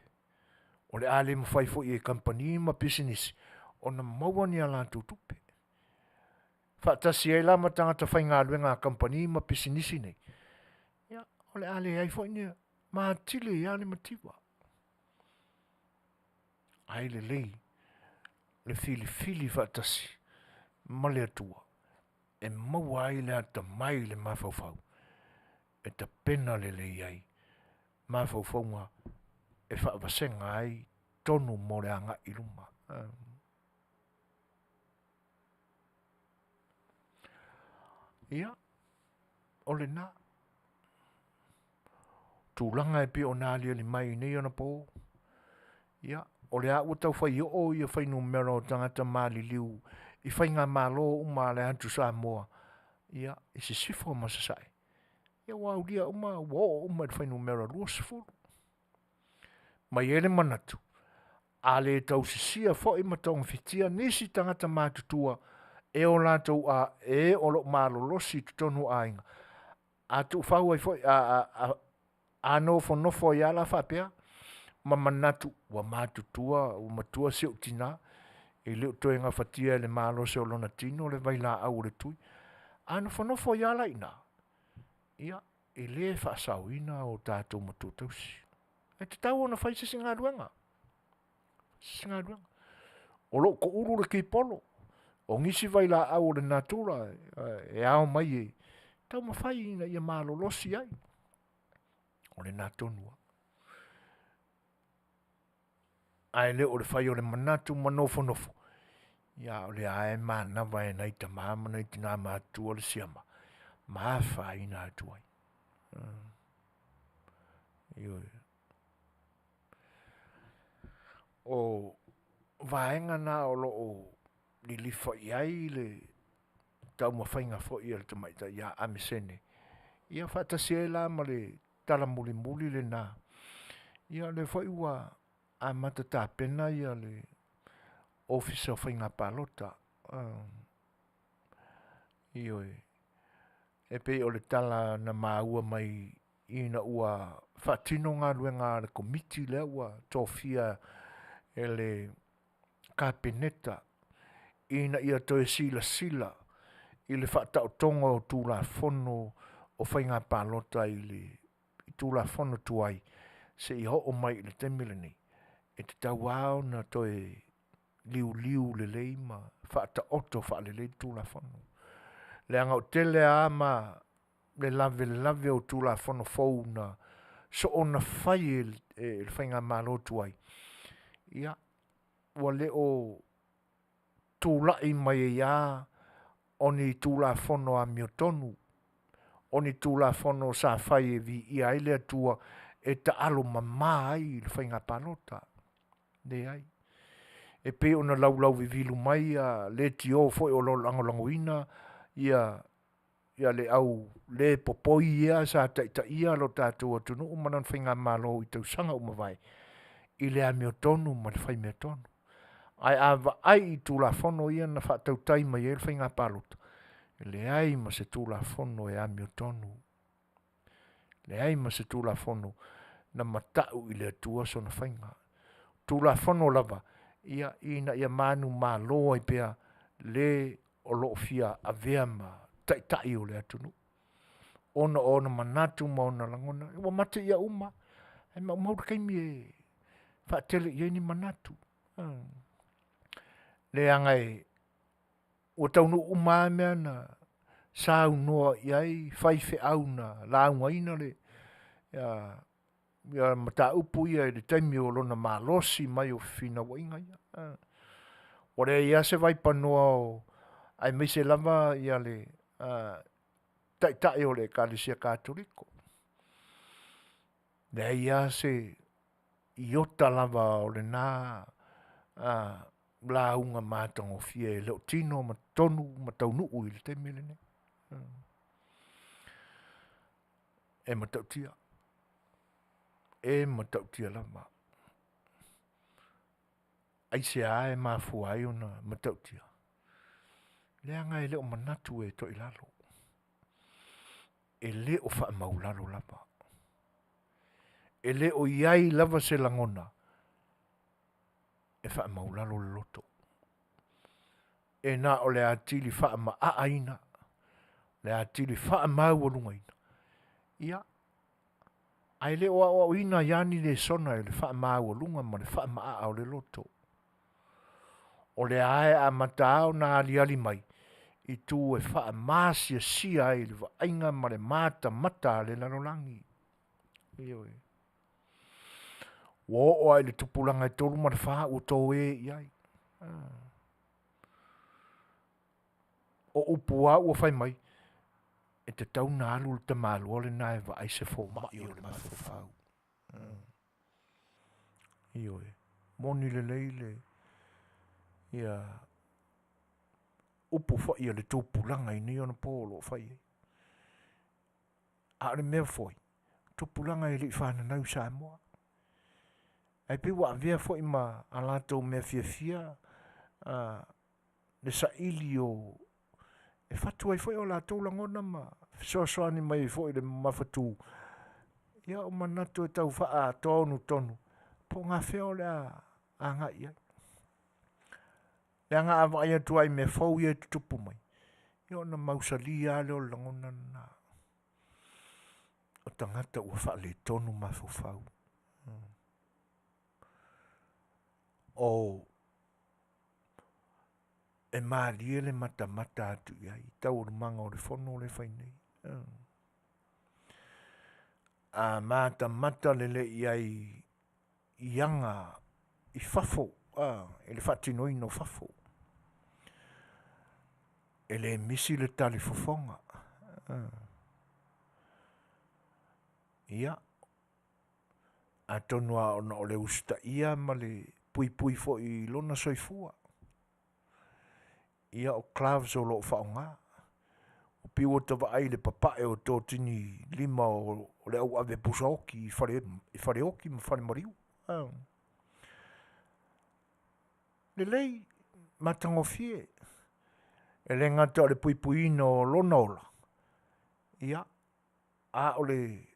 O le a le mafai foi e kamupani ma pisinisi ona maua ni a latou tupe, faatasi ai la ma tagata faigaluega a kamupani ma pisinisi nei, ia o le a leai foi ni ma atili ai lava le mativa. Ae lelei le filifili faatasi ma le Atua e maua ai le atamai i le mafaufau e tapena lelei ai mafaufauga e faavasega ai tonu mo le agai i luma. Ia, o lena tulaga e pei ona aliali mai i nei onapo. Ia, o lea ua tau fai oo ia fuainumera o tagata maliliu i faigamalo uma a le atu Samoa ia i sisifo ma sasae, ia ua aulia uma ua oo uma i le fuainumera 20. Ma e i ai le manatu, a le tausisia foi ma togafitia nisi tagata matutua e o latou e o lo o malolosi i totonu o aiga, a tuufau ai foi a nofonofo ai lava la faapea ma manatu ua matutua ua matua si ou tina, e le o toe gafatia e le malosi o lona tino le vailaau o le tui. A nofonofo ai lava la i ina, ia e le faasaoina o tatou matua tausi. E tatau ona fai se isi galuega, se isi galuega. O lou toulu le kipolo, o nisi vailaau o le natura e ao mai e taumafai ina ia malolosi ai. O lena tonu lava. Ae le o le fai o le manatu ma nofonofo, ia a o lea lava e manava e nai tama ma nai tina matutua le siama ma afaina atu ai. Ioe. O vaega na o lo o lilifa i ai le taumafaiga foi a le tamaitai ia Amisene, ia faatasi ai la ma le tala mulimuli lena, ia o lea foi ua amata tapena le Ofisa o Faiga Palota. Ioe. E pei o le tala na maua mai ina ua faatino galuega a le Komiti lea ua tofia e le Kapeneta ina ia toe silasila i le faataotoga o Tulafono o Faiga Palota i le Tulafono tuai seia oo mai i le taimi lenei, e tatau lava ona toe liuliu lelei ma faataoto faalelei le Tulafono. Leaga o le tele lava ma le lavelave o Tulafono fou na soona fai e le faigamalo tuai, ia ua le o tulai mai ai lava o ni Tulafono amiotonu, o ni Tulafono sa fai e viia ai le Atua e taalo mama ai le faiga palota. Leai. E pei ona laulauvivilu mai leitio foi o lo o lagolagoina le au le popoi ia sa taitaia lo tatou atunuu ma lana faigamalo i tausaga ua mavae i le amiotonu ma le faimeatonu. Ae a vaai i Tulafono ia na faatautai mai ai le faiga palota, e leai ma se Tulafono e amiotonu, leai ma se Tulafono na matau i le Atua sona faiga. O Tulafono lava. Ia, ina ia manumalo ai pea le o lo o fia avea ma taitai o le atunuu ona o ona manatu ma ona lagona, ua mate ia uma, ae maumau le taimi e faatele i ai ni manatu. Leaga e ua taunuu uma lava mea na saunoa i ai faifeau na laugaina le ia mataupu ia i le taimi o lona malosi mai o fefinauaiga ia. Ua leai lava se vaipanoa o aemaise lava ia le taitai o le Ekalesia Katoliko. Leai lava se iota lava o lena lauga matagofie e le o tino ma tonu ma taunuu i le taimi lenei. E matautia, e matautia lava. Aisea e mafua ai ona matautia? Leaga e le o manatu e toilalo, e le o faamaulalo lava. E le o i ai lava se lagona e faamaulalo le loto. E na o le atili faamaaaina, le atili faamaualugaina, ia, ae le o aoaoina ai lava ni lesona i le faamaualuga ma le faamaa o le loto. O lea lava e amata lava ona aliali mai itu e faamaasiasia ai i le vaaiga ma le matamata a le lalolagi. Ioe. Ua oo lava i le tupulaga e 3 ma le 4 ua toe i ai. O upu lava ua fai mai, e tatau ona alu le tamaloa lena e vaai se fomai o le mafaufau. Ioe, moni lelei le ia upu foi a le tupulaga i nei ona po o lo o fai ai. A o le mea foi, o tupulaga e le i fananau i Samoa. Ae pei ua avea foi ma a latou mea fiafia le saili o e fatu ai foi o latou lagona ma fesoasoani mai ai foi i le mamafatu. Ia o manatu e tau faatonutonu po o gafea o le a agai i ai. Leaga a vaai atu lava i mea fou ia e tutupu mai, ia ona mausali lava lea o le lagona lena. O tagata ua faaletonu mafaufau. O e malie le matamata atu i ai i taualumaga o le fono lea e fai nei. A matamata lelei i ai i aga i fafo i le faatinoina o fafo, e le misi le talifofoga. Ia, atonu lava ona o le usitaia ma le puipui foi i lona soifua. Ia o gloves o lo o faaaoga. E pei ua ta vaai i le papae o totini lima o le au ave pusaoti i faleoti ma falemaliu. Lelei, matagofie. E le gata o le puipuiina o lona ola, ia, a o le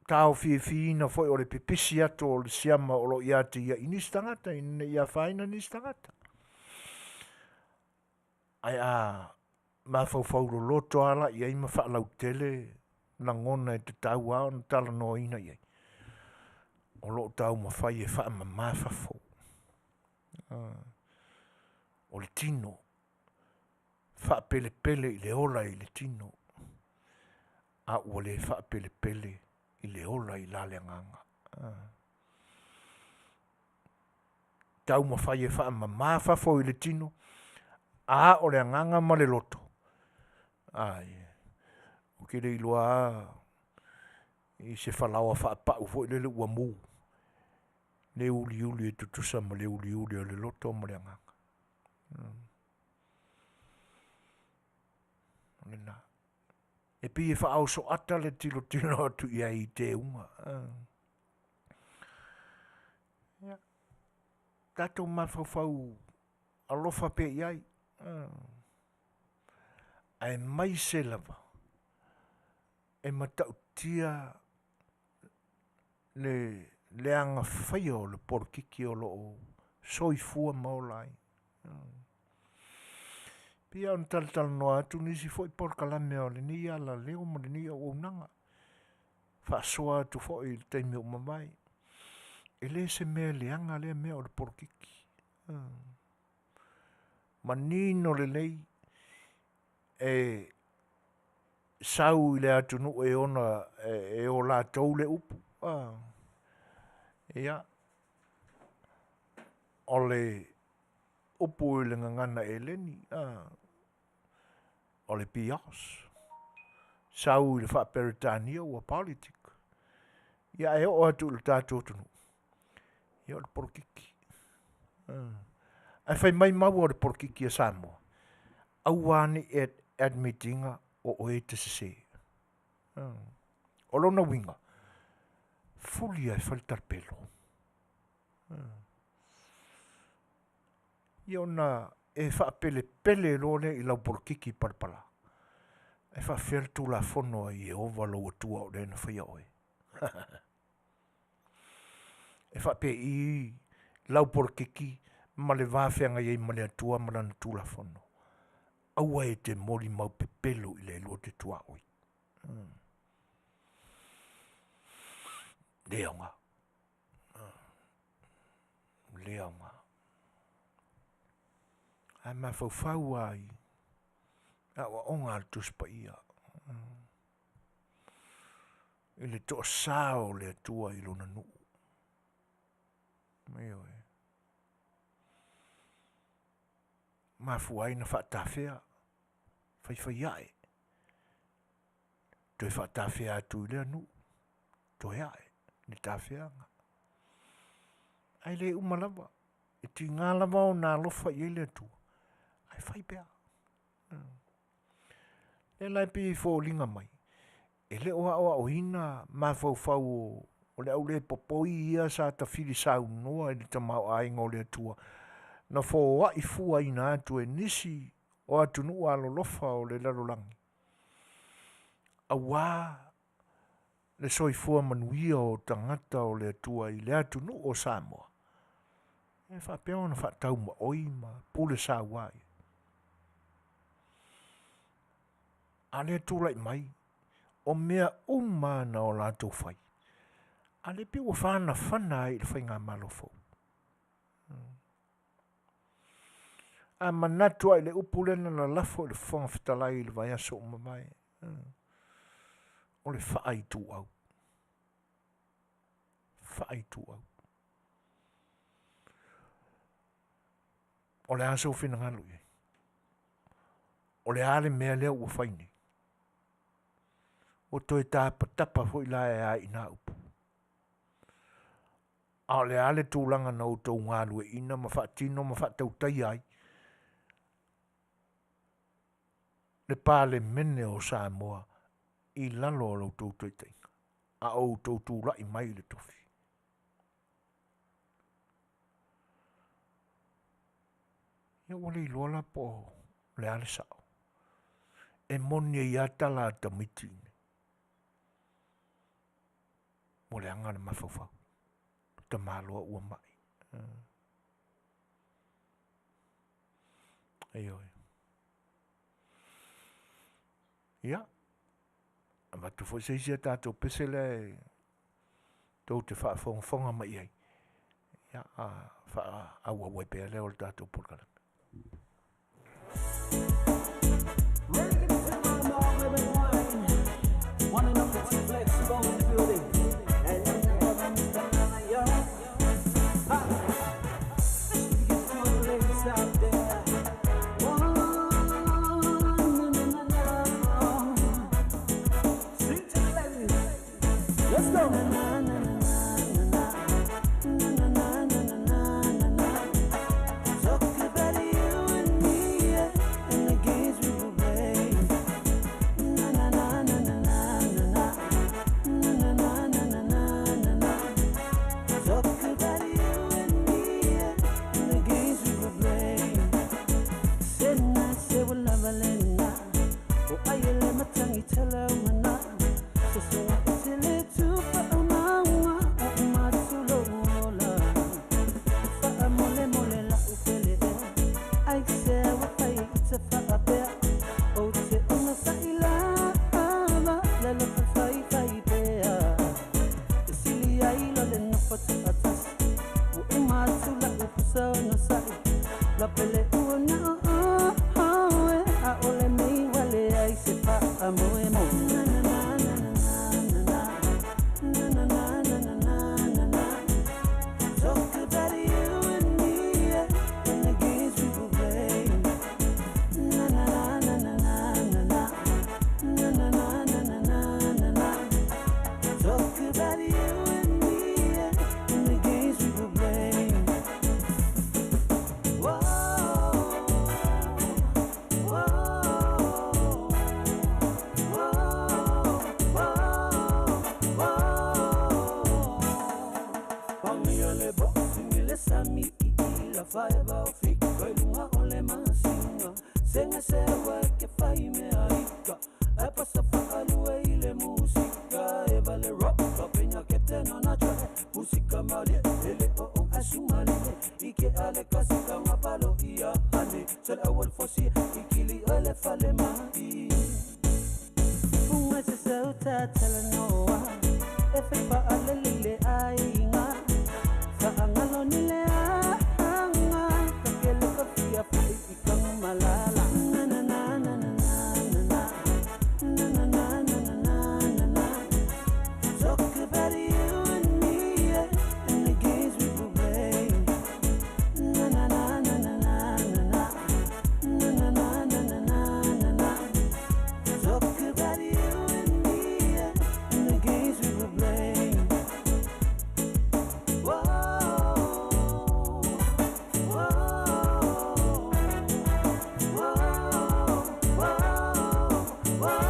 taofiofiina foi o le pipisi atu o le siama o lo o ia te ia i nisi tagata ina ne i afaina nisi tagata. Ae a mafaufau loloto lava la i ai ma faalautele lagona e tatau lava ona talanoaina i ai, o lo o taumafai e faamama fafo. O le tino, faapelepele i le ola i le tino, a ua le faapelepele i le ola i la le agaga. Taumafai e faamama fafo i le tino, a o le agaga ma le loto, ai, ou te le iloa lava i se falaoa faapau foi lele ua mu, le uliuli e tutusa ma le uliuli o le loto ma le agaga. O lena. E pei e faaosoata le tilotilo atu i ai i teuga. Ia, tatou mafaufau alofa pea i ai, aemaise lava e matautia le leaga faia o le polokiki o lo o soifua ma ola ai. Pei ona talatalanoa atu nisi foi polokalame o lenei alaleo ma lenei auaunaga, faasoa atu foi i le taimi ua mavae. E le se mea leaga lea mea o le polokiki. Manino lelei e sau i le atunuu e ona e o latou le upu. Ia, o le upu i le gagana eleni, o le bios. Sau i le faa-Peretania ua politic. Ia ae oo atu i le tatou atunuu, ia o le polokiki. Ae fai mai maua o le polokiki a Samoa, aua ne i admit ina o oe e te sese. O lona uiga, fuli lava e fai le talapelo. Ia ona e faapelepele loa lea i lau polokiki palapala. Ae faafefea le Tulafono a Ieova lou Atua o lea na faia oe? E faapei lau polokiki ma le va feagai ai ma le Atua ma lana Tulafono. Aua e te molimau pepelo i le lua te tuaoi. Le aoga. Le aoga. Ae mafaufau lava i aoaoga a le Tusi Paia i le toasa o le Atua i lona nuu. Ioe. Mafua ai na faatafea, faifai ae, toe faatafea atu i lea nuu, toe ae le tafeaga. Ae le uma lava, e tiga lava ona alofa i ai le Atua, ae fai pea. Lea la e pei e foliga mai, e le o aoaoina mafaufau o le au le popoi ia sa tafili saunoa i le tamaoaiga o le Atua, na foai fuaina atu e nisi o atunuu alolofa o le lalolagi, aua le soifua manuia o tagata o le Atua i le atunuu o Samoa, e faapea ona faataumaoi ma pule saua ai. A lea tulai mai, o mea uma na o latou fai, a lea pei ua fanafana ai i le faigamalo fou. A manatu lava i le upu lea na lalafo i le Fofoga Fetalai i le vaiaso ua mavae, o le faaituau. Faaituau. O le a sou finagalo i ai? O le a le mea lea ua fai nei? Ua toe tapatapa foi la e a i nā upu. A o le a le tulaga na outou galueaiina ma faatino ma faatautaia ai le Palemene o Samoa i lalo o la outou taitaiga, a o outou tulai mai i le tofi? Ia ua le iloa la po o le a le sao. E moni ai lava tala a tamaiti i inei. Ua leaga le mafaufau. Tamaloa ua mai. Ioe. Ia, avatu foi se isi a tatou pese lea e tou te faafogafoga mai i ai. Ia, a faaauau ai pea lea o le tatou polokalame. fosi ikili ole fale mai Unga se sauta talanoa E fepa alelele aiga Faangalo ni le anga Kakele ka fia fai i kang malala Na na na na na na na Na na na na na na na na Talk about you and me yeah, and the games we will play. Na na na na na na na na na na na na na na na na. Talk about you and me yeah, and the games we will play. Whoa, whoa, whoa, whoa, whoa.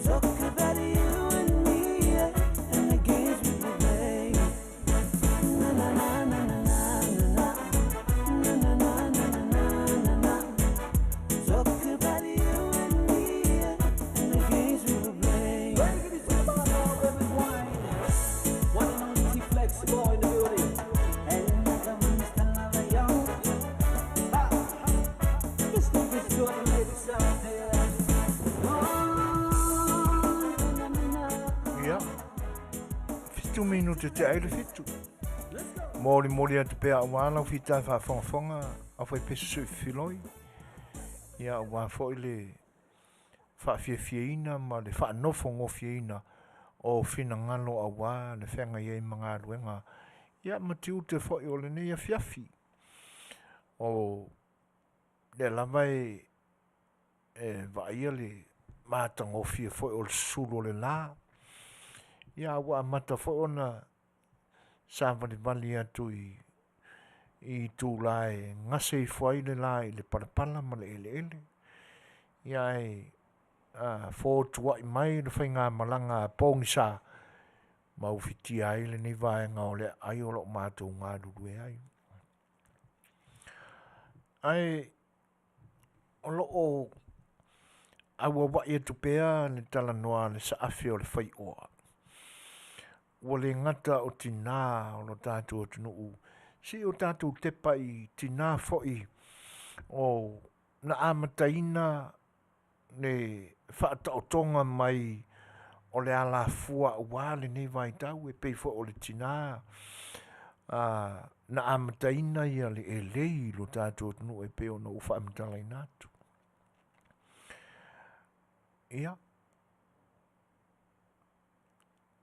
Talk about you and me yeah, and the games we will play. Na na na na na na na na na na na na na na. Talk about you and me yeah, and the games we will play. One and only T-Flex boy in the building. And I got my Mr. Lover, yo. Ah. This one is to all the ladies out there. Oh, na, na, na. Ia. 7 minute te ai le 7. Molimoli atu pea auā lau fita faafogafoga au faipesu soifiloi. Ia auā fo'i le faafiafiaina ma le faanofogofieina o finagalo auā le feagai ai ma galuega. Ia ma tiute fo'i o lenei afiafi. O lea lava e e vaaia le matagofie foi o le susulu o le la. Ia ua amata foi ona savalivali atu i i itulā e gase ifo ai le la i le palapala ma le eleele. Ia ae a fotuai mai le faigamalaga a pogisa ma ufitia ai lenei vaega o le aai o loo matou galulue ai. Ae o loo auauai atu pea le talanoa a le saafi o le faioa. Ua le gata o tinā o lo tatou atunuu, seia o tatou tepa i tinā foi o na amataina le faataotoga mai o le alafua auā lenei vaitau e pei foi o le tinā a na amataina ia le elei i lo tatou atunuu e pei ona ou faamatalaina atu. Ia,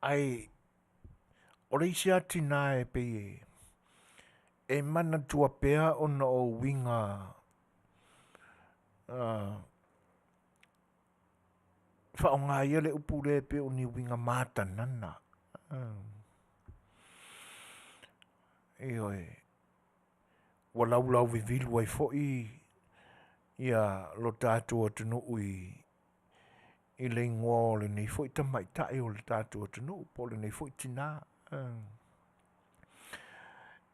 ae o le isi atinā e pei e e manatua pea ona o uiga faaaoga ia le upu lea e pei o ni uiga matanana. Ioe, ua laulauvivilu ai foi ia lo tatou atunuu i i le igoa o lenei foi tamaitai o le tatou atunuu po o lenei foi tinā.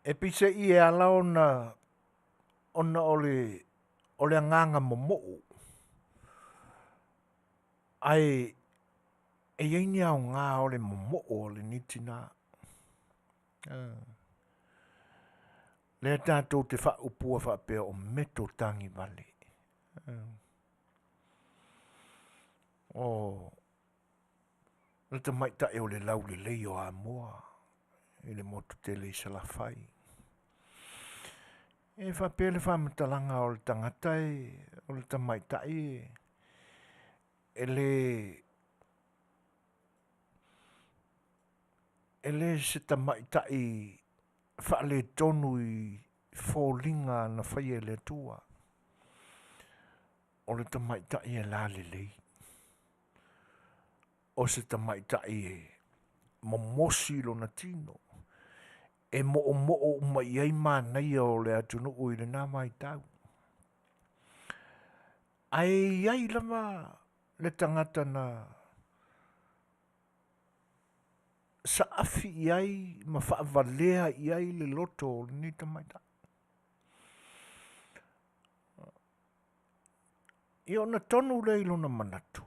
E peiseai e ala ona ona o le o le agaga momoo, ae e i ai ni aoga o le momoo o lenei tinā. Lea tatou te faaupua faapea o meto tagivale. O le tamaitai o le laulelei o Amoa i le motu tele i Salafai. E faapea le faamatalaga o le tagata e o le tamaitai e le. E le se tamaitai faaletonu i foliga na faia e le Atua. O le tamaitai e lalelei. O se tamaitai e momosi lona tino, e moomoo uma i ai manaia o le atunuu i lena vaitau. Ae i ai lava le tagata na saafi i ai ma faavalea i ai le loto o lenei tamaitai. Ia ona tonu lea i lona manatu,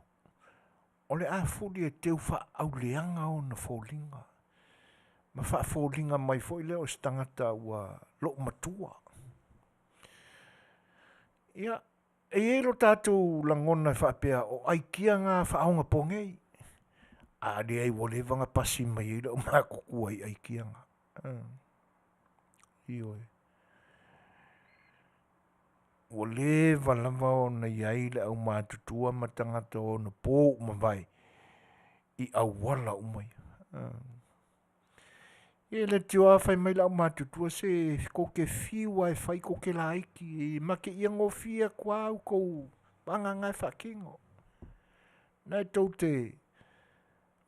o le a fuli e teu faaauleaga ona foliga, ma faafoliga mai foi lea o se tagata ua loo matua. Ia, e i ai lo tatou lagona e faapea o aikia na faaonapogei, a leai ua leva ona pasi mai ai le aumatutua i aikia na. Ioe. Ua leva lava ona i ai le aumatutua ma tagata o ona po ua mavae i auala uma ia. Ia le tioa fai mai le aumatutua se tou te fiu lava e fai tou te laiti e mateia gofie atu lava a outou agaga e faatino. Na e tou te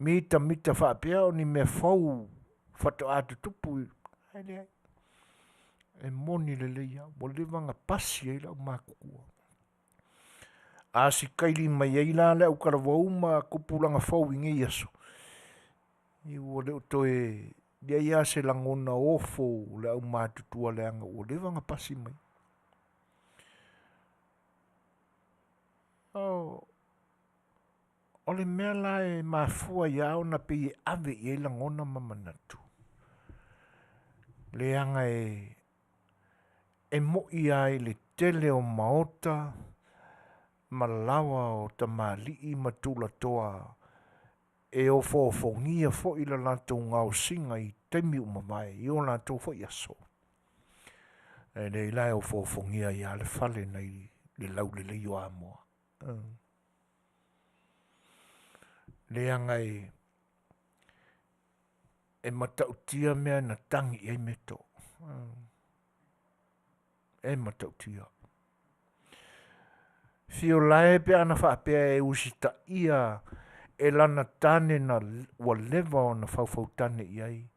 mitamita faapea o ni mea fou faatoa tutupu ae leai. E moni lelei lava, ua leva ona pasi ai le aumatutua. A sikaili mai ai la le autalavou ma tupulaga fou i nei aso, ia ua le o toe leai lava se lagona ofo o le aumatutua leaga ua leva ona pasi mai. O le mea la e mafua ai lava ona pei e ave i ai lagona ma manatu, leaga e moi lava i le tele o maota ma laoa o tamalii ma tulatoa e ofoofogia foi le latou gaosiga i taimi ua mavae i o latou foi aso. E leai la e ofoofogia ai lava le fale nai le laulelei o Amoa. Leaga e matautia mea na tagi i ai meto. E matautia. Fio lae pe ana faapea e usitaia e lana tane na ua leva ona faufautane i ai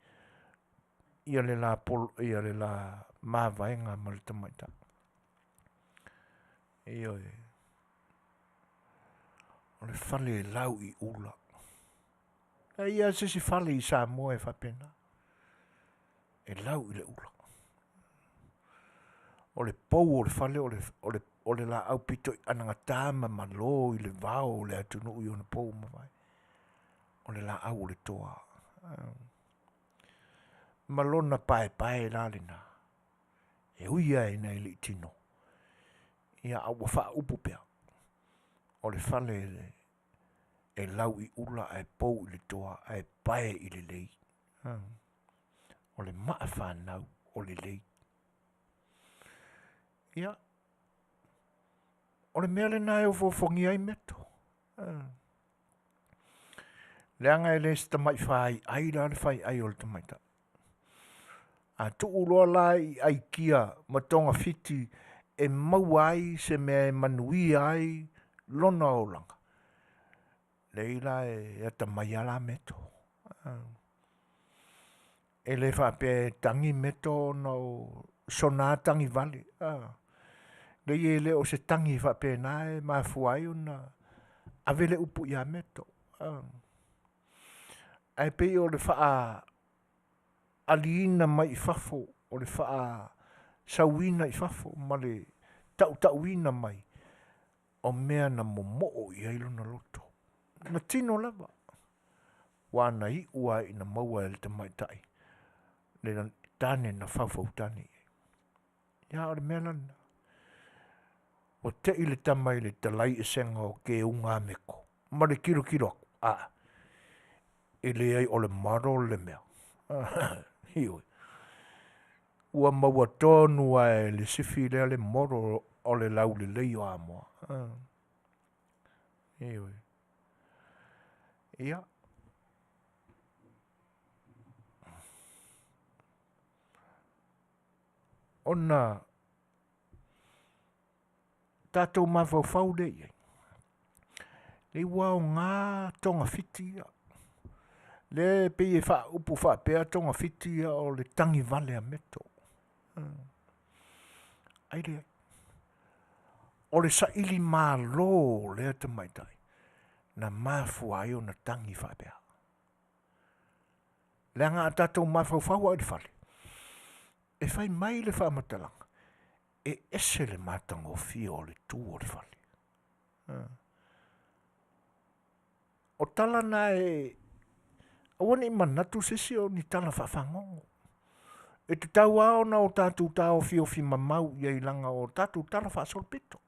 ia le la polo, ia le la mavaega ma le tamaitai. Ioe. O le fale e lau i ula. E ia se isi fale i Samoa e faapena. E lau i le ula. O le pou o le fale o le laau pito i anagata ma malo i le vao o le atunuu i ona pou ua mavae. O le laau o le toa. Ma lona paepae la lena. E ui lava ina e le i tino, ia a ua faaupu pea. O le fale e lau i ula ae pou i le toa ae pae i le lei. O le maa fanau o le lei. Ia, o le mea lena e ofoofogia ai meto. Leaga e le se tamai faiai la le faiai o le tamaitai. A tuu loa la i aikia ma togafiti e maua ai se mea e manuia ai lona olaga, leai la e atamai lava la meto. E le faapea e tagi meto ona o sona tagi vale. Leai e le o se tagi faapena e mafua ai ona ave le upu ia meto. Ae pei o le faaaliina mai i fafo, o le faasauina i fafo ma le tautauina mai o mea na momoo i ai lona loto. Na tino lava, ua na iu lava ina maua e le tamaitai le tane na faufautane i ai. Ia o le mea la lena. Ua tei le tama i le talai esega o keuga meko ma le tilotilo atu, a, e leai o le model le mea. Ioe. Ua maua tonu lava e le sifi lea le model o le laulelei o Amoa. Ioe. Ia. Ona tatou mafaufau lea i ai, le ua aoga togafiti ia. Lea e pei e faaupu faapea togafiti ia o le tagi vale a meto. Ai leai. O le saili malo o lea tamaitai na mafua ai ona tagi faapea. Leaga a tatou mafaufau lava i le fale, e fai mai le faamatalaga, e ese le matagofie o le tu o le fale. O tala na e aua ne i manatu se isi o ni tala faafagogo. E tatau lava ona o tatou taofiofi mamau i ai leaga o tatou tala faasolopito.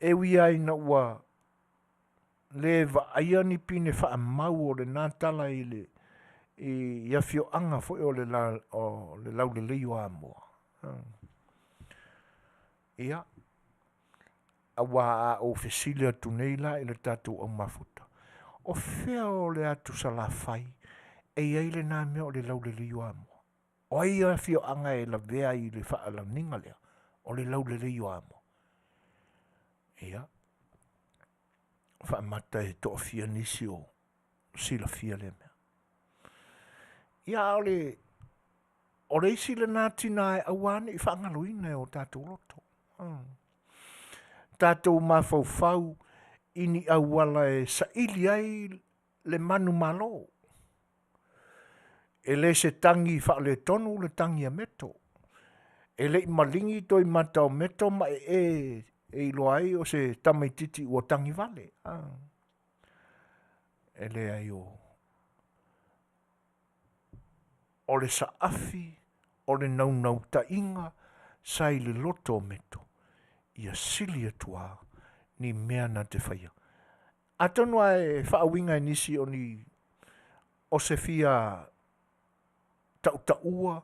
E ui lava ina ua le vaaia ni pine faamau o lena tala i le i afioaga foi o le laulelei o Amoa. Ia, aua a ou fesili atu nei la i le tatou au mafuta, o fea o le atu Salafai e i ai lena mea o le laulelei o Amoa? O ai afioaga e lavea i le faalaniga lea o le laulelei o Amoa? Ia, faamata e toafia nisi o silafia lea mea. Ia, a o le, o le isi lena tina e aua ne i faagaloina e o tatou loto. Tatou mafaufau i ni auala e saili ai le manumalo. E le se tagi faaletonu le tagi a meto. E le i maligi toimata o meto ma ee e iloa ai o se tamaititi ua tagi vale. E leai o o le saafi o le naunautaiga sa i le loto o meto ia sili atu lava ni mea na te faia. Atonu lava e faauiga e nisi o ni o se fia tautaua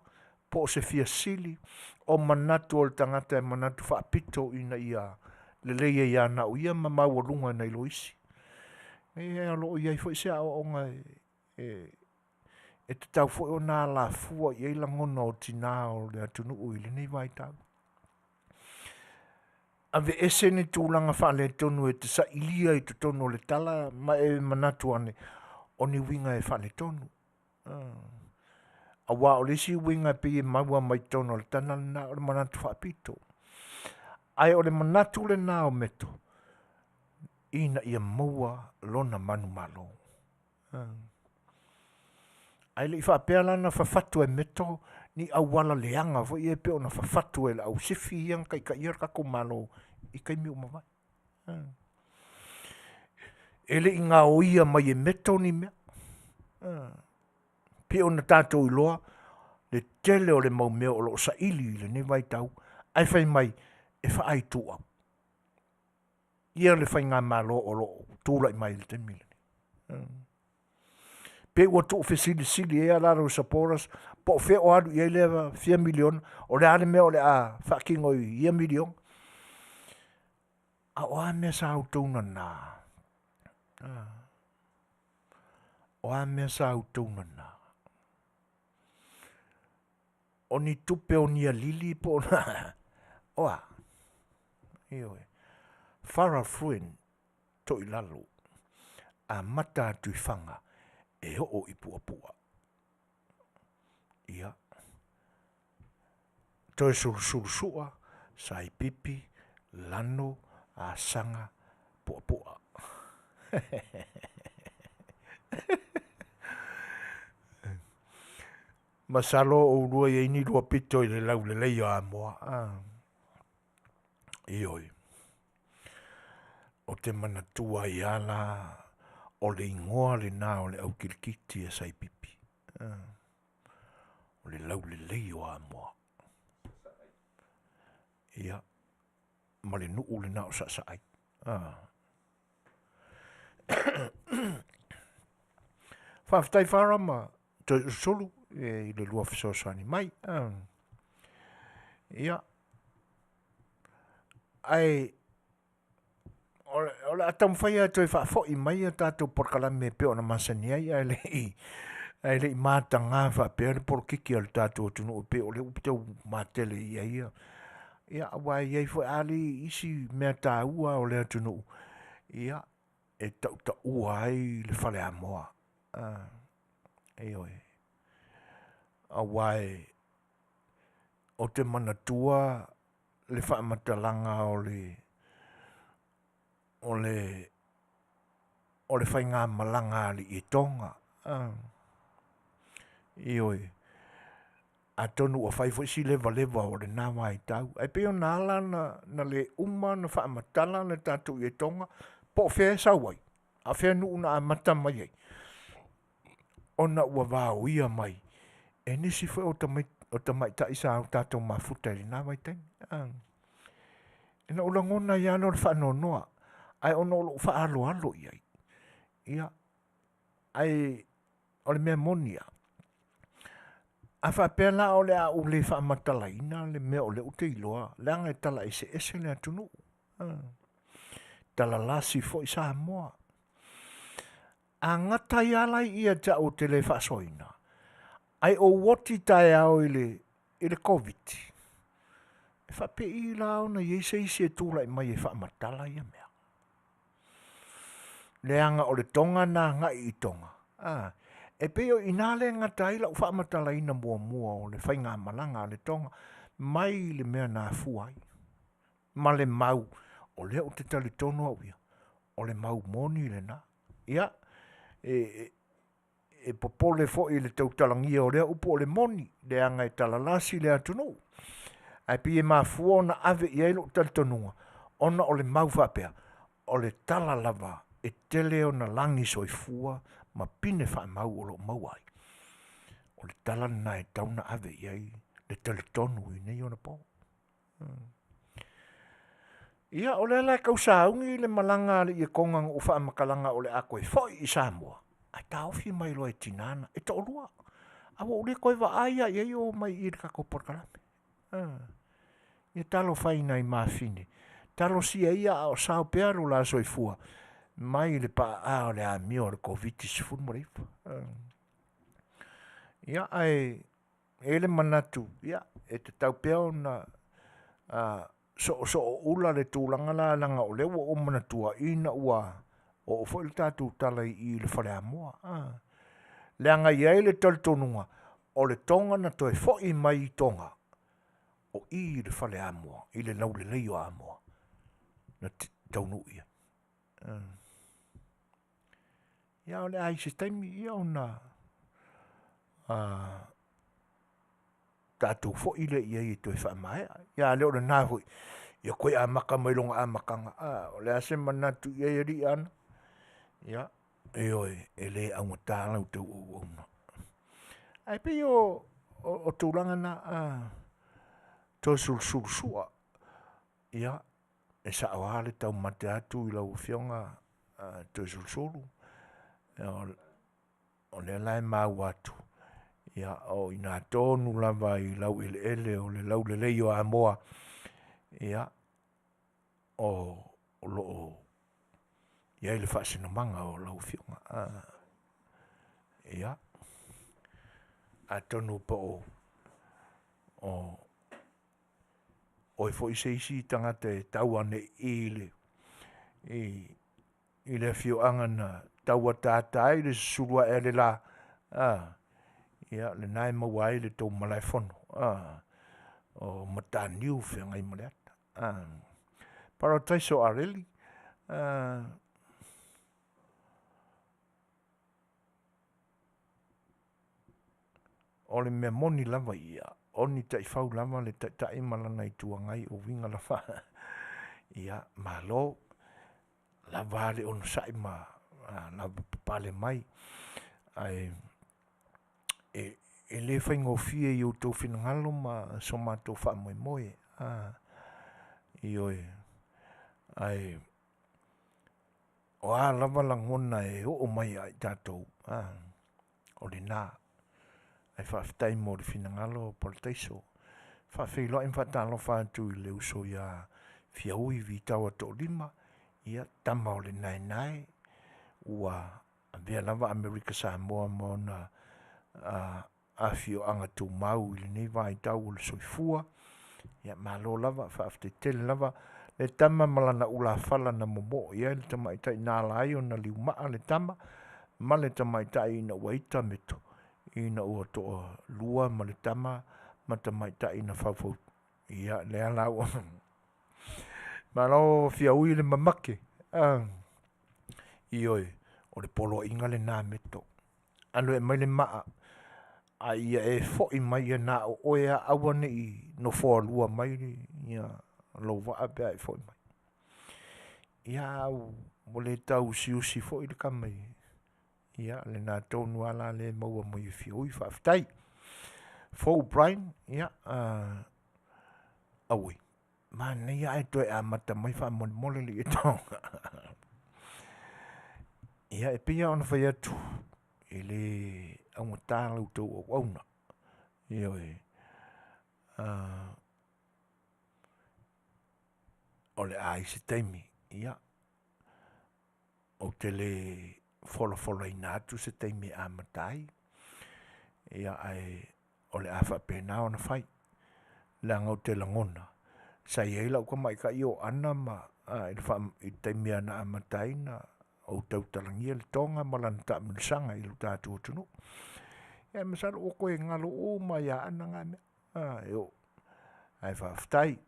po o se fia sili o manatu o le tagata e manatu faapito ina ia lelei ai ia na o ia ma maualuga nai lo isi. E o lo o i ai foi se aoaoga e, e tatau foi ona alafua i ai lagona o tinā o le atunuu i lenei vaitau. Aveese ni tulaga faaletonu e te sailia i totonu o le tala ma e manatu ane o ni uiga e faaletonu. Aua o le isi uiga e pei e maua mai totonu o le tala lena o le manatu faapito. Ae o le manatu lena o meto ina ia maua lona manumalo. Ae le i faapea la na fafatu e meto ni auala leaga foi ia pei ona fafatu e le au sifi ia na taitaia le tatou Malo i taimi ua mavae. E le i gaoia mai e meto ni mea. Pei ona tatou iloa le tele o le mau mea o lo o saili i lenei vaitau, ae fai mai e faaituau ia le faigamalo o lo o tulai mai i le taimi lenei. Pe ua tuufesilisili ai a latou supporters po o fea o alu i ai lea fia miliona, o le a le mea o le a faatino i ia miliona. A o a mea sa outou nana? O a mea sa outou nana? O ni tupe o ni alili po o o a? Ioe. Farah Fruin Toilalo, amata atu i Faga e oo i Puapua. Ia, toe sulusulu sua, saipipi, lano, asaga, puapua. Masalo o oulua e i ai ni lua pito i le laulelei o Amoa. Ioe. Ou te manatua ai lava la o le igoa lena o le au kilikiti a Saipipi. O le laulelei o Amoa. Ia, ma le nuu lena o Saasaai. Faafetai Farah ma Toeolesulu i le lua fesoasoani mai. Ia, ae o le a taumafai lava e toe faafoi mai a tatou polokalame e pei ona masani ai ae le i Ae le i mataga faapea le polokiki a le tatou atunuu e pei o lea ua tau matele i ai ia. Ia aua e i ai foi a le isi mea taua o le atunuu, ia e tautaua ai le faleamoa. Ioe. Aua e ou te manatua le faamatalaga o le o le o le faigamalaga a le Ietoga. Ioe. Atonu ua fai foi si levaleva o lena vaitau, ae pei ona ala na le uma ona faamatala le tatou ietoga po o fea e sau ai, a o fea nuu na amata mai ai, ona ua vaoia mai e nisi foi o tamaitai sa o tatou mafuta i lena vaitaimi. Ina ou lagona ai lava lea o le faanoanoa, ae ona o lou faaaloalo i ai, ia, ae o le mea moni lava, a faapea la o le a ou le faamatalaina le mea o lea ou te iloa, leaga e tala eseese le atunuu, talalasi foi Samoa. A gata ai lava la i i ia te au ou te le faasoaina, ae ou oti taeao i le, i le Koviti, e faapei la ona i ai se isi e tulai mai e faamatala ia mea? Leaga o le Toga na agai i Toga, a, e pei o i ina lea e gata ai lau faamatalaina muamua o le faigamalaga a le Toga mai le mea na afua ai, ma le mau, o lea ou te talitonu au ia, o le mau moni lena. Ia, e, e popole foi i le tautalagia o lea upu o le moni, leaga e talalasi le atunuu. Ae pei e mafua ona ave i ai lou talitonuga, ona o le mau faapea, o le tala lava e tele ona lagi soifua ma pine faamau o lo o maua ai. O le tala lena e tatau ona ave i ai le talitonu i nei ona po. Ia, o lea la e tau sauni le malaga a le ietoga na ou faamatalaga o le a toe foi i Samoa, ae taofi mai loa e tina na, e toalua. A ua ou le toe vaai lava i ai o omai i i le tatou polokalame. Ia talofa e i nai mafine, talosia ia a o sao pea lo la soifua mai le paa o le amio a le Koviti-19. Ia, ae e i ai le manatu, ia, e tatau pea ona soosooula le tulaga la leaga o lea ua ou manatua ina ua oo foi le tatou tala i i le faleamoa. Leaga e i ai le talitonuga, o le Toga na toe foi mai i Toga, o i i le faleamoa, i le laulelei o Amoa, na taunuu i ai. Ia o le a i se taimi ia ona tatou foi lea i ai e toe faamaea. Ia a le o lena foi, ia toe amata mai lona amataga. A, o le a se manatu i ai alii Ana? Ia, ioe, e le augata la outou auauna. Ae pei o, o, o tulaga na, a, toe sulusulu sua, ia, e sao lava le taumate atu i lau Afioga Toeolesulusulu, o lea la e maua atu, ia, o i ina tonu lava i laueleele o le laulelei o Amoa, ia, o lo o i ai le faasinomaga o lau Afioga. Ia, atonu po o oe foi se isi tagata e tau ane i i le, i le afioaga na tau ataata ai le susulu ae a le la, a, ia lena e maua ai le tou malaefono, a, o Mataniu Feagaimaleata. A, Parataiso Areli, a, o le mea moni lava ia, o ni taifau lava le Taitai ma lana Itu Agai, o uiga lava, ia, malo lava le onosai ma lavapapale mai, ae e le faigofie i outou finagalo ma so matou faamoemoe. Ioe. Ae o a lava lagona e oo mai ia i tatou, o lena. Ae faafetai mo le finagalo Parataiso. Faafeiloai ma faatalofa atu i le uso ia Fiaui Vitaoa Toalima, ia tama o le naenae, ua avea lava Amerika Samoa ma ona. Afioaga Tumau i lenei vaitau o le soifua. Ia malo lava, faafetai tele lava le tama ma lana ulafala na momo'o i ai le tamaitai na ala ai ona liumaa le tama ma le tamaitai ina ua ita meto ina ua toalua ma le tama ma tamaitai na faufau ia lea la ua malo fiaui le mamake. Ioe, o le poloaiga lena meto. Alu e aumai le maa a ia e foi mai ia na o oe lava, aua ne i nofoalua mai ia lou vaa pe a e foi mai. Ia a ua le tau usiusi foi le tama ia lena tonu lava la lea e maua mai e Fiaui, faafetai. Fou Brian, ia auoi, manaia ae toe amata mai faamolemole le ietoga. Ia e pei lava ona fai atu, e le augata la outou auauna. Ioe. O le a i ai se taimi, ia, ou te le folafolaina atu se taimi e amata ai, ia ae o le a faapena ona fai, leaga ou te lagona, sa i ai lau tamaitai o Aana ma i le taimi na amata ai ona ou tautalagia le Toga ma lana taamilosaga i lo tatou atunuu. Ia masalo ua toe galo uma ia Aana na mea. Ae faafetai.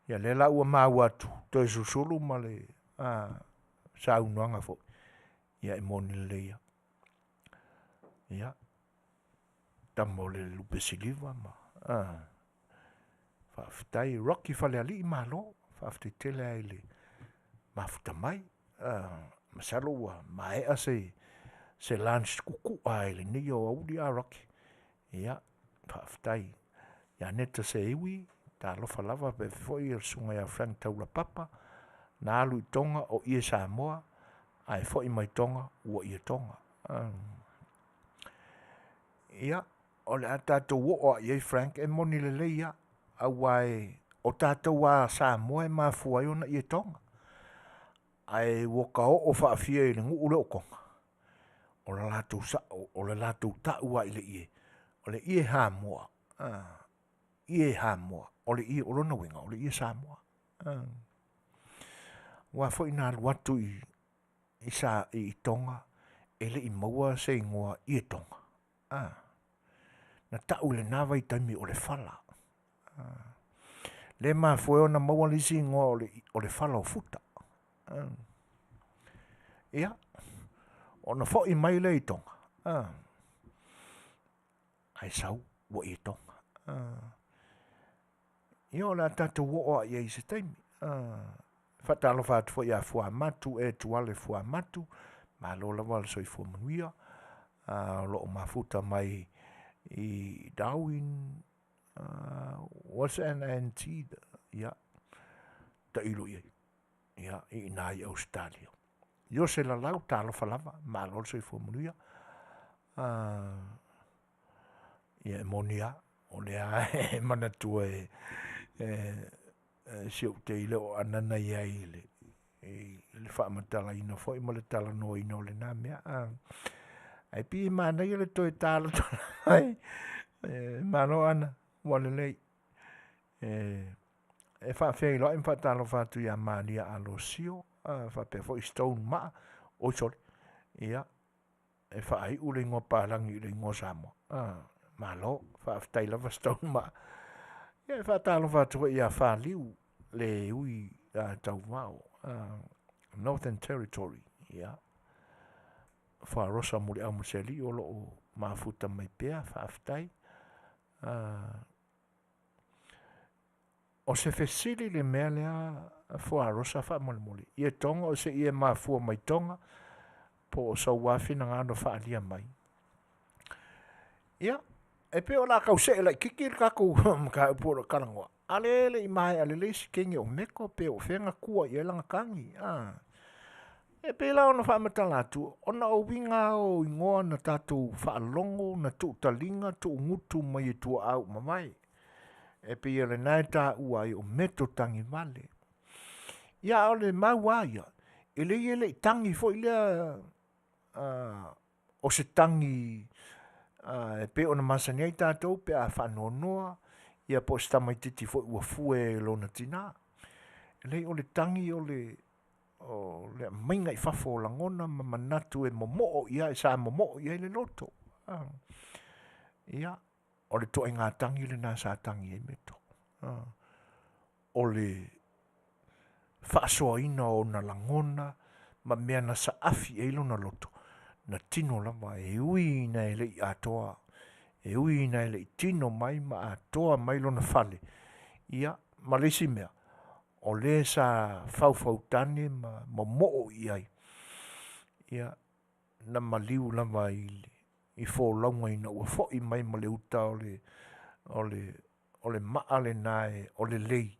Ia lea la ua maua atu, toe susulu ma le saunoaga foi, ia e moni lelei lava. Ia, tama o le lupe siliva ma faafetai. Rocky Falealii Malo, faafetai tele lava i le mafuta mai. Masalo ua maea se lunch kukua i lenei aoauli Rocky. Ia, faafetai ia Neta Seiui, talofa lava faapea foi le susuga ia Frank Taulapapa na alu i Toga o ie Samoa ae foi mai Toga ua ie Toga. Ia, o le a tatou oo lava i ai Frank, e moni lelei lava, aua o tatou lava Samoa e mafua ai ona ie Toga. Ae ua ta oo faafia i le nuu lea o Toga, o le latou sao, o le latou tau lava i le ie, o le ie Hamoa. Ie Hamoa, o lona uiga o le ie Samoa. Aua foi na alu atu i Toga e le i maua se igoa ie Toga. Na tau i lena vaitaimi o le fala. Lea e mafua ai ona maua le isi igoa o le fala o futa. Ia, ona foi mai lea i Toga, ae sau ua ie Toga. Ia o le a tatou oo lava i ai i se taimi. Faatalofa atu foi ia Fuamatu Etuale Fuamatu, malo lava le soifua manuia, o lo o mafuta mai i Darwin, what's NT? Ia, tailo i ai, ia, i ina i Ausetalia. Iose Lalau, talofa lava, malo le soifua manuia. Ia e moni lava, o lea lava e manatua e si ou teine o Aana na i ai i le faamatalaina foi ma le talanoaina o lena mea. Ae pei e manaia le toe ta mai. Malo Aana, ua lelei. E faafeiloai ma faatalofa atu ia Maria Alosio faapea foi Stone Maa, oi sole, ia, e faaiu le igoa palagi i le igoa Samoa. Malo, faafetai lava Stone Maa. Ia e faatalofa atu foi ia Faliu Leuitauvao Northern Territory, ia, Faarosa Muliau ma sealii o lo o mafuta mai pea, faafetai. O se fesili le mea lea Fuarosa faamolemole, ie Toga o se ie mafua mai Toga po o sou lava finagalo faaalia mai. Ia, e pei o le a tau see laitiiti le tatou mataupu o lo o talanoa, a o lea e le i maea lelei si teine o Meko pe o fea na tua i ai lana tagi. E pei la ona faamatala atu, ona o uiga lava o igoa na tatou faalogo na tuutaliga tuugutu mai e tuaa ua mavae. E pei o lena e taua ai o meto tagivale. Ia a o le mau lava ia, e leai e le i tagi foi lea o se tagi. E pei ona masani ai tatou pe a faanoanoa, ia po o se tamaitiiti foi ua fue e lona tinā. E leai o le tagi o le o le aumaiga i fafo o lagona ma manatu e momoo i ai, sa momoo i ai le loto. Ia, o le ituaiga tagi lena sa tagi ai Meto. O le faasoaina o ona lagona ma mea na saafi i ai lona loto, na tino lava e ui ina e le i atoa, e ui ina e le i tino mai ma atoa mai lona fale, ia ma le isi mea, o le sa faufautane ma momoo i ai, ia, na maliu lava i folauga ina ua foi mai ma le uta o le maa lena o le lei,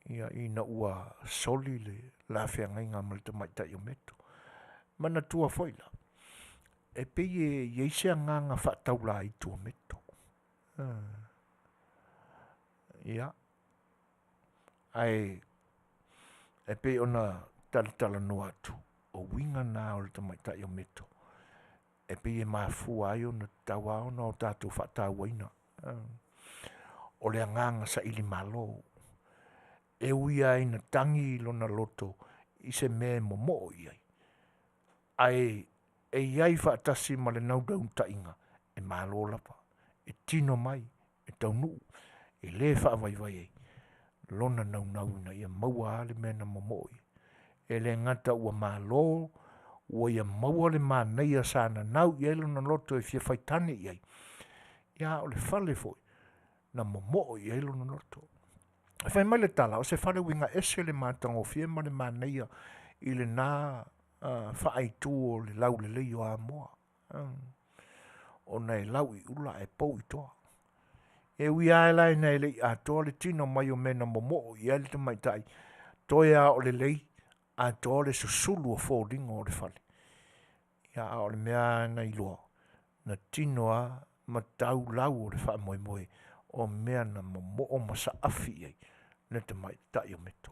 ia, ina ua soli le la feagaiga ma le tamaitai o Meto. Manatua foi la, e pei e i ai se agaga faataulaitu o Meto. Ia, ae e pei ona talatalanoa atu, o uiga na o le tamaitai o Meto, e pei e mafua ai ona tatau lava ona o tatou faatauaina. O le agaga sailimalo, e ui lava ina tagi lona loto i se mea e momoo i ai, ae e i ai faatasi ma le naunautaiga e malo lava, e tino mai, e taunuu, e le faavaivai ai lona naunau ina ia maua lava le mea na momoo i ai. E le gata ua malo, ua ia maua le manaia sa nanau i ai lona loto e fia faitane i ai, ia a o le fale foi na momoo i ai lona loto. Fai mai le tala, o se fale uiga ese le matagofie ma le manaia i lena faaitu o le laulelei o Amoa, ona e lau i ula ae pou i toa. E ui lava la ina e le i atoa le tino mai o mea na momoo i ai le tamaitai, toe lava o le lei, atoa le susulu o foliga o le fale. Ia a o le mea lava na iloa, na tino lava ma tau lau o le faamoemoe o mea na momoo ma saafi i ai le tamaitai o Meto.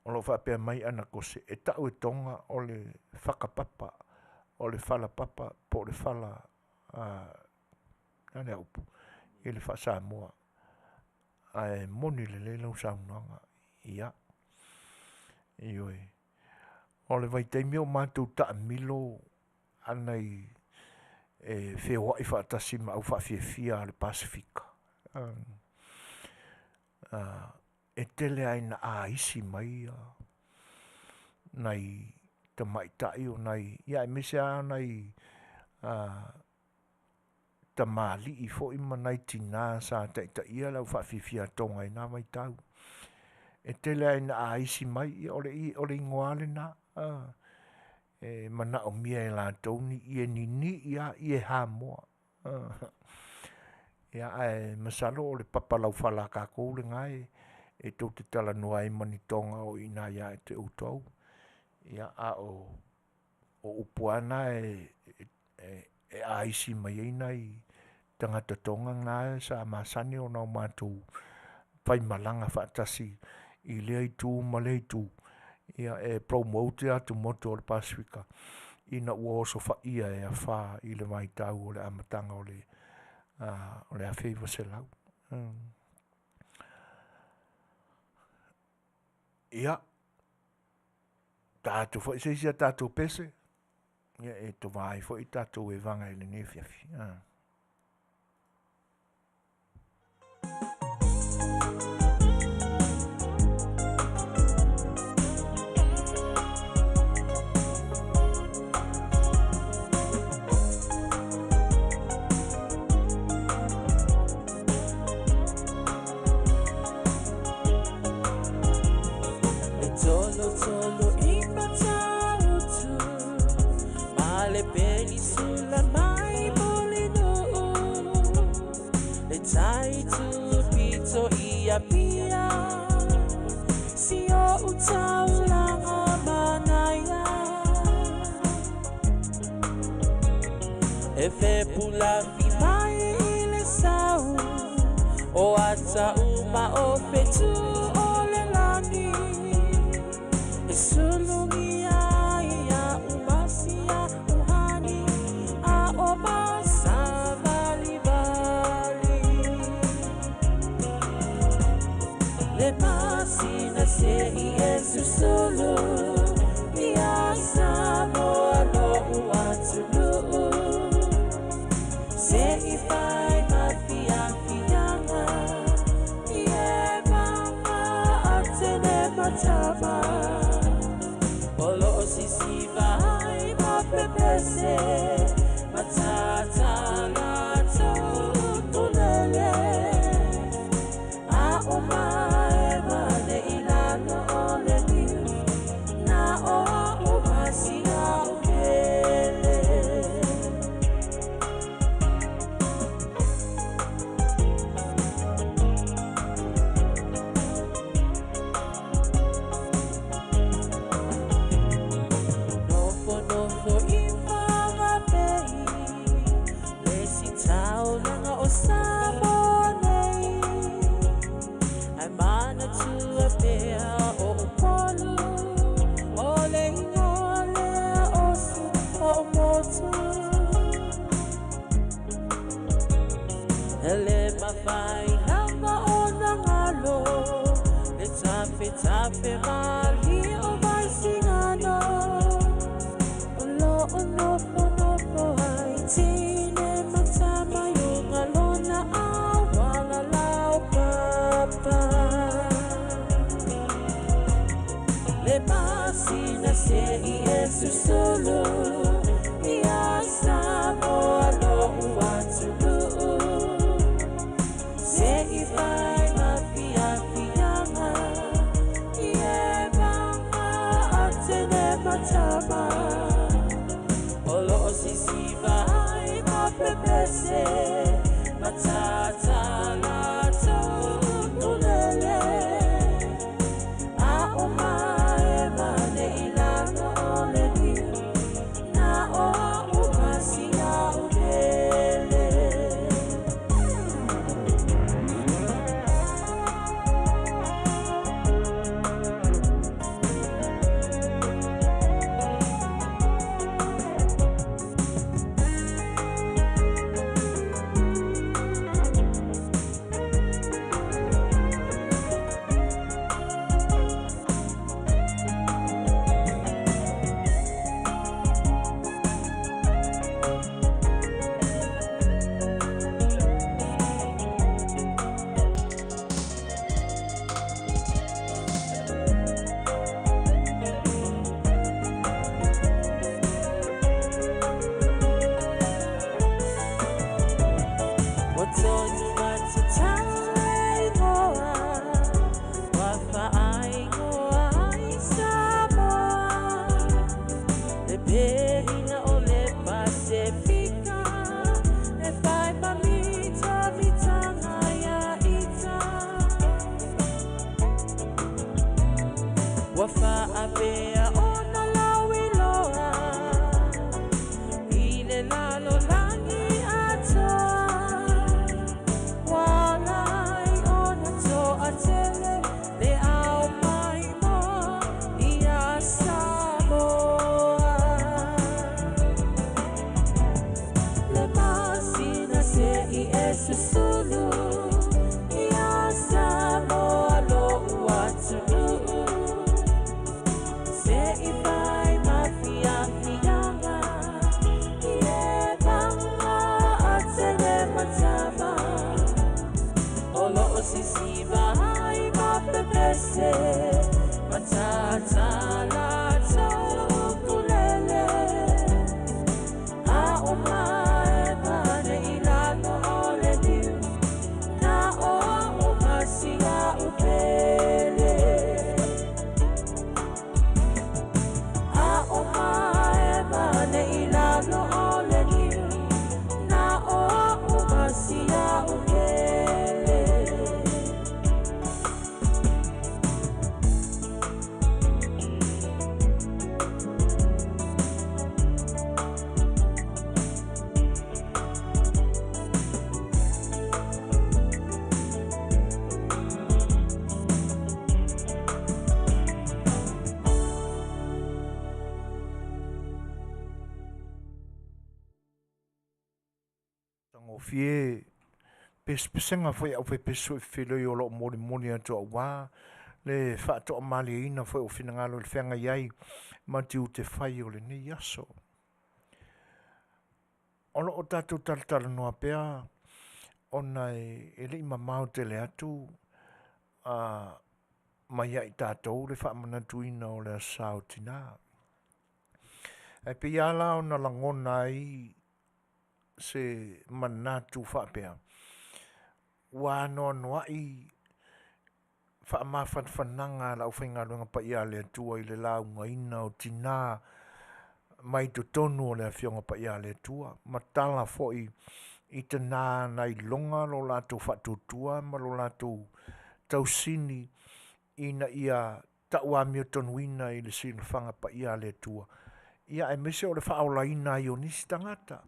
O lo o faapea mai Anakose, e tau e Toga o le fakapapa, o le falapapa po o le fala a lea upu i le faa-Samoa, ae moni lelei lau saunoaga. Ia, ioe. O le vaitaimi o matou taamilo ana i e feoai faatasi ma aufaafiafia a le Pasefika, e tele lava ina aisi mai nai tamaitai o nai, ia aemaise lava nai tamalii foi ma nai tina sa taitaia le aufaafiafia a Toga i na vaitau. E tele lava ina aisi mai, ia o le igoa lava lena, e manaomia e latou ni ie ninii lava ie Hamoa. Ia ae masalo o le papa laufala a tatou lena e tou te talanoa ai ma ni Toga o i ina ia te outou. Ia a o upu lava na e aisi mai ai nai tagata Toga na sa masani ona o matou faimalaga faatasi i lea itu ma lea itu, ia e promote atumotu o le Pasefika ina ua osofaia e afa i le vaitau o le amataga o le 1900. Ia, ta atu foi se isi a tatou pese, ia e tovā ai foi tatou evaga i lenei afiafi. E tolotolo i Matautu ma le penisula mai Mulinuu, le tai tupito i Apia, si o'u taulaga manaia. E fepulafi mai i le sau o ata uma o fetu o le lagi, e sulugia ai se i e susulu Ia Samoa lo'u atunuu Se i fai ma fiafiaga I e maga atene matama O loo sisiva ai ma pepese Matata latou ukulele A o mae mane i lalo o le niu Na o au ma si au pele. Nofo nofo i Fagapei Le sitaulaga o Samoa nei Ae manatua pea o Upolu O le igoa lea o si o'u motu E le mafai lava ona galo Le tafetafe malie o Vaisigano O loo nofonofo ai teine ma tama i uga lona auala laupapa Le masina se'i e susulu Ia Samoa lo'u atunuu Se i fai ma fiafiaga I e maga atene matama O loo sisiva ai ma pepese Matata latou ukulele A o mae mane i lalo o le niu Na o au ma si au pele. Ua tonu matatau le igoa Ua faaigoa ai Samoa Le pelina o le Pasefika E fai ma mitamitaga ia ita Ua faapea ona lauiloa I le lalolagi atoa Ua ala ai ona toatele Le au maimoa ia Samoa Le masina se'i e susulu Ia Samoa lo'u atunuu Se i fai ma fiafiaga I e maga atene matama O loo sisiva ai ma pepese Matata latou ukulele A o mae mane i lalo o le niu Na o au ma si au pele A o mae mane i lalo o le niu Na o au ma si au pele. Tagofie pesepesega foi au faipesu e feloi o loo molimoli atu auā le faatoamalieina foi o finagalo i le feagai ai ma tiute fai o lenei aso. O lo o tatou talatalanoa pea ona e le i mamao tele atu mai ia i tatou le faamanatuina o le Aso Sa o Tina. Ae pei lava la ona lagona ai se manatu faapea, ua anoanoai faamafanafanaga a le aufaigaluega paia a le Atua i le laugaina o tina mai totonu o le Afioga Paia a le Atua, ma tala foi i tina na iloga lo latou faatuatua ma lo latou tausini ina ia tau amiotonuina i le silafaga paia a le Atua, ia aemaise o le faaolaina ai o nisi tagata.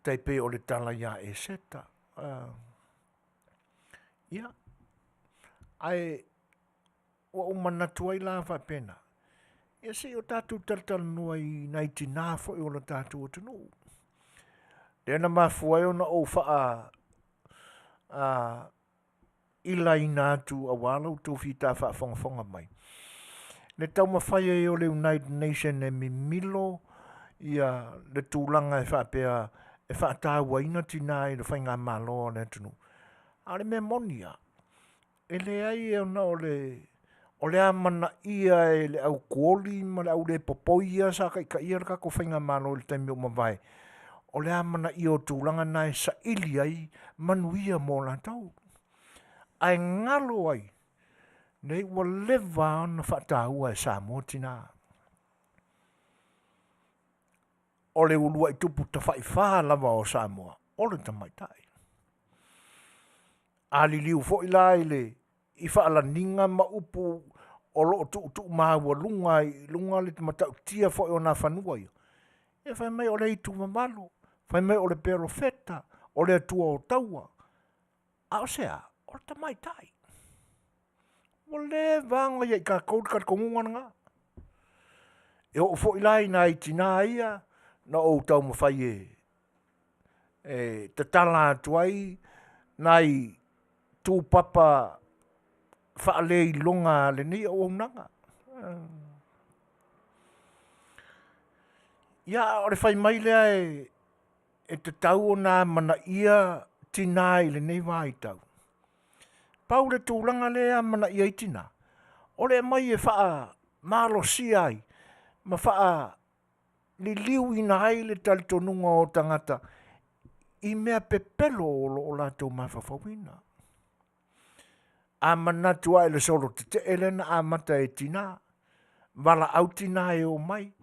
Tai pei o le tala ia Eseta. Ia, ae ua ou manatu ai la faapena, ia se i o tatou talatalanoa i nai tinā foi o le tatou atunuu. Lea na mafua ai ona ou faa ilaina atu aua la outou fita faafogafoga mai. Le taumafai ai o le United Nation e mimilo ia le tulaga e faapea e faatauaina tinā i le faigamalo a le atunuu. A o le mea moni lava, e leai ona o le o le amanaia e le au tuoli ma le au le popoi ia sa taitaia le tatou faigamalo i le taimi ua mavae, o le amanaia o tulaga na e saili ai manuia mo latou. Ae galo ai, nei ua leva ona faataua e Samoa tina. O le uluai tupu tafaifa lava o Samoa, o le tamaitai. A liliu foi la i le i faalaniga ma upu o lo o tuutuumaualuga ai i luga le matautia foi o Nafanua ia, ia fai mai o le itu mamalu, fai mai o le perofeta, o le Atua o taua. A o se a? O le tamaitai. Ua leva ona ia i tatou le talitonuga lena. E oo foi la i nai tinā ia na ou taumafai e e tatala atu ai nai tupapa faaleiloga a lenei auaunaga. Ia, a o le fai mai lea e tatau ona amanaia tinā i lenei vaitau, pau le tulaga lea e amanaia ai tinā, o le aumai e faamalosia ai ma faaliliuina ai le talitonuga o tagata i mea pepelo o lo o latou mafaufauina. A manatu lava i le solo tetee lea na amata e tina, valaau tina e omai,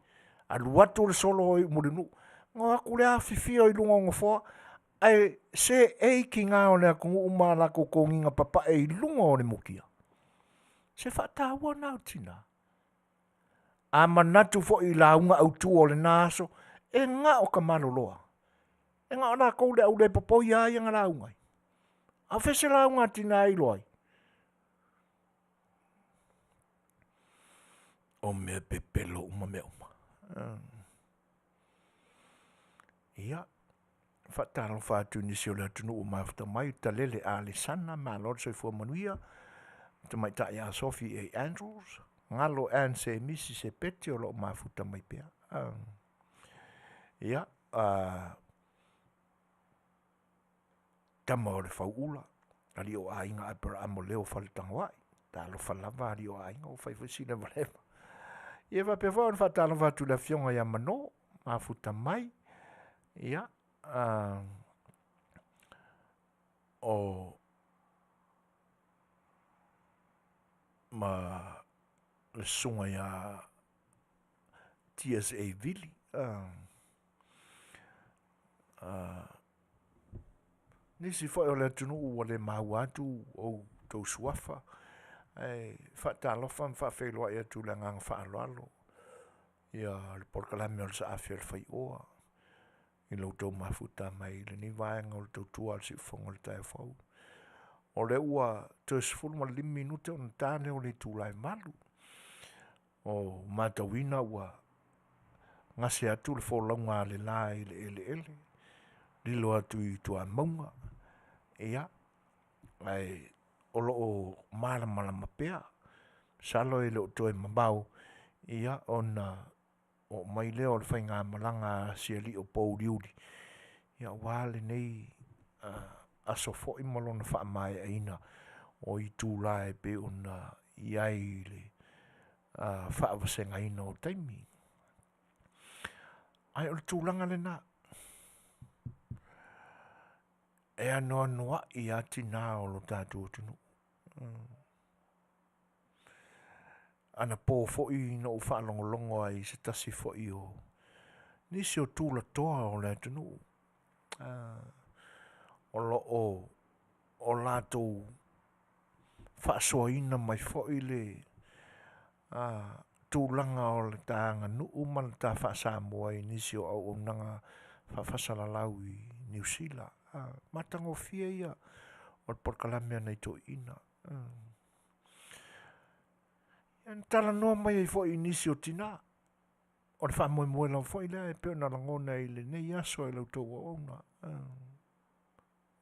alu atu le solo i Mulinuu, ona o atu lea afifio i luga o nofoa, ae seei tina o le atunuu ma latou toniga papae i luga o le mutia. Se faataua lena o tina. A manatu foi i lauga autu o lena aso, e na o tamaloloa. E na o latou le au le popoi lava ia na lauga ai. A o fea se lauga a tina e iloa ai? O mea pepelo uma mea uma. Ia, faatalofa atu i nisi o le atunuu ua mafuta mai, Talele Alesana, malo le soifua manuia, Tamaitai ia Sophie A. Andrews, Galo Ann Semisi Sepeti o lo o mafuta mai pea. Ia, tama o le Fauula, alii o aiga Aperaamo Leo Faletagoai, talofa lava alii o aiga, ua fai foi si levaleva. Ia faapea foi ona faatalofa atu i le afioga ia Mano, mafuta mai, ia, o ma le susuga ia TSA Vili, nisi foi o le atunuu ua le maua atu outou suafa, ae faatalofa ma faafeiloai atu i le agaga faaaloalo ia le polokalame o le Saafi a le Faioa i lo outou mafuta mai i lenei vaega o le tautua a le siufofoga o le taeao fou. O lea ua toe 15 minute ona ta lea o le itula e 8. O matauina ua gase atu le folauga a le la i le eleele, lilo atu i tuamauga, ia, ae o lo o malamalama pea. Masalo e le o toe mamao, ia, ona oo mai lea o le faigamalaga a si alii o Pouliuli, ia aua lenei aso foi ma lona faamaeaina o itula e pei ona i ai i le faavasegaina o taimi. Ae o le tulaga lena, e anoanoai lava tina o lo tatou atunuu. Anapo foi na ou faalogologo ai i se tasi foi o nisi o tulatoa o le atunuu, o lo o o latou faasoaina mai foi le tulaga o le ta aganuu ma le ta faa-Samoa i nisi o auaunaga faafasalalau i Niu Sila. Matagofie ia o le polokalame a nai toeaiina. Ia na talanoa mai ai foi i nisi o tina, o le faamoemoe lava foi lea e pei ona lagona i lenei aso e la outou auauna.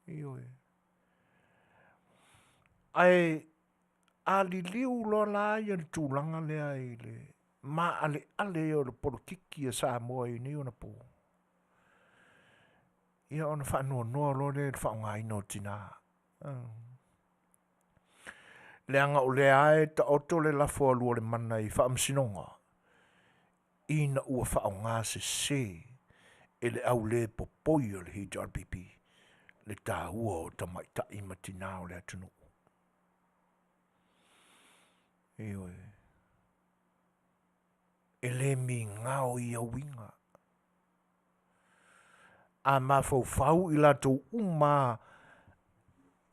Ioe. Ae a liliu loa la ia le tulaga lea i le maaleale o le polokiki a Samoa i nei ona po, ia ona faanoanoa loa lea i le faaaogaina o tina. Leaga o lea lava e taoto le lafo a Lualemana i faamasinoga, ina ua faaaoga sese e le au le popoi o le HRPP le taua o tamaitai ma tina o le atunuu. Ioe. E le migao ia uiga. A mafaufau i latou uma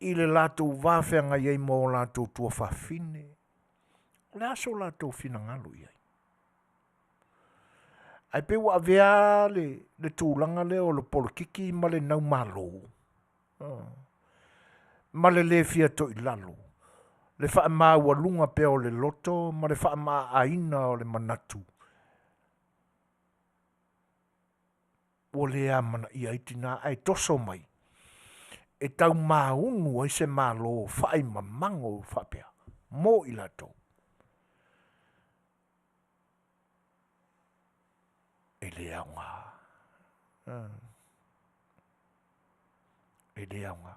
i le latou va feagai ai ma o latou tuafafine, o le a so latou finagalo i ai? Ae pei ua avea le, le tulaga lea o le polokiki ma le naumalo, ma le le fia toilalo, le faamaualuga pea o le loto ma le faamaaaina o le manatu, ua le amanaia ai tina ae toso mai e tau maunu ai se Malo faimamago faapea mo i latou. E le aoga. E le aoga.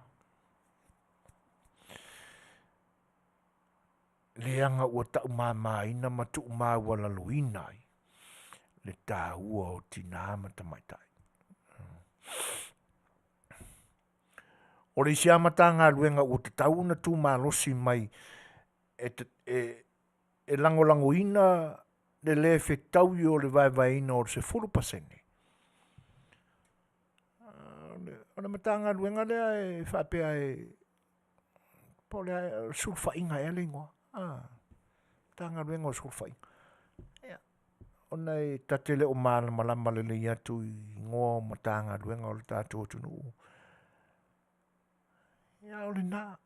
Leaga ua taumamaina ma tuumaualaloina ai le taua o tina ma tamaitai. O le isi lava Matagaluega ua tatau ona tumalosi mai e, e, e lagolagoina le le fetaui o le vaevaeina o le 10%. O le Matagaluega lea e faapea e po o le sulufaiga ea le igoa. Matagaluega o Sulufaiga. Ia, ona e ta te le o malamalama lelei atu i igoa o Matagaluega o le tatou atunuu. Ia, o lena.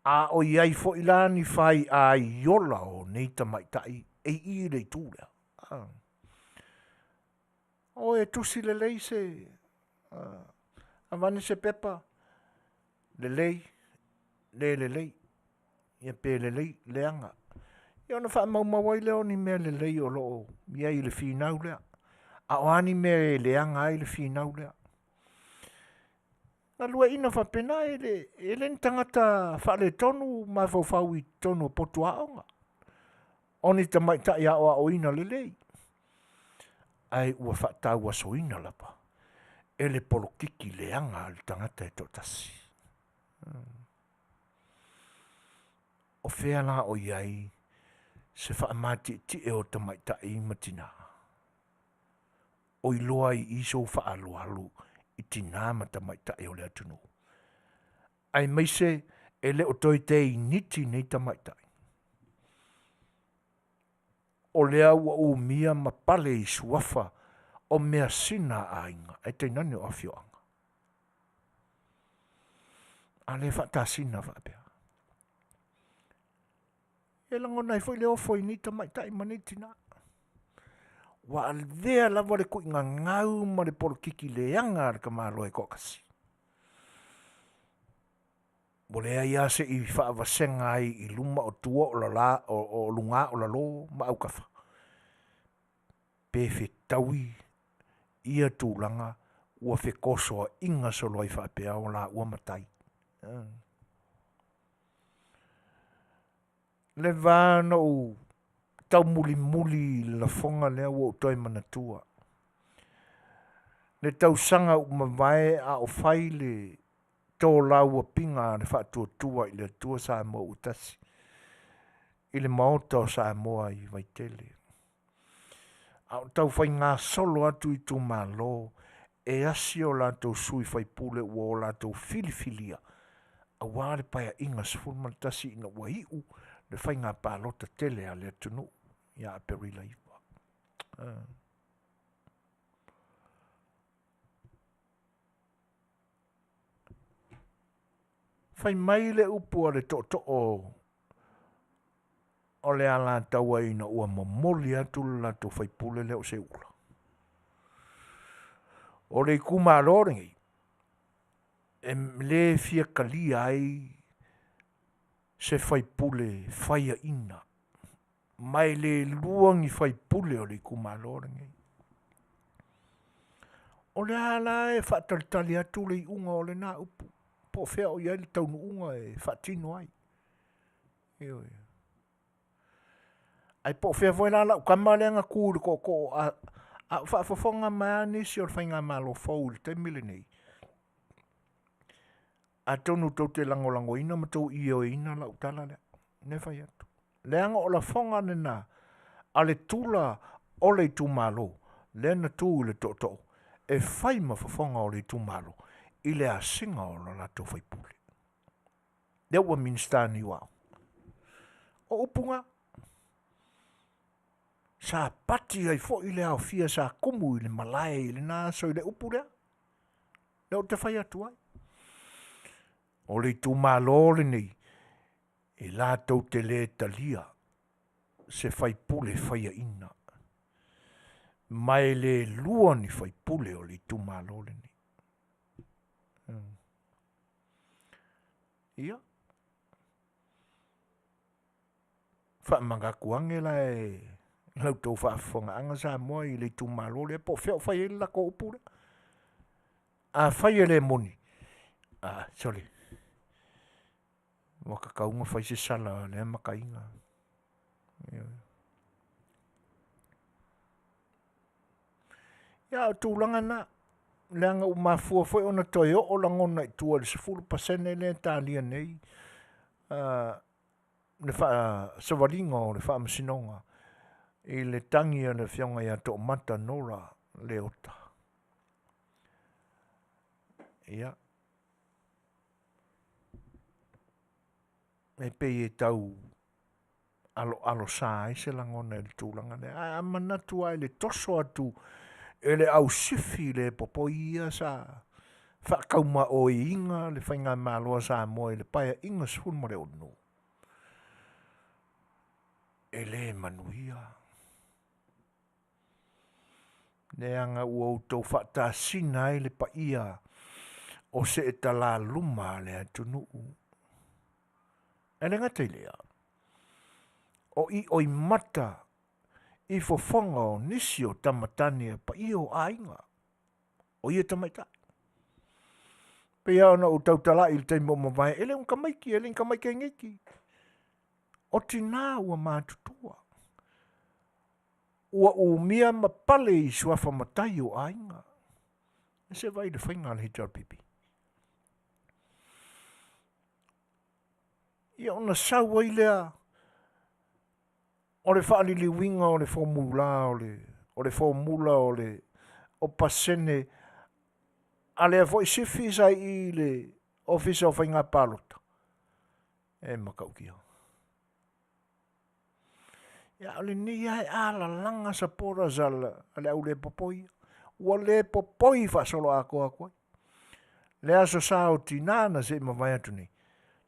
A o i ai foi la ni faiaiola o nei tamaitai e i i le itu lea. O e tusi lelei se avane se pepa lelei, le lelei, ia pe lelei, leaga. Ia ona faamaumau ai lea o ni mea lelei o lo o i ai i le finau lea. A o a ni mea e leaga ai le finau lea. Galueaiina faapena e le, e le ni tagata faaletonu mafaufau i totonu o potu aoga. O ni tamaitai aoaoina lelei. Ae ua faatauasoina lava e le polokiki leaga a le tagata e toatasi. O fea la o i ai se faamatietie o tamaitai ma tina? O iloa ai i i sou faaaloalo i tina ma tamaitai o le atunuu. Aemaise e le o toe teiniti nei tamaitai. O lea ua umia ma pale i suafa o measina a aiga, ae tainane o afioaga. A le faatasina faapea. E lagona ai foi le ofo i nei tamaitai ma nei tina. Ua avea lava le kuigagau ma le polokiki leaga a le tamaloa e toatasi. Ua leai lava se i faavasega ai i luma o tua o lala o o lugā o lalō ma autafa, pe fetaui ia tulaga ua fetosoaʻiga solo ai faapea o laua matai. Le va na ou taumulimuli i le lafoga lea ua ou toe manatua, le tausaga ua mavae a o fai le tolauapiga a le Faatuatua i le Atua Samoa ua Tasi i le Maota o Samoa i Vaitele. A o taufaigasolo atu itumalo e asi o latou sui faipule ua o latou filifilia aua le Paeaiga 11 ina ua iu le faiga palota tele a le atunuu ia Aperila 9. Fai mai le upu a le tootoo o le Alataua ina ua momoli atu le latou faipule lea o Seuula. O le itumalo lenei, e le fia talia ai se faipule faiaina, ma e le lua ni faipule o le itumalo lenei. O le a la e faatalitali atu le iuga o lena upu, po o fea o i ai le taunuuga e faatino ai. Ioe. Ae po o fea foi la lau tama lea na tu i le tootoo a, a o faafofoga mai lava nisi o le faigamalo fou i le taimi lenei, atonu tou te lagolagoina ma tou ioeina lau tala lea, lea e fai atu. Leaga o lafoga lena a le tula o le itumalo lea na tu i le tootoo e fai ma fofoga o le itumalo i le asiga o lo latou faipule. Lea ua Minisita nei o Aoga. O upu na, sa pati ai foi le aofia sa tumu i le malae i lena aso i le upu lea. Lea ou te fai atu ai. O le itumalo lenei, e latou te le talia se faipule faiaina, ma e le lua ni faipule o le itumalo lenei. Ia, faamanatu ane la e la outou faafofogaaga Samoa i le itumalo lea po o fea o fai ai le latou upu lea. Afai e le moni, a sole, ua tatau ona fai se sala a lea mataina. Ioe. Ia o tulaga na, leaga ua mafua foi ona toe oo lagona i tua i le 10% lea e talia nei le faasavaliga o le faamasinoga i le tagi a le afioga ia Toomata Nora Leota. Ia, e pei e tau aloalosa ai se lagona i le tulaga lea. Ae a manatu lava i le toso atu e le au sifi le popoi ia sa faataumaoiina le faigamalo a Samoa i le Paeaiga 16, e le manuia. Leaga ua outou faatasina ai le paia o seetalaluma a le atunuu. E le gata i lea, o ioimata i fofoga o nisi o tamatane a paia o aiga, o ia tamaitai. Pei lava ona ou tautalai i le taimi ua mavae, e le o ni tamaiti, e le ni tamaitai neiti. O tinā ua matutua, ua umia ma pale i suafa matai o aiga. Se vaai i le faiga a le HRPP. Ia ona sau ai lea o le faaliliuina o le formula o le, o le formula o le o pasene a lea foi sifi sa i i le Ofisa o Faiga Palota. E matautia. Ia o lenei lava e alalaga supporters a le au le popoi. Ua le popoi faasoloatoa atu ai. Le aso sa o tinā na se i mavae atu nei,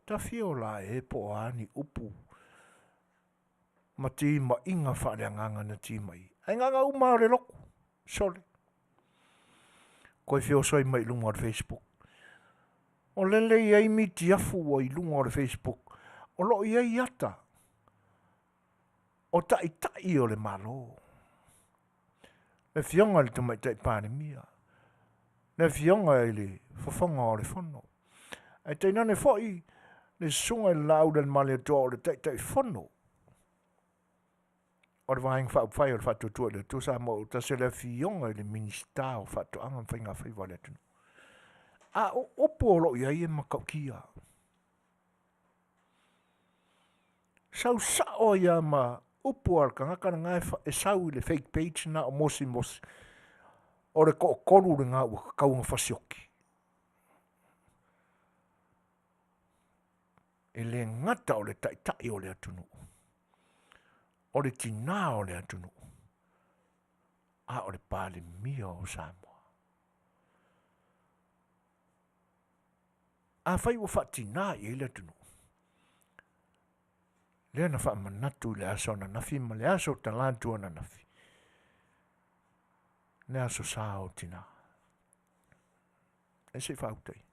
tafio la e po o a ni upu ma timaiga faaleagaga na timai. Ae gaga uma lava o le lotu, sole. Toe feoso ai mai i luga o le Facebook. O lele i ai mitiafu ua i luga o le Facebook, o lo o i ai ata o taitai o le Malo. Le Afioga i le Tamaitai Palemia, le Afioga i le Fofoga o le Fono, ae tainane foi le Susuga i le Laaulialemalietoa o le Taitaifono o le Vaega Faaupufai o le Faatuatua i le Atua Samoa Autasi, o le Afioga i le Minisita o Faatoaga ma Faiga Faiva o le atunuu. A o upu o lo o i ai e matautia. Sau sao ai lava ma upu a le tagata lena e sau i le fake page lena o Mosi Mosi, o le toatolu lena ua tatau ona fasioki. E le gata o le taitai o le atunuu, o le tinā o le atunuu, a o le Palemia o Samoa. Afai ua faatinā i ai le atunuu, lea na faamanatu i le aso ananafi ma le aso Talatu ananafi, le aso sa o tinā. E se i faauta ia.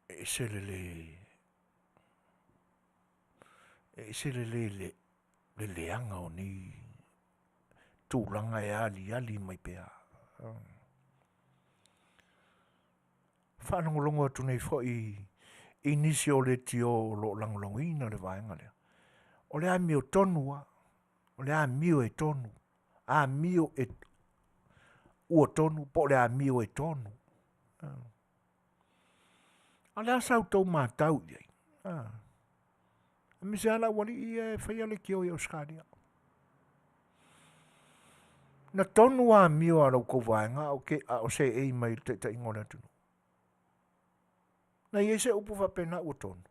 E ese le le e ese le le le le leaga o nei tulaga e aliali mai pea. Faalogologo atu nei foi i nisi o leitio o lo o lagolagoina le vaega lea. O le amiotonu lava, o le amio e tonu, amio e ua tonu po o le amio e tonu. A o le a sa outou matau i ai? Aemaise lava le aualii ia e faia leitio i Ausetalia. Na tonu amio a la outou vaega a o seei mai i le taitaiga o le atunuu. Na i ai se upu faapena ua tonu.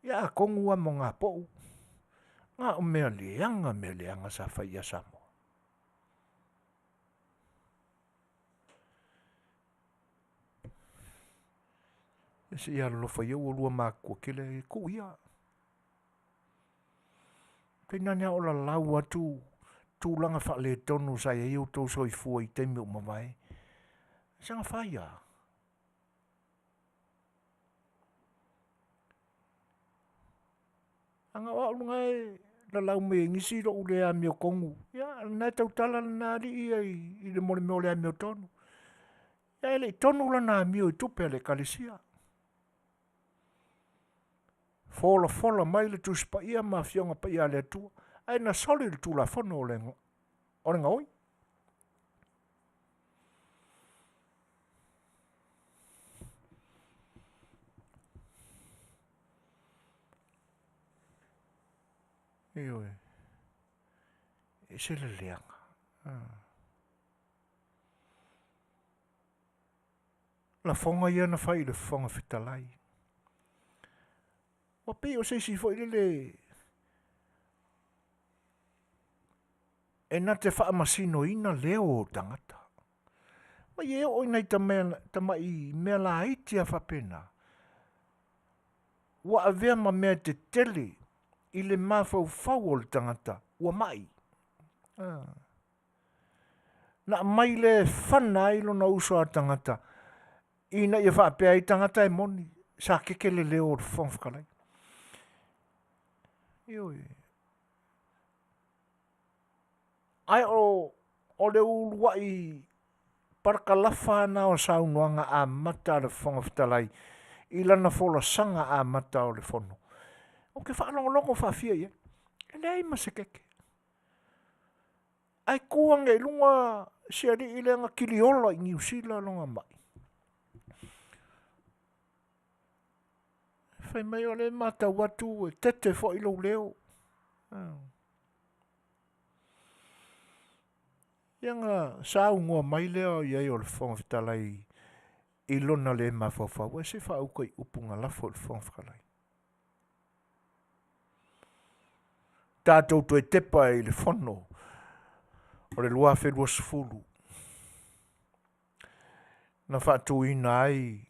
Ia atonu lava mo ngā pou, na o mea leaga, mea leaga sa fai ia Samoa. Ia se i alolofa ia ua lua matutua tele, tuu ia. Tainane lava o lalau atu tulaga faaletonu sa i ai outou soifua i taimi ua mavae. Saga fai lava. Leaga o au lena e lalau mai e nisi lou le amiotonu. Ia, lena e tautala lena alii ia i le mea o le amiotonu. Ia e le i tonu lana amio i tupe a le Ekalesia. Folafola mai le Tusi Paia ma Afioga Paia a le Atua, ae na soli le Tulafono o le gaoi. Ioe, e ese le leaga. Lafoga ia na fai i le Fofoga Fetalai. Ua pei o se isi foi lele e na te faamasinoina leo o tagata. Ma e oo i nai tamai mea laiti lava faapena, ua avea ma mea tetele i le mafaufau o le tagata ua mai. Na aumai lea e fana ai lona uso a tagata ina ia faapea ai tagata e moni, sa keke le leo o le Fofoga Fetalai. Ioe. Ae o le uluai parakalafa na o saunoaga amata a le Fofoga Fetalai i lana folasaga amata o le fono. Ou te faalogologo faafia i ai, e leai ma se keke. Ae tu ane i luga si alii lea na kiliola i Niu Sila lona mai. Fai mai o lea e matau atu e tete foi lou leo. Ia na saunoa mai lea i ai o le Fofoga Fetalai i lona le mafaufau, ae se i faauta i upu na lafo i le Fofoga Fetalai. Tatou toe tepa i le fono o le 2020 na faatuina ai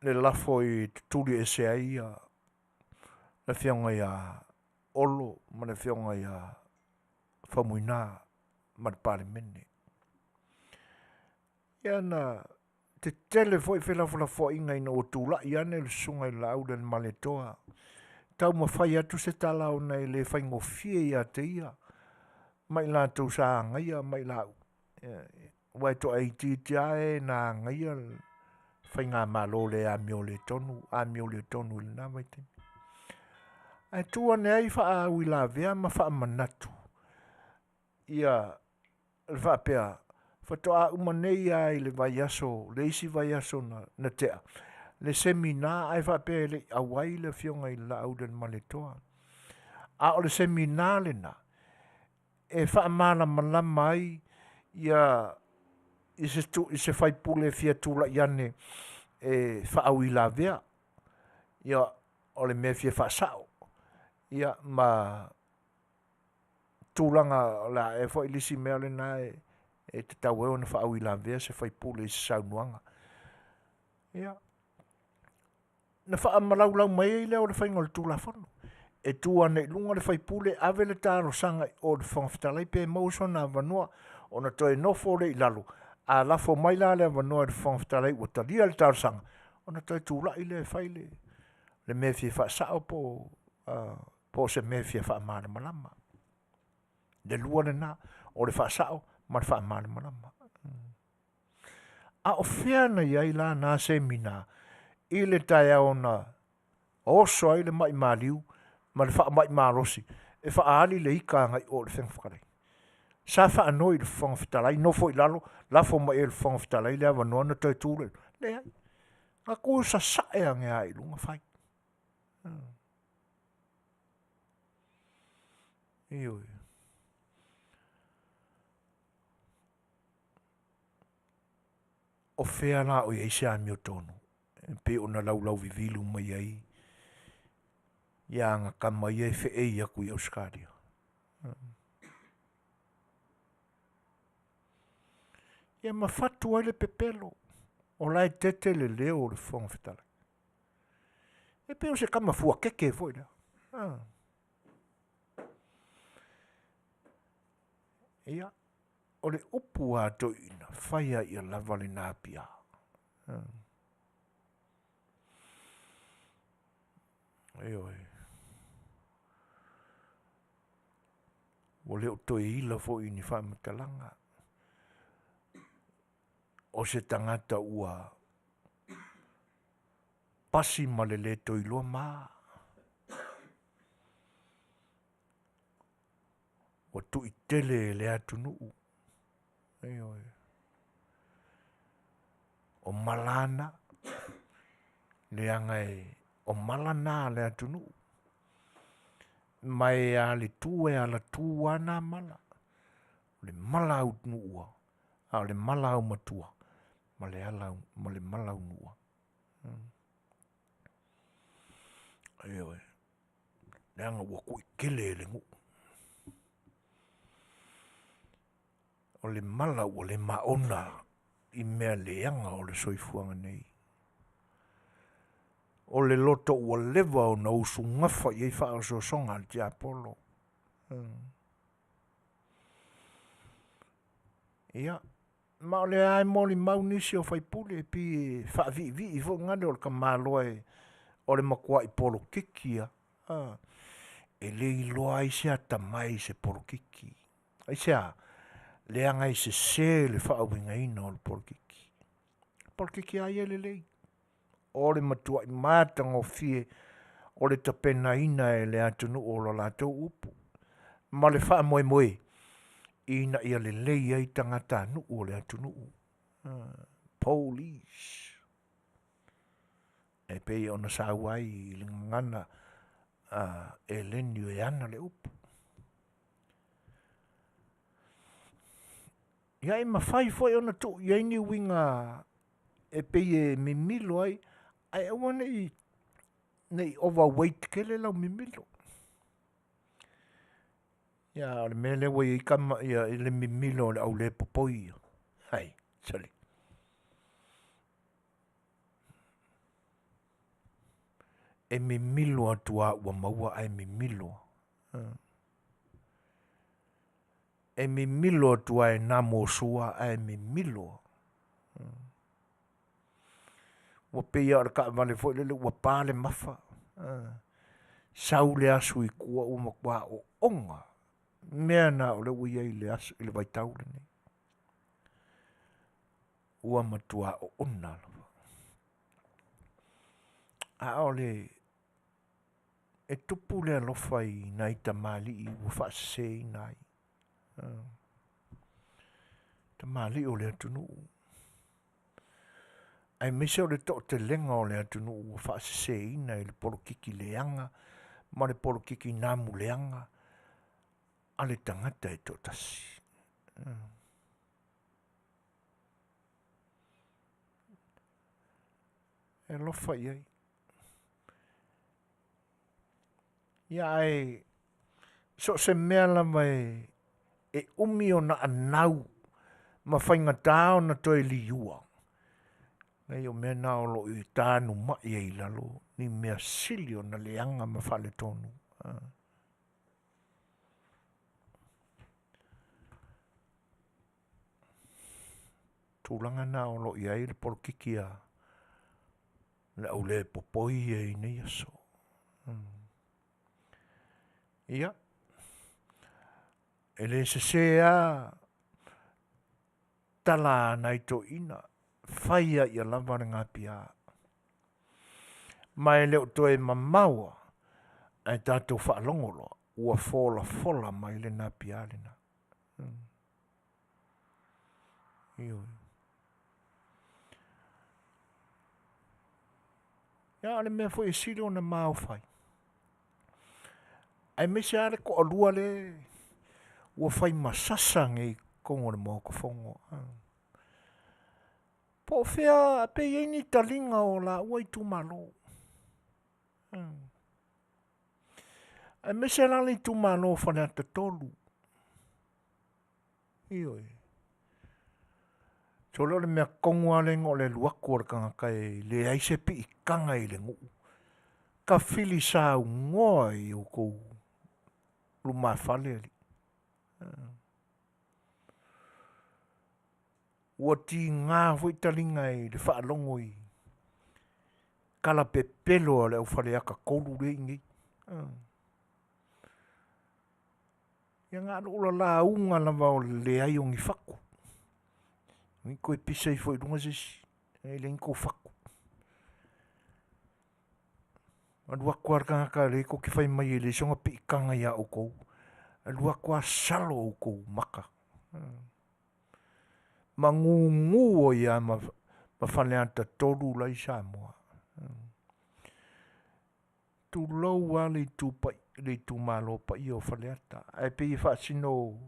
le lafo i tutuli ese ai ia le afioga ia Olo ma le Afioga ia Faumuina ma le Palemene. Ia na tetele foi felafolafoaiga ina ua tulai ane le Susuga i le Laaulialemalietoa, taumafai atu se tala ona e le faigofie ia te ia ma i latou sa agaia ma i lau. Aua e toaitiiti lava e na agaia le faigamalo le amioletonu, amioletonu i lena vaitaimi. Ae tu ane ai faauilavea ma faamanatu ia le faapea, faatoa uma nei lava i le vaiaso, le isi vaiaso na, na tea, le semina ae faapea e le i auai le afioga i le Laaulialemalietoa. A o le semina lena, e faamalamalama ai ia i se, tu, i se faipule e fia tulai ane e faauilavea. Ia, o le mea e fia faasao. Ia, ma tulaga o le a ea foi le isi mea lena e, e tatau ai ona faauilavea se faipule i se saunoaga. Ia, na faamalaulau mai ai lea o le faiga o le Tulafono. E tu ane i luga le faipule, ave le talosaga i o i le Fofoga Fetalai pe maua sona avanoa, ona toe nofo lea i lalo, a lafo mai la le avanoa i le Fofoga Fetalai ua talia le talosaga, ona toe tulai lea e fai le, le mea e fia faasao po o, uh, po o se mea e fia faamalamalama. Le lua lena, o le faasao ma le faamalamalama. A o fea na i ai la na semina i le taeao na oso ai le mai maliu ma le faamai malosi e faaali le ika agai o le Fofoga Fetalai. Sa faanoi i le Fofoga Fetalai, nofo i lalo, lafo mai e le Fofoga Fetalai le avanoa na toe tu lea. Leai. Na tu sasae ane lava i luga fai. Ioe. O fea la o i ai se amiotonu e pei ona laulauvivilu mai ai ia agatama ia e feei atu i Ausetalia. Ia ma fatu ai le pepelo o la e tete le leo o le Fofoga Fetalai. E pei o se tama fuakeke foi lea. Ah. Ia, o le upu a toeaiina, fai a ia lava lena pia. Ah. Ioe. Ua le o toe ila foi i ni faamatalaga. O se tagata ua pasi ma le le toe iloa ma. Ua tui tele e le atunuu. Ioe. O malana, leaga e, o mala na a le atunuu. Ma e a le tu e ala tu a nā mala. O le mala au nuua, a o le mala au matua, ma le, ala, ma le mala au nuua. Ioe. Leaga ua kuitele e le nuu. O le mala ua le maona i mea leaga o le soifuaga nei. O le loto ua leva ona usugafa i ai faaosoosoga a le tiapolo. Ia, ma o lea lava e molimau nisi o faipule e pei e faaviivii foi gale o le tamaloa e, o le matuai polokiki lava. A, e le iloa ai se atamai i se polokiki. Aisea? Leaga e sese le faauigaina o le polokiki. O le polokiki lava ia e lelei. O le matuai matagofie o le tapenaina e le atunuu o lo latou upu ma le faamoemoe ina ia lelei ai tagatanuu o le atunuu. Police. E pei ona saua ai i le gagana a Eleni e ana le upu. Ia e mafai foi ona tuu i ai ni uiga e pei e mimilo ai, ae aua ne i ne i overweight tele lau mimilo. Ia o le mea lea ua i ai tama ia i le mimilo o le aulepopoi ia. Hai, sole. E mimilo atu lava ua maua ae mimilo. E mimilo atu lava e namo sua ae mimilo. Ua pei lava o le taavale foi lele ua pa le mafa, sau le asu i tua ua matua oona. O mea na o lea ua i ai i le aso i le vaitau lenei. Ua matua oona lava. A o le e tupu le alofa i nai tamalii ua faaseseina ai. Tamalii o le atunuu, aemaise o le toatelega o le atunuu ua faaseseina i le polokiki leaga ma le polokiki namu leaga a le tagata e toatasi. E alofa i ai. Ia ae so o se mea lava e umi ona anau ma faigata ona toe liua, leai o mea na o lo o tanumai ai i lalo ni mea sili ona leaga ma faaletonu. Tulaga na o lo o i ai le polokiki a le au le popoi ia i nei aso. Ia, e le sese lava tala a nai toeaiina, fai lava ia lava le gapiā. Ma e le o toe mamao lava, ae tatou faalogo loa ua folafola mai le napiā lena. Ioe. Ia o le mea foi e sili ona maofa ai, aemaise lava le toalua lea ua fai ma sasa nei i totonu o le Maota Fono. Po o fea pe i ai ni taliga o laua itumalo. Aemaise la le itumalo o Faleata 3. Ioe. Sole o le mea tonu lava lea o le alu atu o le tagata e leai se piitaga i le nuu, tafili saunoa i outou lumafale alii. Ua tiga foi taliga i le faalogo i tala pepelo a le au Faleata 3 lea e i inei. Ia na o lou lauga lava o le leai o ni fatu. Ne i toe pisa ifo i luga se isi, e leai ni tou fatu. Alu atu lava le tagata o lea tou te fai mai e leai sona piitaga ia outou, alu atu lava salo outou maka. Ma gugu ai lava ma Faleata 3 la e i Samoa. Tulou lava le le itumalo paia o Faleata, ae pei e faasino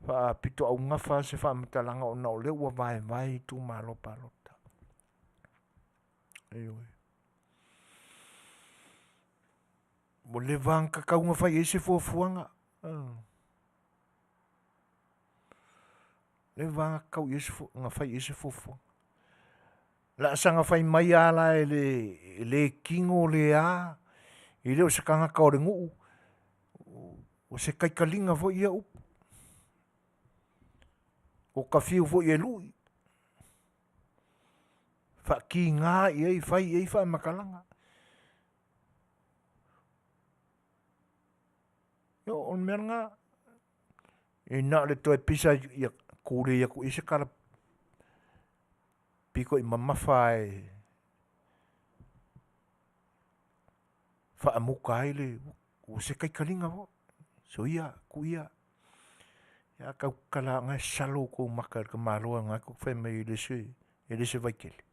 faapitoaugafa se faamatalaga ona o lea ua vaevae itumalo palota. Ioe. Ua leva lava ona tatau ona fai i ai se fuafuaga. Leva lava ona tatau ona fai i ai se fuafuaga. O le a saga fai mai lava la e le tino le a, e le o se tagata o le nuu, o se taitaliga foi ia upu. Ua ta fiu foi e lui, faakiga i ai, fai i ai faamatalaga. Ia o le mea lena, e na o le toe pisa ia tulei atu i ai se tala pito i mamafa lava e faamuta ai le... o se taitaliga foi. Soia, tuu ia, a tautala lava o na e salo outou maka i le tamaloa na tou te fai mai ai e le o se Vaitele.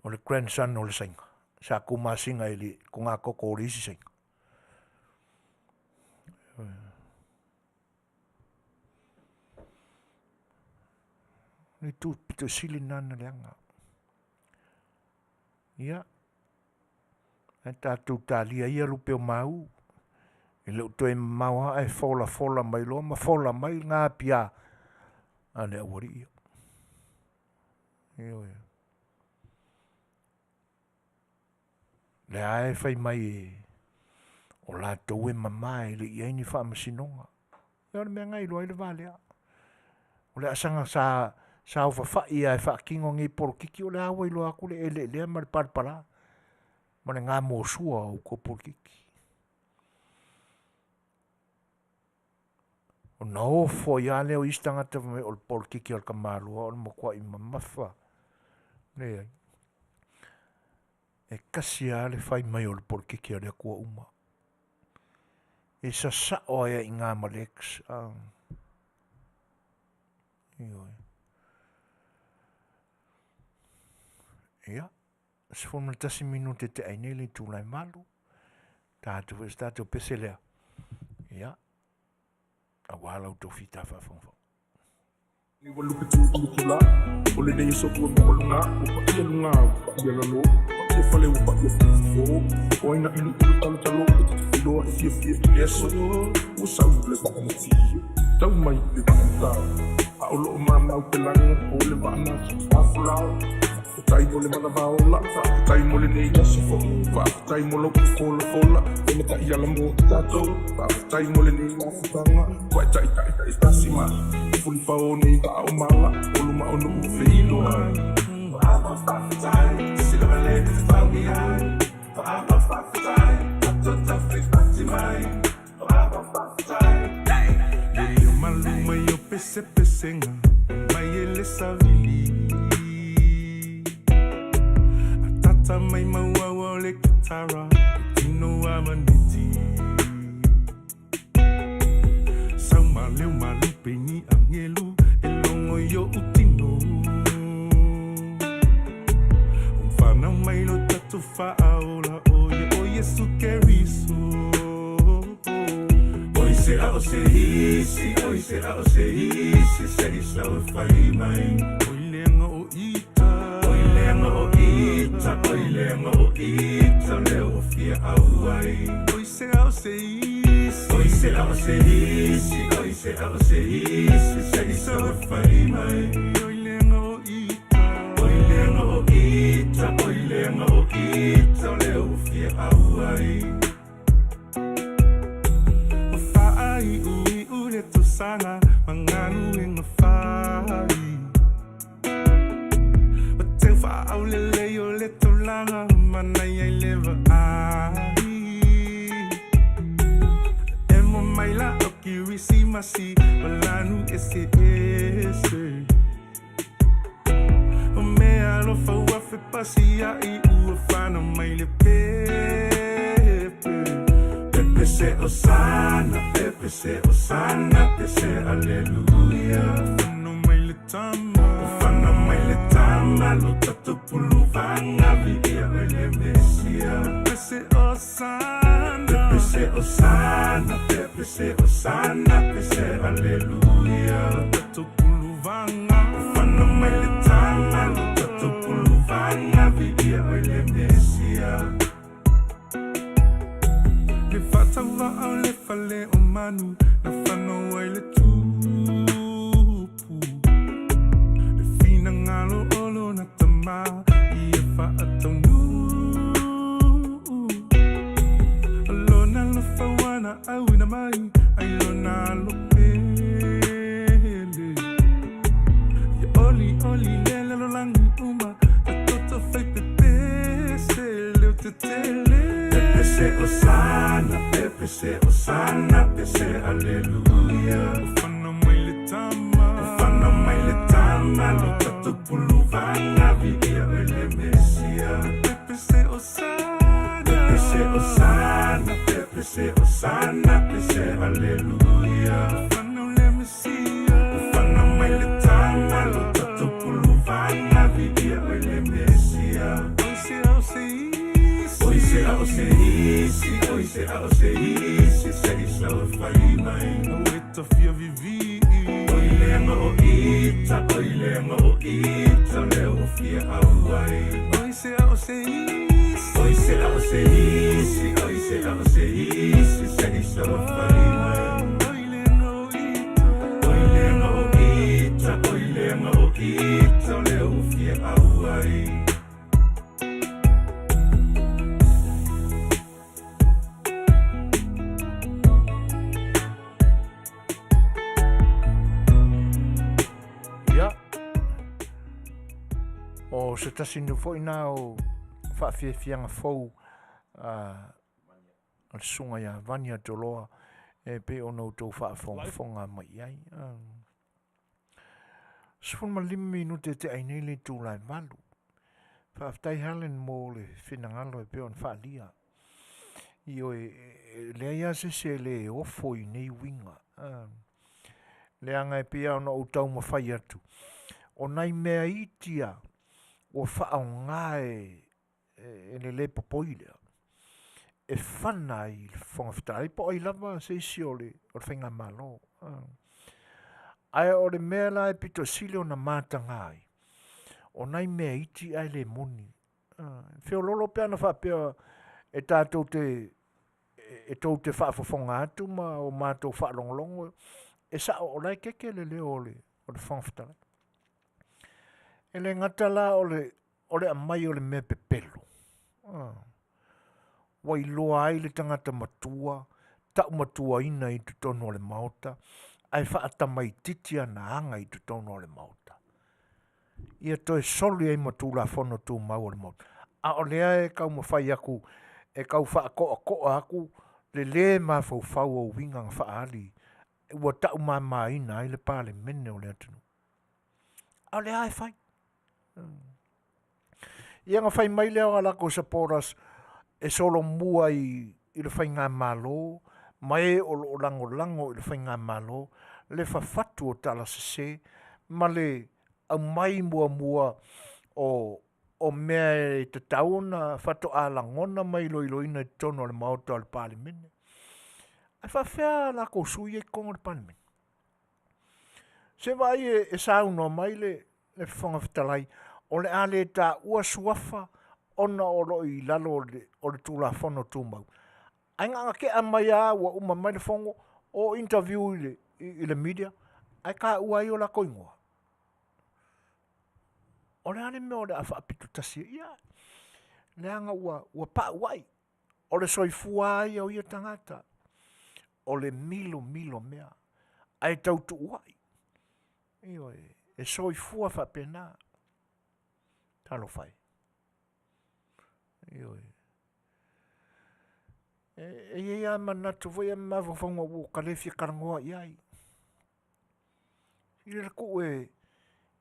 O le grandson o le Saina sa tumasina i le togatoto o le isi Saina. O le itu pito sili lena ona leaga. Ia, ae tatou talia ia lupe o mau, e le o toe mamao lava ae folafola mai loa ma fola mai napia a le aualii ia. Ioe. O lea lava e fai mai O latou e mamā e le i ai ni faamasinoga. Ia o le mea lena e iloa ai le va lea. O le asaga sa saofafai lava e faatino nei polokiki o lea ua iloa atu le eleelea ma le palapala ma le gamosua o outou polokiki. Ona ofo ai lava lea o isi tagata fai mai o le polokiki a le tamaloa o le matuai mamafa. Leai. E tasi lava le fai mai o le polokiki a le Atua uma. E sasao ai lava i ina ma le X. Ioe. Ia, 11 minute e tea ai nei le itula e 8. Tatou foi se tatou pese lea. Ia, aua la outou fita faafogafoga. Ua lupe tu i le tula O lenei aso ua maualuga Ua paia luga ua paia lalo Ua paia fale ua paia fofo O ai na iluilu talotalo E te filoa e fiafia i le aso Ua sau le vaa na tio Tau mai i le vaa na tao A o loo mamau pelagi O le vaa na folau Faafetai mo le manava ola Faafetai mo lenei aso fou Faafetai mo lou folafola E matai ala mo tatou Faafetai mo lenei mafutaga Ua e taitai taitasi mai Fulipao nei vaa o mala O luma o nuu feiloai Faafetai Sila male te whauni ai Faafetai Tatou tawhiti mai Faafetai Leleo malu mai o pesepesega mai e le savili Atata mai mauaua o le kitara e tino a maneti Sau maleu malu peini angelu e logo i o'u tino Whanau mai lo tatu whaaola o ia o Yesu Keriso Oi se a o se isi, oi se a o se isi, se i sau e whai mai. Oi leanga o ita, oi leanga o ita, oi leanga o ita, leo o fia au ai. Oi se a o se isi, oi se a o se isi, oi se a o se isi, se i sau e whai mai. Oi leanga o ita, oi leanga o ita, oi leanga o ita, leo o fia au ai. O whaai ui u le tausaga ma galuega fai. O teu faaulelei o le taulaga manaia i le vaai. Emo mai la o Kirisimasi o lanu ese ese. O mea alofa ua fepasia'i ua fanau mai le pepe. Pepe se osana, pepe se osana, pe se aleluia. Fanau mai le tama, fanau mai le tama, lo tatou puluvaga viia oe le Mesia. Pepe se osana, pepe se osana, pepe se osana, pe se aleluia. Lo tatou puluvaga, fanau mai le tama, lo tatou puluvaga viia oe le Mesia. Le faatauva'a o le fale o manu na fanau ai le tupu. Le finagalo o lona tamā ia faataunuu. O lona alofa ua na auina mai ai lona alo pele. Ia olioli le lalolagi uma ta toto fai pepese leo tetele. Pepe se osana, pepe se osana, pe se aleluia. O fanau mai le tama, o fanau mai le tama, lo tatou puluvaga viia oe le Mesia. Pepe se osana, pepe se osana, pepe se osana, pe se aleluia. O fanau le Mesia, o fanau mai le tama, lo tatou puluvaga viia oe le Mesia. Oi se a o se isi, oi se a o se isi, oi se a o se isi, se i sau e whai mai. O e tafia vivii. Oi leanga o ita, oi leanga o ita, leo o fia au ai. Oi se a o se isi, oi se a o se isi, oi se a o se isi, se i sau e whai mai. Oi leanga o ita, oi leanga o ita, oi leanga o ita, leo o fia au ai. O se tasi nu foi na o faafiafiaga fou a le susuga ia Vania Toloa e pei ona outou faafogafoga mai i ai. 15 minute te ai nei le itula e 8. Faafetai Helen mo le finagalo e pei ona faaalia. Ioe, e leai lava se isi e le ofo i nei uiga. Leaga e pei lava ona ou taumafai atu, o nai mea iti lava ua faaaoga e, e le lē popoi lea e fana ai i le Fofoga Fetalai po o ai lava se isi o le, o le faigamalo. Ae o le mea la e pito sili ona mataga ai, o nai mea iti ae le moni. Feololo pe ana faapea e tatou te e tou te faafofoga atu ma o matou faalogologo e sao o la e keke le leo o le, o le Fofoga Fetalai. E le gata la o le, o le aumai o le mea pepelo, ua iloa ai le tagata matua, taumatuaina i totonu o le Maota, ae faatamaitiiti ana aga i totonu o le Maota. Ia toe soli ai ma Tulafono Tumau o le Maota. A o lea e taumafai atu e tau faatoatoa atu le lē mafaufau o uiga na faaali ua taumamaina ai le Palemene o le atunuu. A o lea e fai. Ia na fai mai lea o a latou supporters e solomua i, i le faigamalo ma e o lo o lagolago i le faigamalo le fafatu o tala sese ma le aumai muamua o o mea e tatau ona faatoa lagona ma iloiloina i totonu o le Maota o le Palemene. Ae faafefea latou sui ia i totonu o le Palemene? Se vaai e, e saunoa mai le, le Fofoga Fetalai, o le a le taua suafa ona o lo o i lalo o le, o le Tulafono Tumau. Ae na ona tea mai lava ua uma mai le fono, o interview i le, i, i le media, ae taua ai o latou igoa. O le a le mea o le a faapito tasi ai? Ia, leaga ua, ua paauai. O le soifua lava ia o ia tagata, o le milomilo mea, ae tautuuai. Ioe, e soifua faapena. Talofa e. Ioe. E, e i ai lava manatu foi ia ma mafaufauga ua ta le fia talanoa i ai. I le tuu e,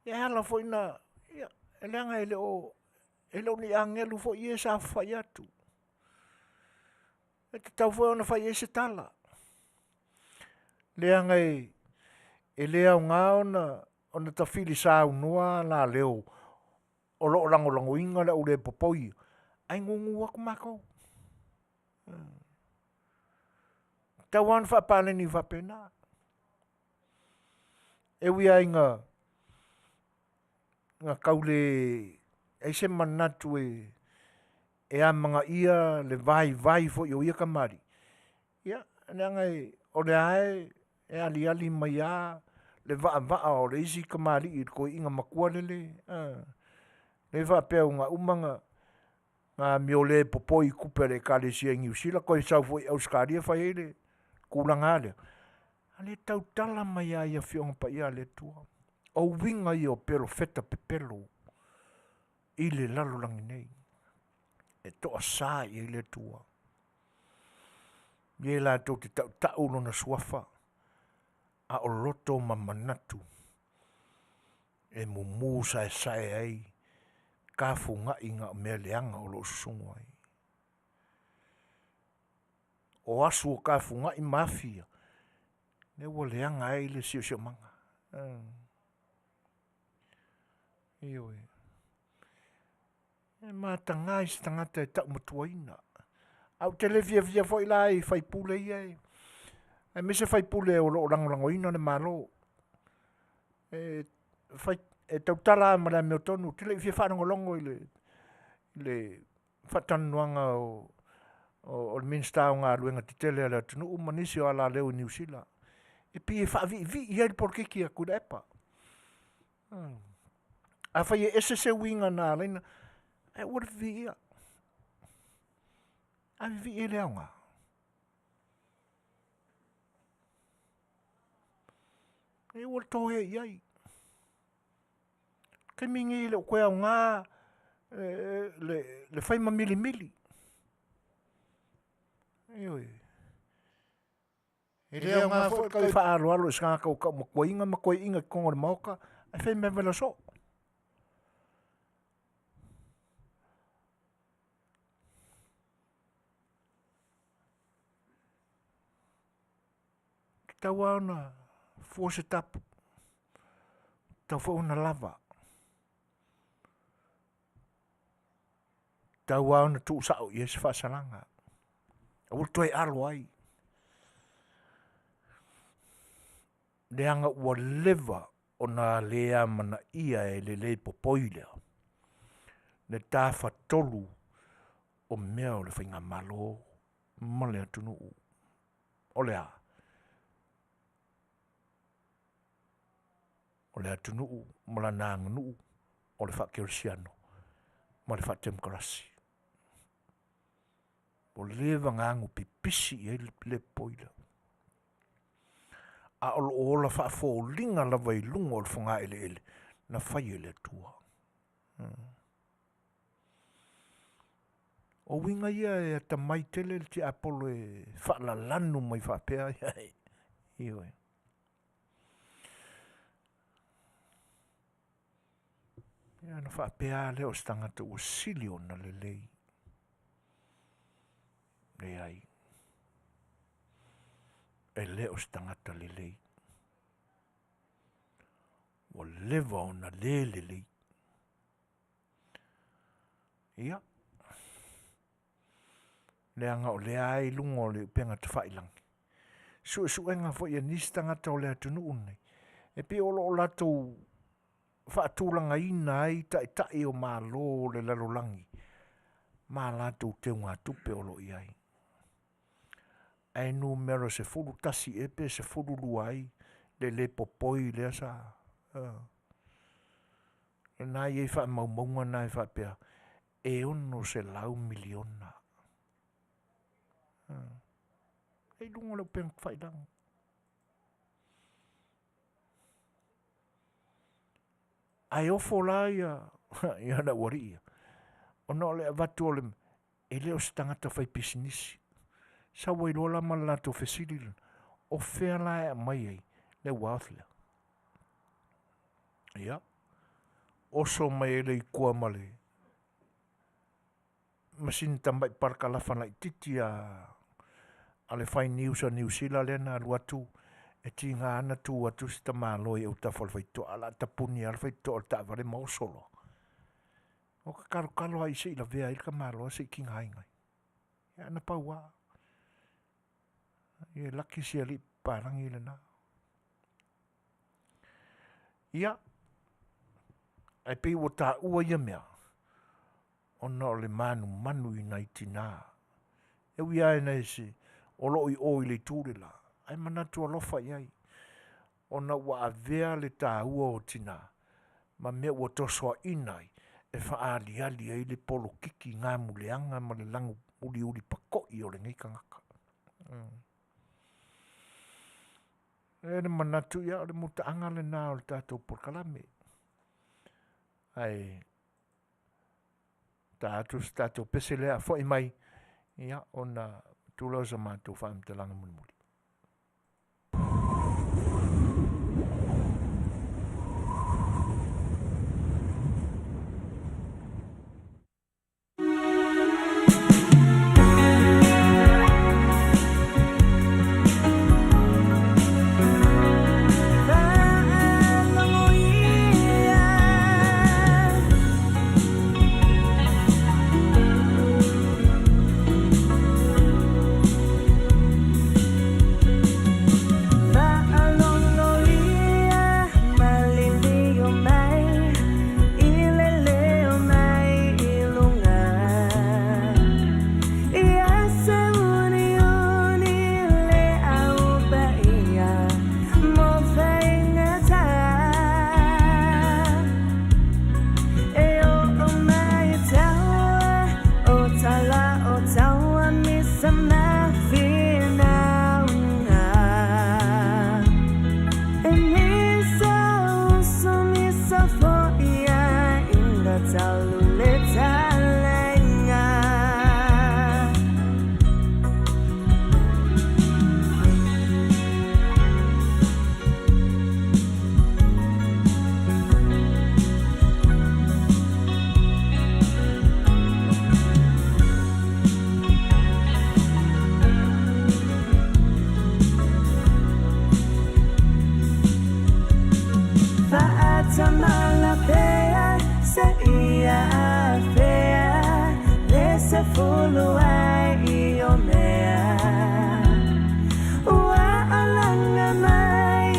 e ala foi na, ia, e leaga e le o, e le o ni agelu foi ia e saofafai atu. E tatau foi ona fai i ai se tala. Leaga e, e le aoga ona, ona tafili saunoa la leo o lo o lagolagoina le au le popoi, ae gugu atu matou. Tau lava ona faapaleni faapena. E ui lava ina na tau le ai se manatu e e amanaia le vaivai foi o ia kamali'i, ia, leaga e, o lea e, e aliali mai lava le vaavaa o le isi kamali'i i le toeaina matua lele, a, le faapea ua uma na, na amio le popoi i tupe a le Ekalesia i Niu Sila, toe sau foi i Ausetalia fai ai le tulaga lea. A le tautala mai lava i Afioga Paia a le Atua. O uiga ia o pelofeta pepelo i le lalolagi nei. E toasa i ai le Atua. Ia latou te tautau lona suafa, a o loto ma manatu e mumu saesae ai kafugaʻi na o mea leaga o lo o susugu ai. O asu o kafugaʻi ma afi ia, lea ua leaga ai le siosiomaga. Ioe. E mataga i se tagata e taumatuaina. Ae ou te le fiafia foi la i faipule ia e, aemaise faipule o lo o lagolagoina le Malo. E, fai, e tautala lava ma le amiotonu, ou te le i fia faalogologo i le, le faatalanoaga o, o, o le Minisita o Galuega Tetele a le atunuu ma nisi o alaleo i Niu Sila. E pei e faaviivii ai le polokiki a Tuilaepa. Afai e ese se uiga na ala ai ona, ae aua le viviia. A vivii e le aoga. E ua le toe i ai. Taimi nei e le o toe aoga. Le, le fai ma milimili. Ioe. E le aoga foi le tau faaaloalo i se tagata ua tau matuaina ma toeaiina i totonu o le Maota, ae fai mea vela soo. Tatau lava ona fua se tapu, tatau foi ona lava. Tatau lava ona tuusao i ai se faasalaga. Aua le toe alo ai. Leaga ua leva ona le amanaia e le le popoi lea le tafatolu o mea o le faigamalo ma le atunuu. O le a? O le atunuu ma lana aganuu o le faakerisiano ma le faatemokarasi. Ua leva ona agu pipisi i ai le le popoi lea. A o loo ola faafoliga lava i luga o le fogaeleele na fai e le Atua. O uiga ia e atamai tele le tiapolo e faalalanu mai faapea. Ioe. Ia ona faapea lava lea o se tagata ua sili ona lelei. Leai. E le o se tagata lelei. Ua leva ona le lelei. Ia, leaga o lea i luga o le upega tafailagi, suesuega foi a nisi tagata o le atunuu lenei, e pei o lo o latou faatulagaina ai taitai o Malo o le lalolagi ma latou teugatupe o lo o i ai. Ae numera 11 ea pe 12 ai le le popoi lea sa... Lena e i ai faamaumauga na e faapea, e $600 miliona. E i luga o le upega tafailagi. Ae ofo la ia, ia le aualii ia, ona o le avatu o le... e le o se tagata faipisinisi. Sau ai loa la ma le latou fesili lena, o fea la e aumai ai le wealth lea? Ia, oso mai ai le ikoa ma le ma sina tamai parakalafa laitiiti a a le fai news a Niu Sila lea na alu atu e tiga lava ona tu atu si tamaloa i autafa o le faitotoa, ae o le a tapuni lava le faitotoa o le taavale ma oso loa. Ua ta talotalo lava se i lavea ai le tamaloa se i tigaina ai. Ia na pau lava. E laki si alii papalagi lena. Ia, ae pei ua taua ia mea, ona o le manumanu i nai tina. E ui lava ina ese, o lo o i o i le itu le la, ae manatu alofa i ai, ona ua avea le taua o tina ma mea ua tosoaina ai e faaaliali ai le polokiki gamuleaga ma le lagu uliuli pako'i o lenei tagata. E i ai le manatu, ia, o le mutaaga lena o le tatou polokalame. Ae ta atu se tatou pese lea a foi mai, ia, ona avatu lea o sa matou faamatalaga mulimuli. se fulu ai i o mea Ua alaga mai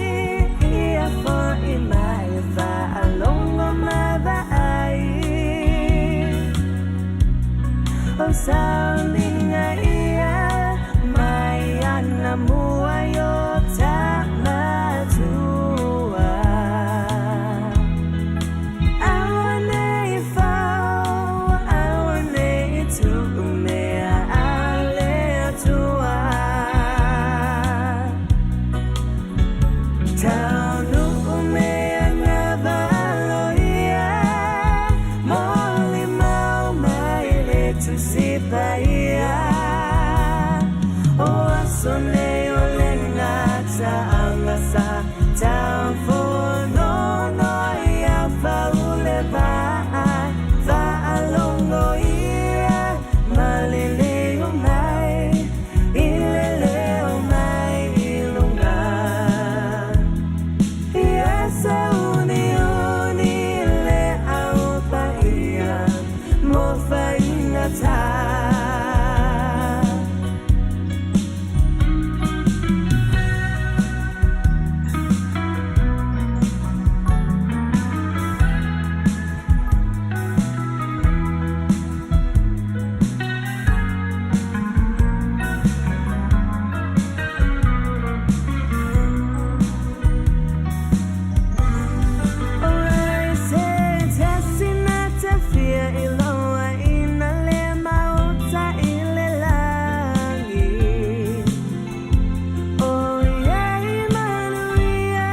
ia fo'i mai Faalogo ma vaai O sauniga ia mai anamua i o tamatua Aua nei fau, aua nei tuu mea a le Atua Taunuu mea na valoia Molimau mai le Tusi Paia O aso nei o le gataaga sa taufonono ia faule vaa Faalogo ia maliliu mai I le leo mai i luga Ia sauniuni le au paia mo faigata. O ai se tasi na te fia iloa ina le maota i le lagi O iai manuia,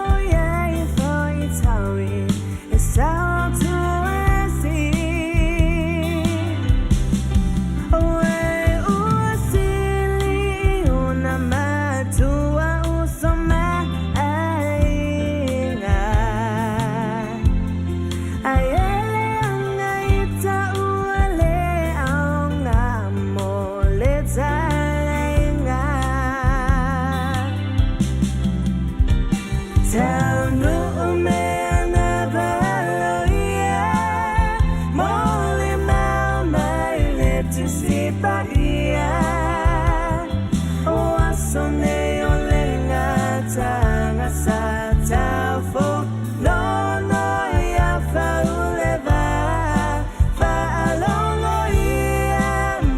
o iai foi taui e sao atu asi Oe ua sili ona matua uso ma aiga Ai e leaga i taua le aoga mo le talaiga Taunuu mea na valoia Molimau mai le Tusi Paia O aso nei o le gataaga sa taufonono ia faule vaa Faalogo ia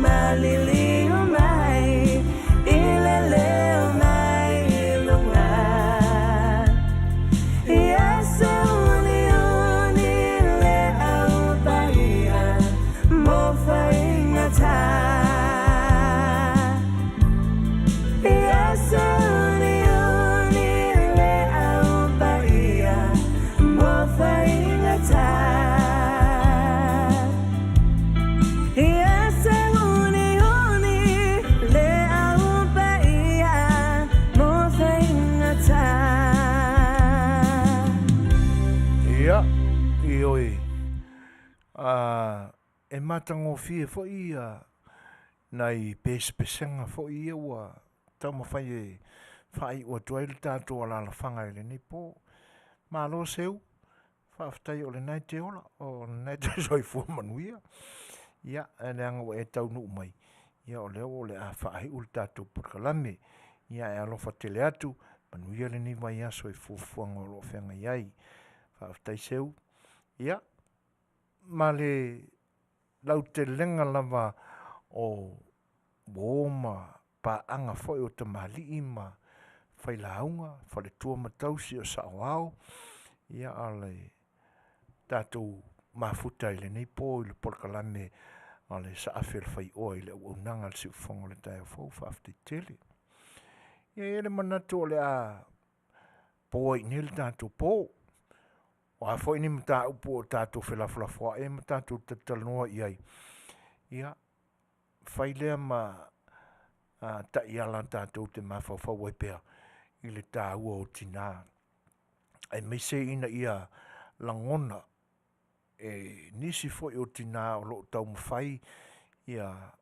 maliliu mai I le leo mai i luga Ia sauniuni le au paia mo faigata Ia sauniuni le au paia mo faigata Ia sauniuni le au paia mo faigata. Ia, ioe, e matagofie foi ia nai pesepesega foi ia ua taumafai e faaiu atu ai le tatou alalafaga i lenei po. Malo Seu, faafetai o lena e te ola, o lena e te soifua manuia. Ia, ae leaga ua e taunuu mai, ia o lea o le a faaiu le tatou polokalame. Ia e alofa tele atu, manuia lenei vaiaso i fuafuaga o lo o feagai ai. Faafetai Seu. Ia, ma le lautelega lava o uo ma paaga foi o tamalii ma failauga, faletua ma tausi o saoao, ia a o le tatou mafuta i lenei po i le polokalame a le Saafi o le Faioa i le auaunaga a le Siufofoga o le Taeao Fou, faafetai tele. Ia e i ai le manatu o le a po ai i inei le tatou po. O a foi ni mataupu o tatou felafolafoai ai ma tatou talatalanoa i ai, ia, fai lea ma taiala tatou te mafaufau ai pea i le taua o tina, aemaise ina ia lagona e nisi foi o tina o lo o taumafai ia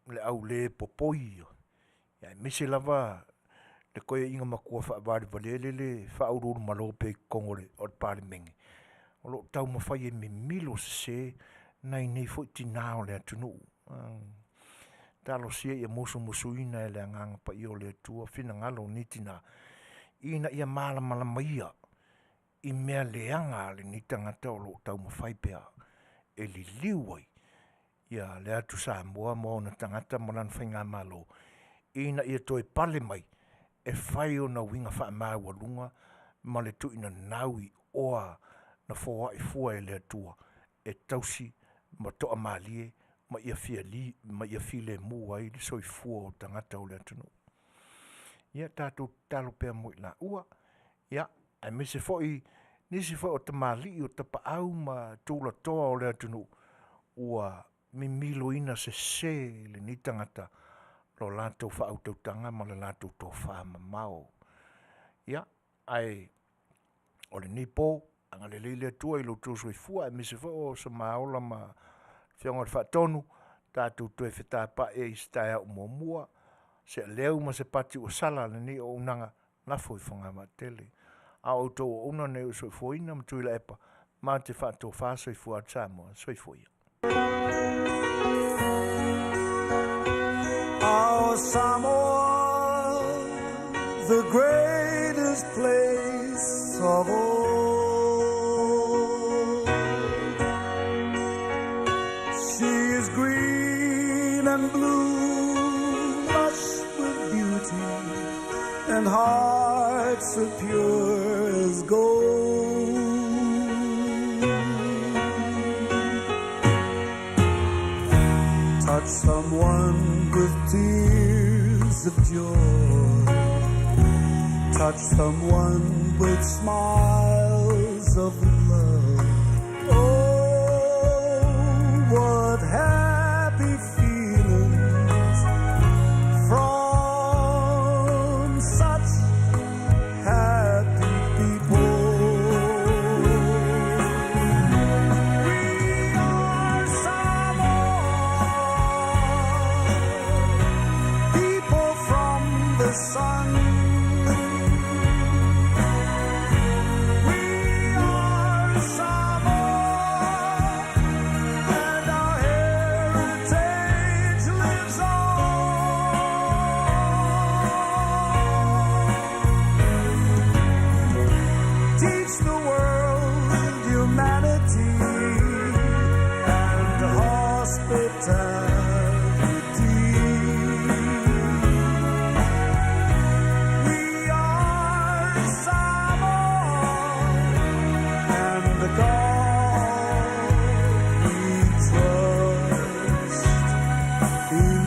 le au le popoi ia, aemaise lava le toeaina matua faavalevalea lele e faauluulumalo pea i totonu o le Palemene, o lo o taumafai e mimilo sese nai nei foi tina o le atunuu. Talosia ia musumusuina e le Agaga Paia o le Atua finagalo o nei tinā, ina ia malamalama ia i mea leaga a lenei tagata o lo o taumafai pea e liliu ai ia le atu Samoa ma ona tagata ma lana faigamalo ina ia toe pale mai e fai ona uiga faamaualuga ma le tuuinanau i oa na foai fua e le Atua e tausi ma toamalie ma ia ma ia filemu ai le soifua o tagata o le atunuu. Ia tatou tatalo pea mo i laua, ia aemaise foi nisi foi o tamalii o tapaau ma tulatoa o le atunuu ua mimiloina sese lenei tagata lo latou faautautaga ma le latou tofamamao. Ia, ae o lenei po, agalelei le Atua i lo outou soifua aemaise foi o Samaola ma le Afioga i le Faatonu, tatou toe fetapai ai i se taeao o muamua, se aleu ma se pati ua sala a lenei auaunaga, lafo i fogavaatele. A o outou auauna nei o le Soifuaina ma Tuilaepa, ma te faatofa soifua atu Samoa. Soifua ia. Our Samoa, the greatest place of all. She is green and blue, lush with beauty, and hearts are pure as gold. Touch someone with tears of joy. Touch someone with smiles of love. Oh, what happy feelings from such happy people. We are Samoa, people from the sun. We are Samoa, and our heritage lives on. Teach the world humanity and hospitality. We are Samoa, and the God we trust in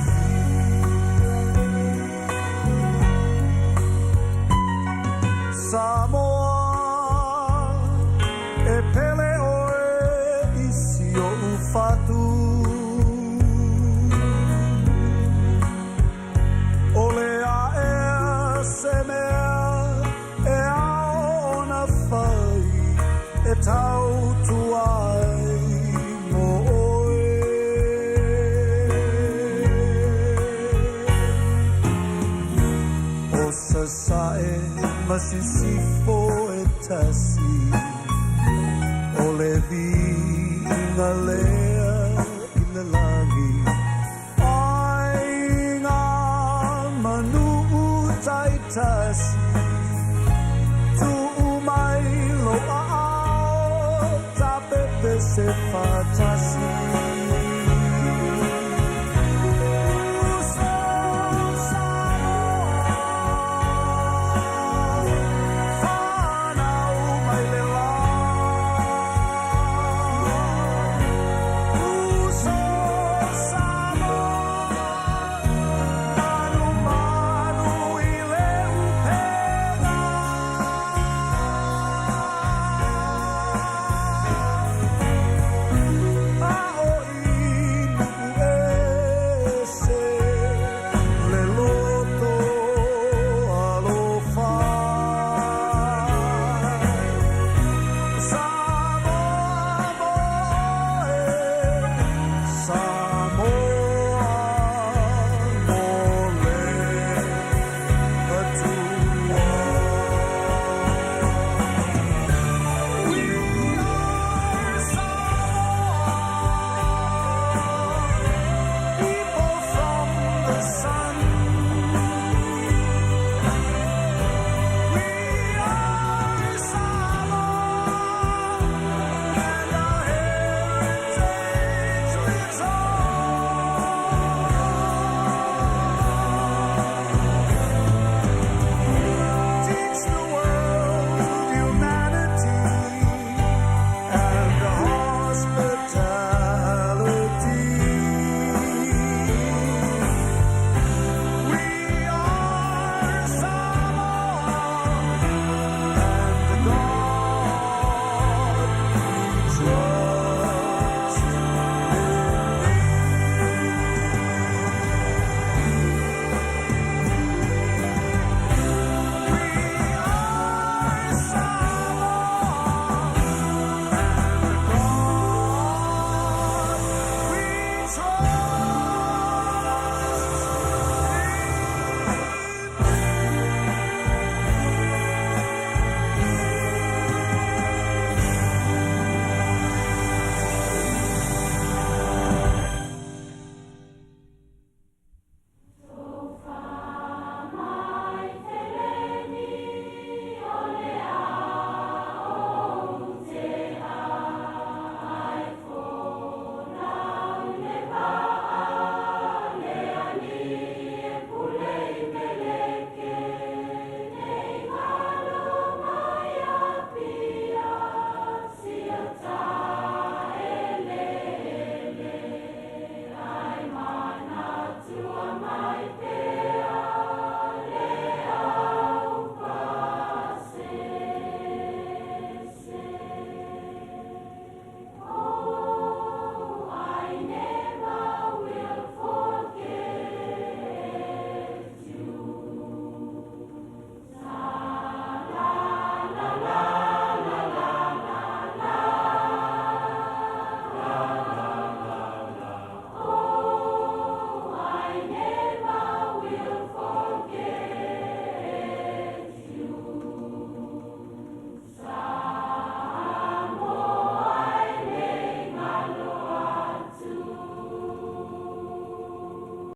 Samoa, e pele oe i si o'u fatu. O le aea se mea e ao ona fai e tautua ai mo oe. O Sasae ma Sisifo e tasi, o le viiga lea i le lagi. Aiga ma nuu taitasi, tuu mai lou aao, ta pepese faatasi.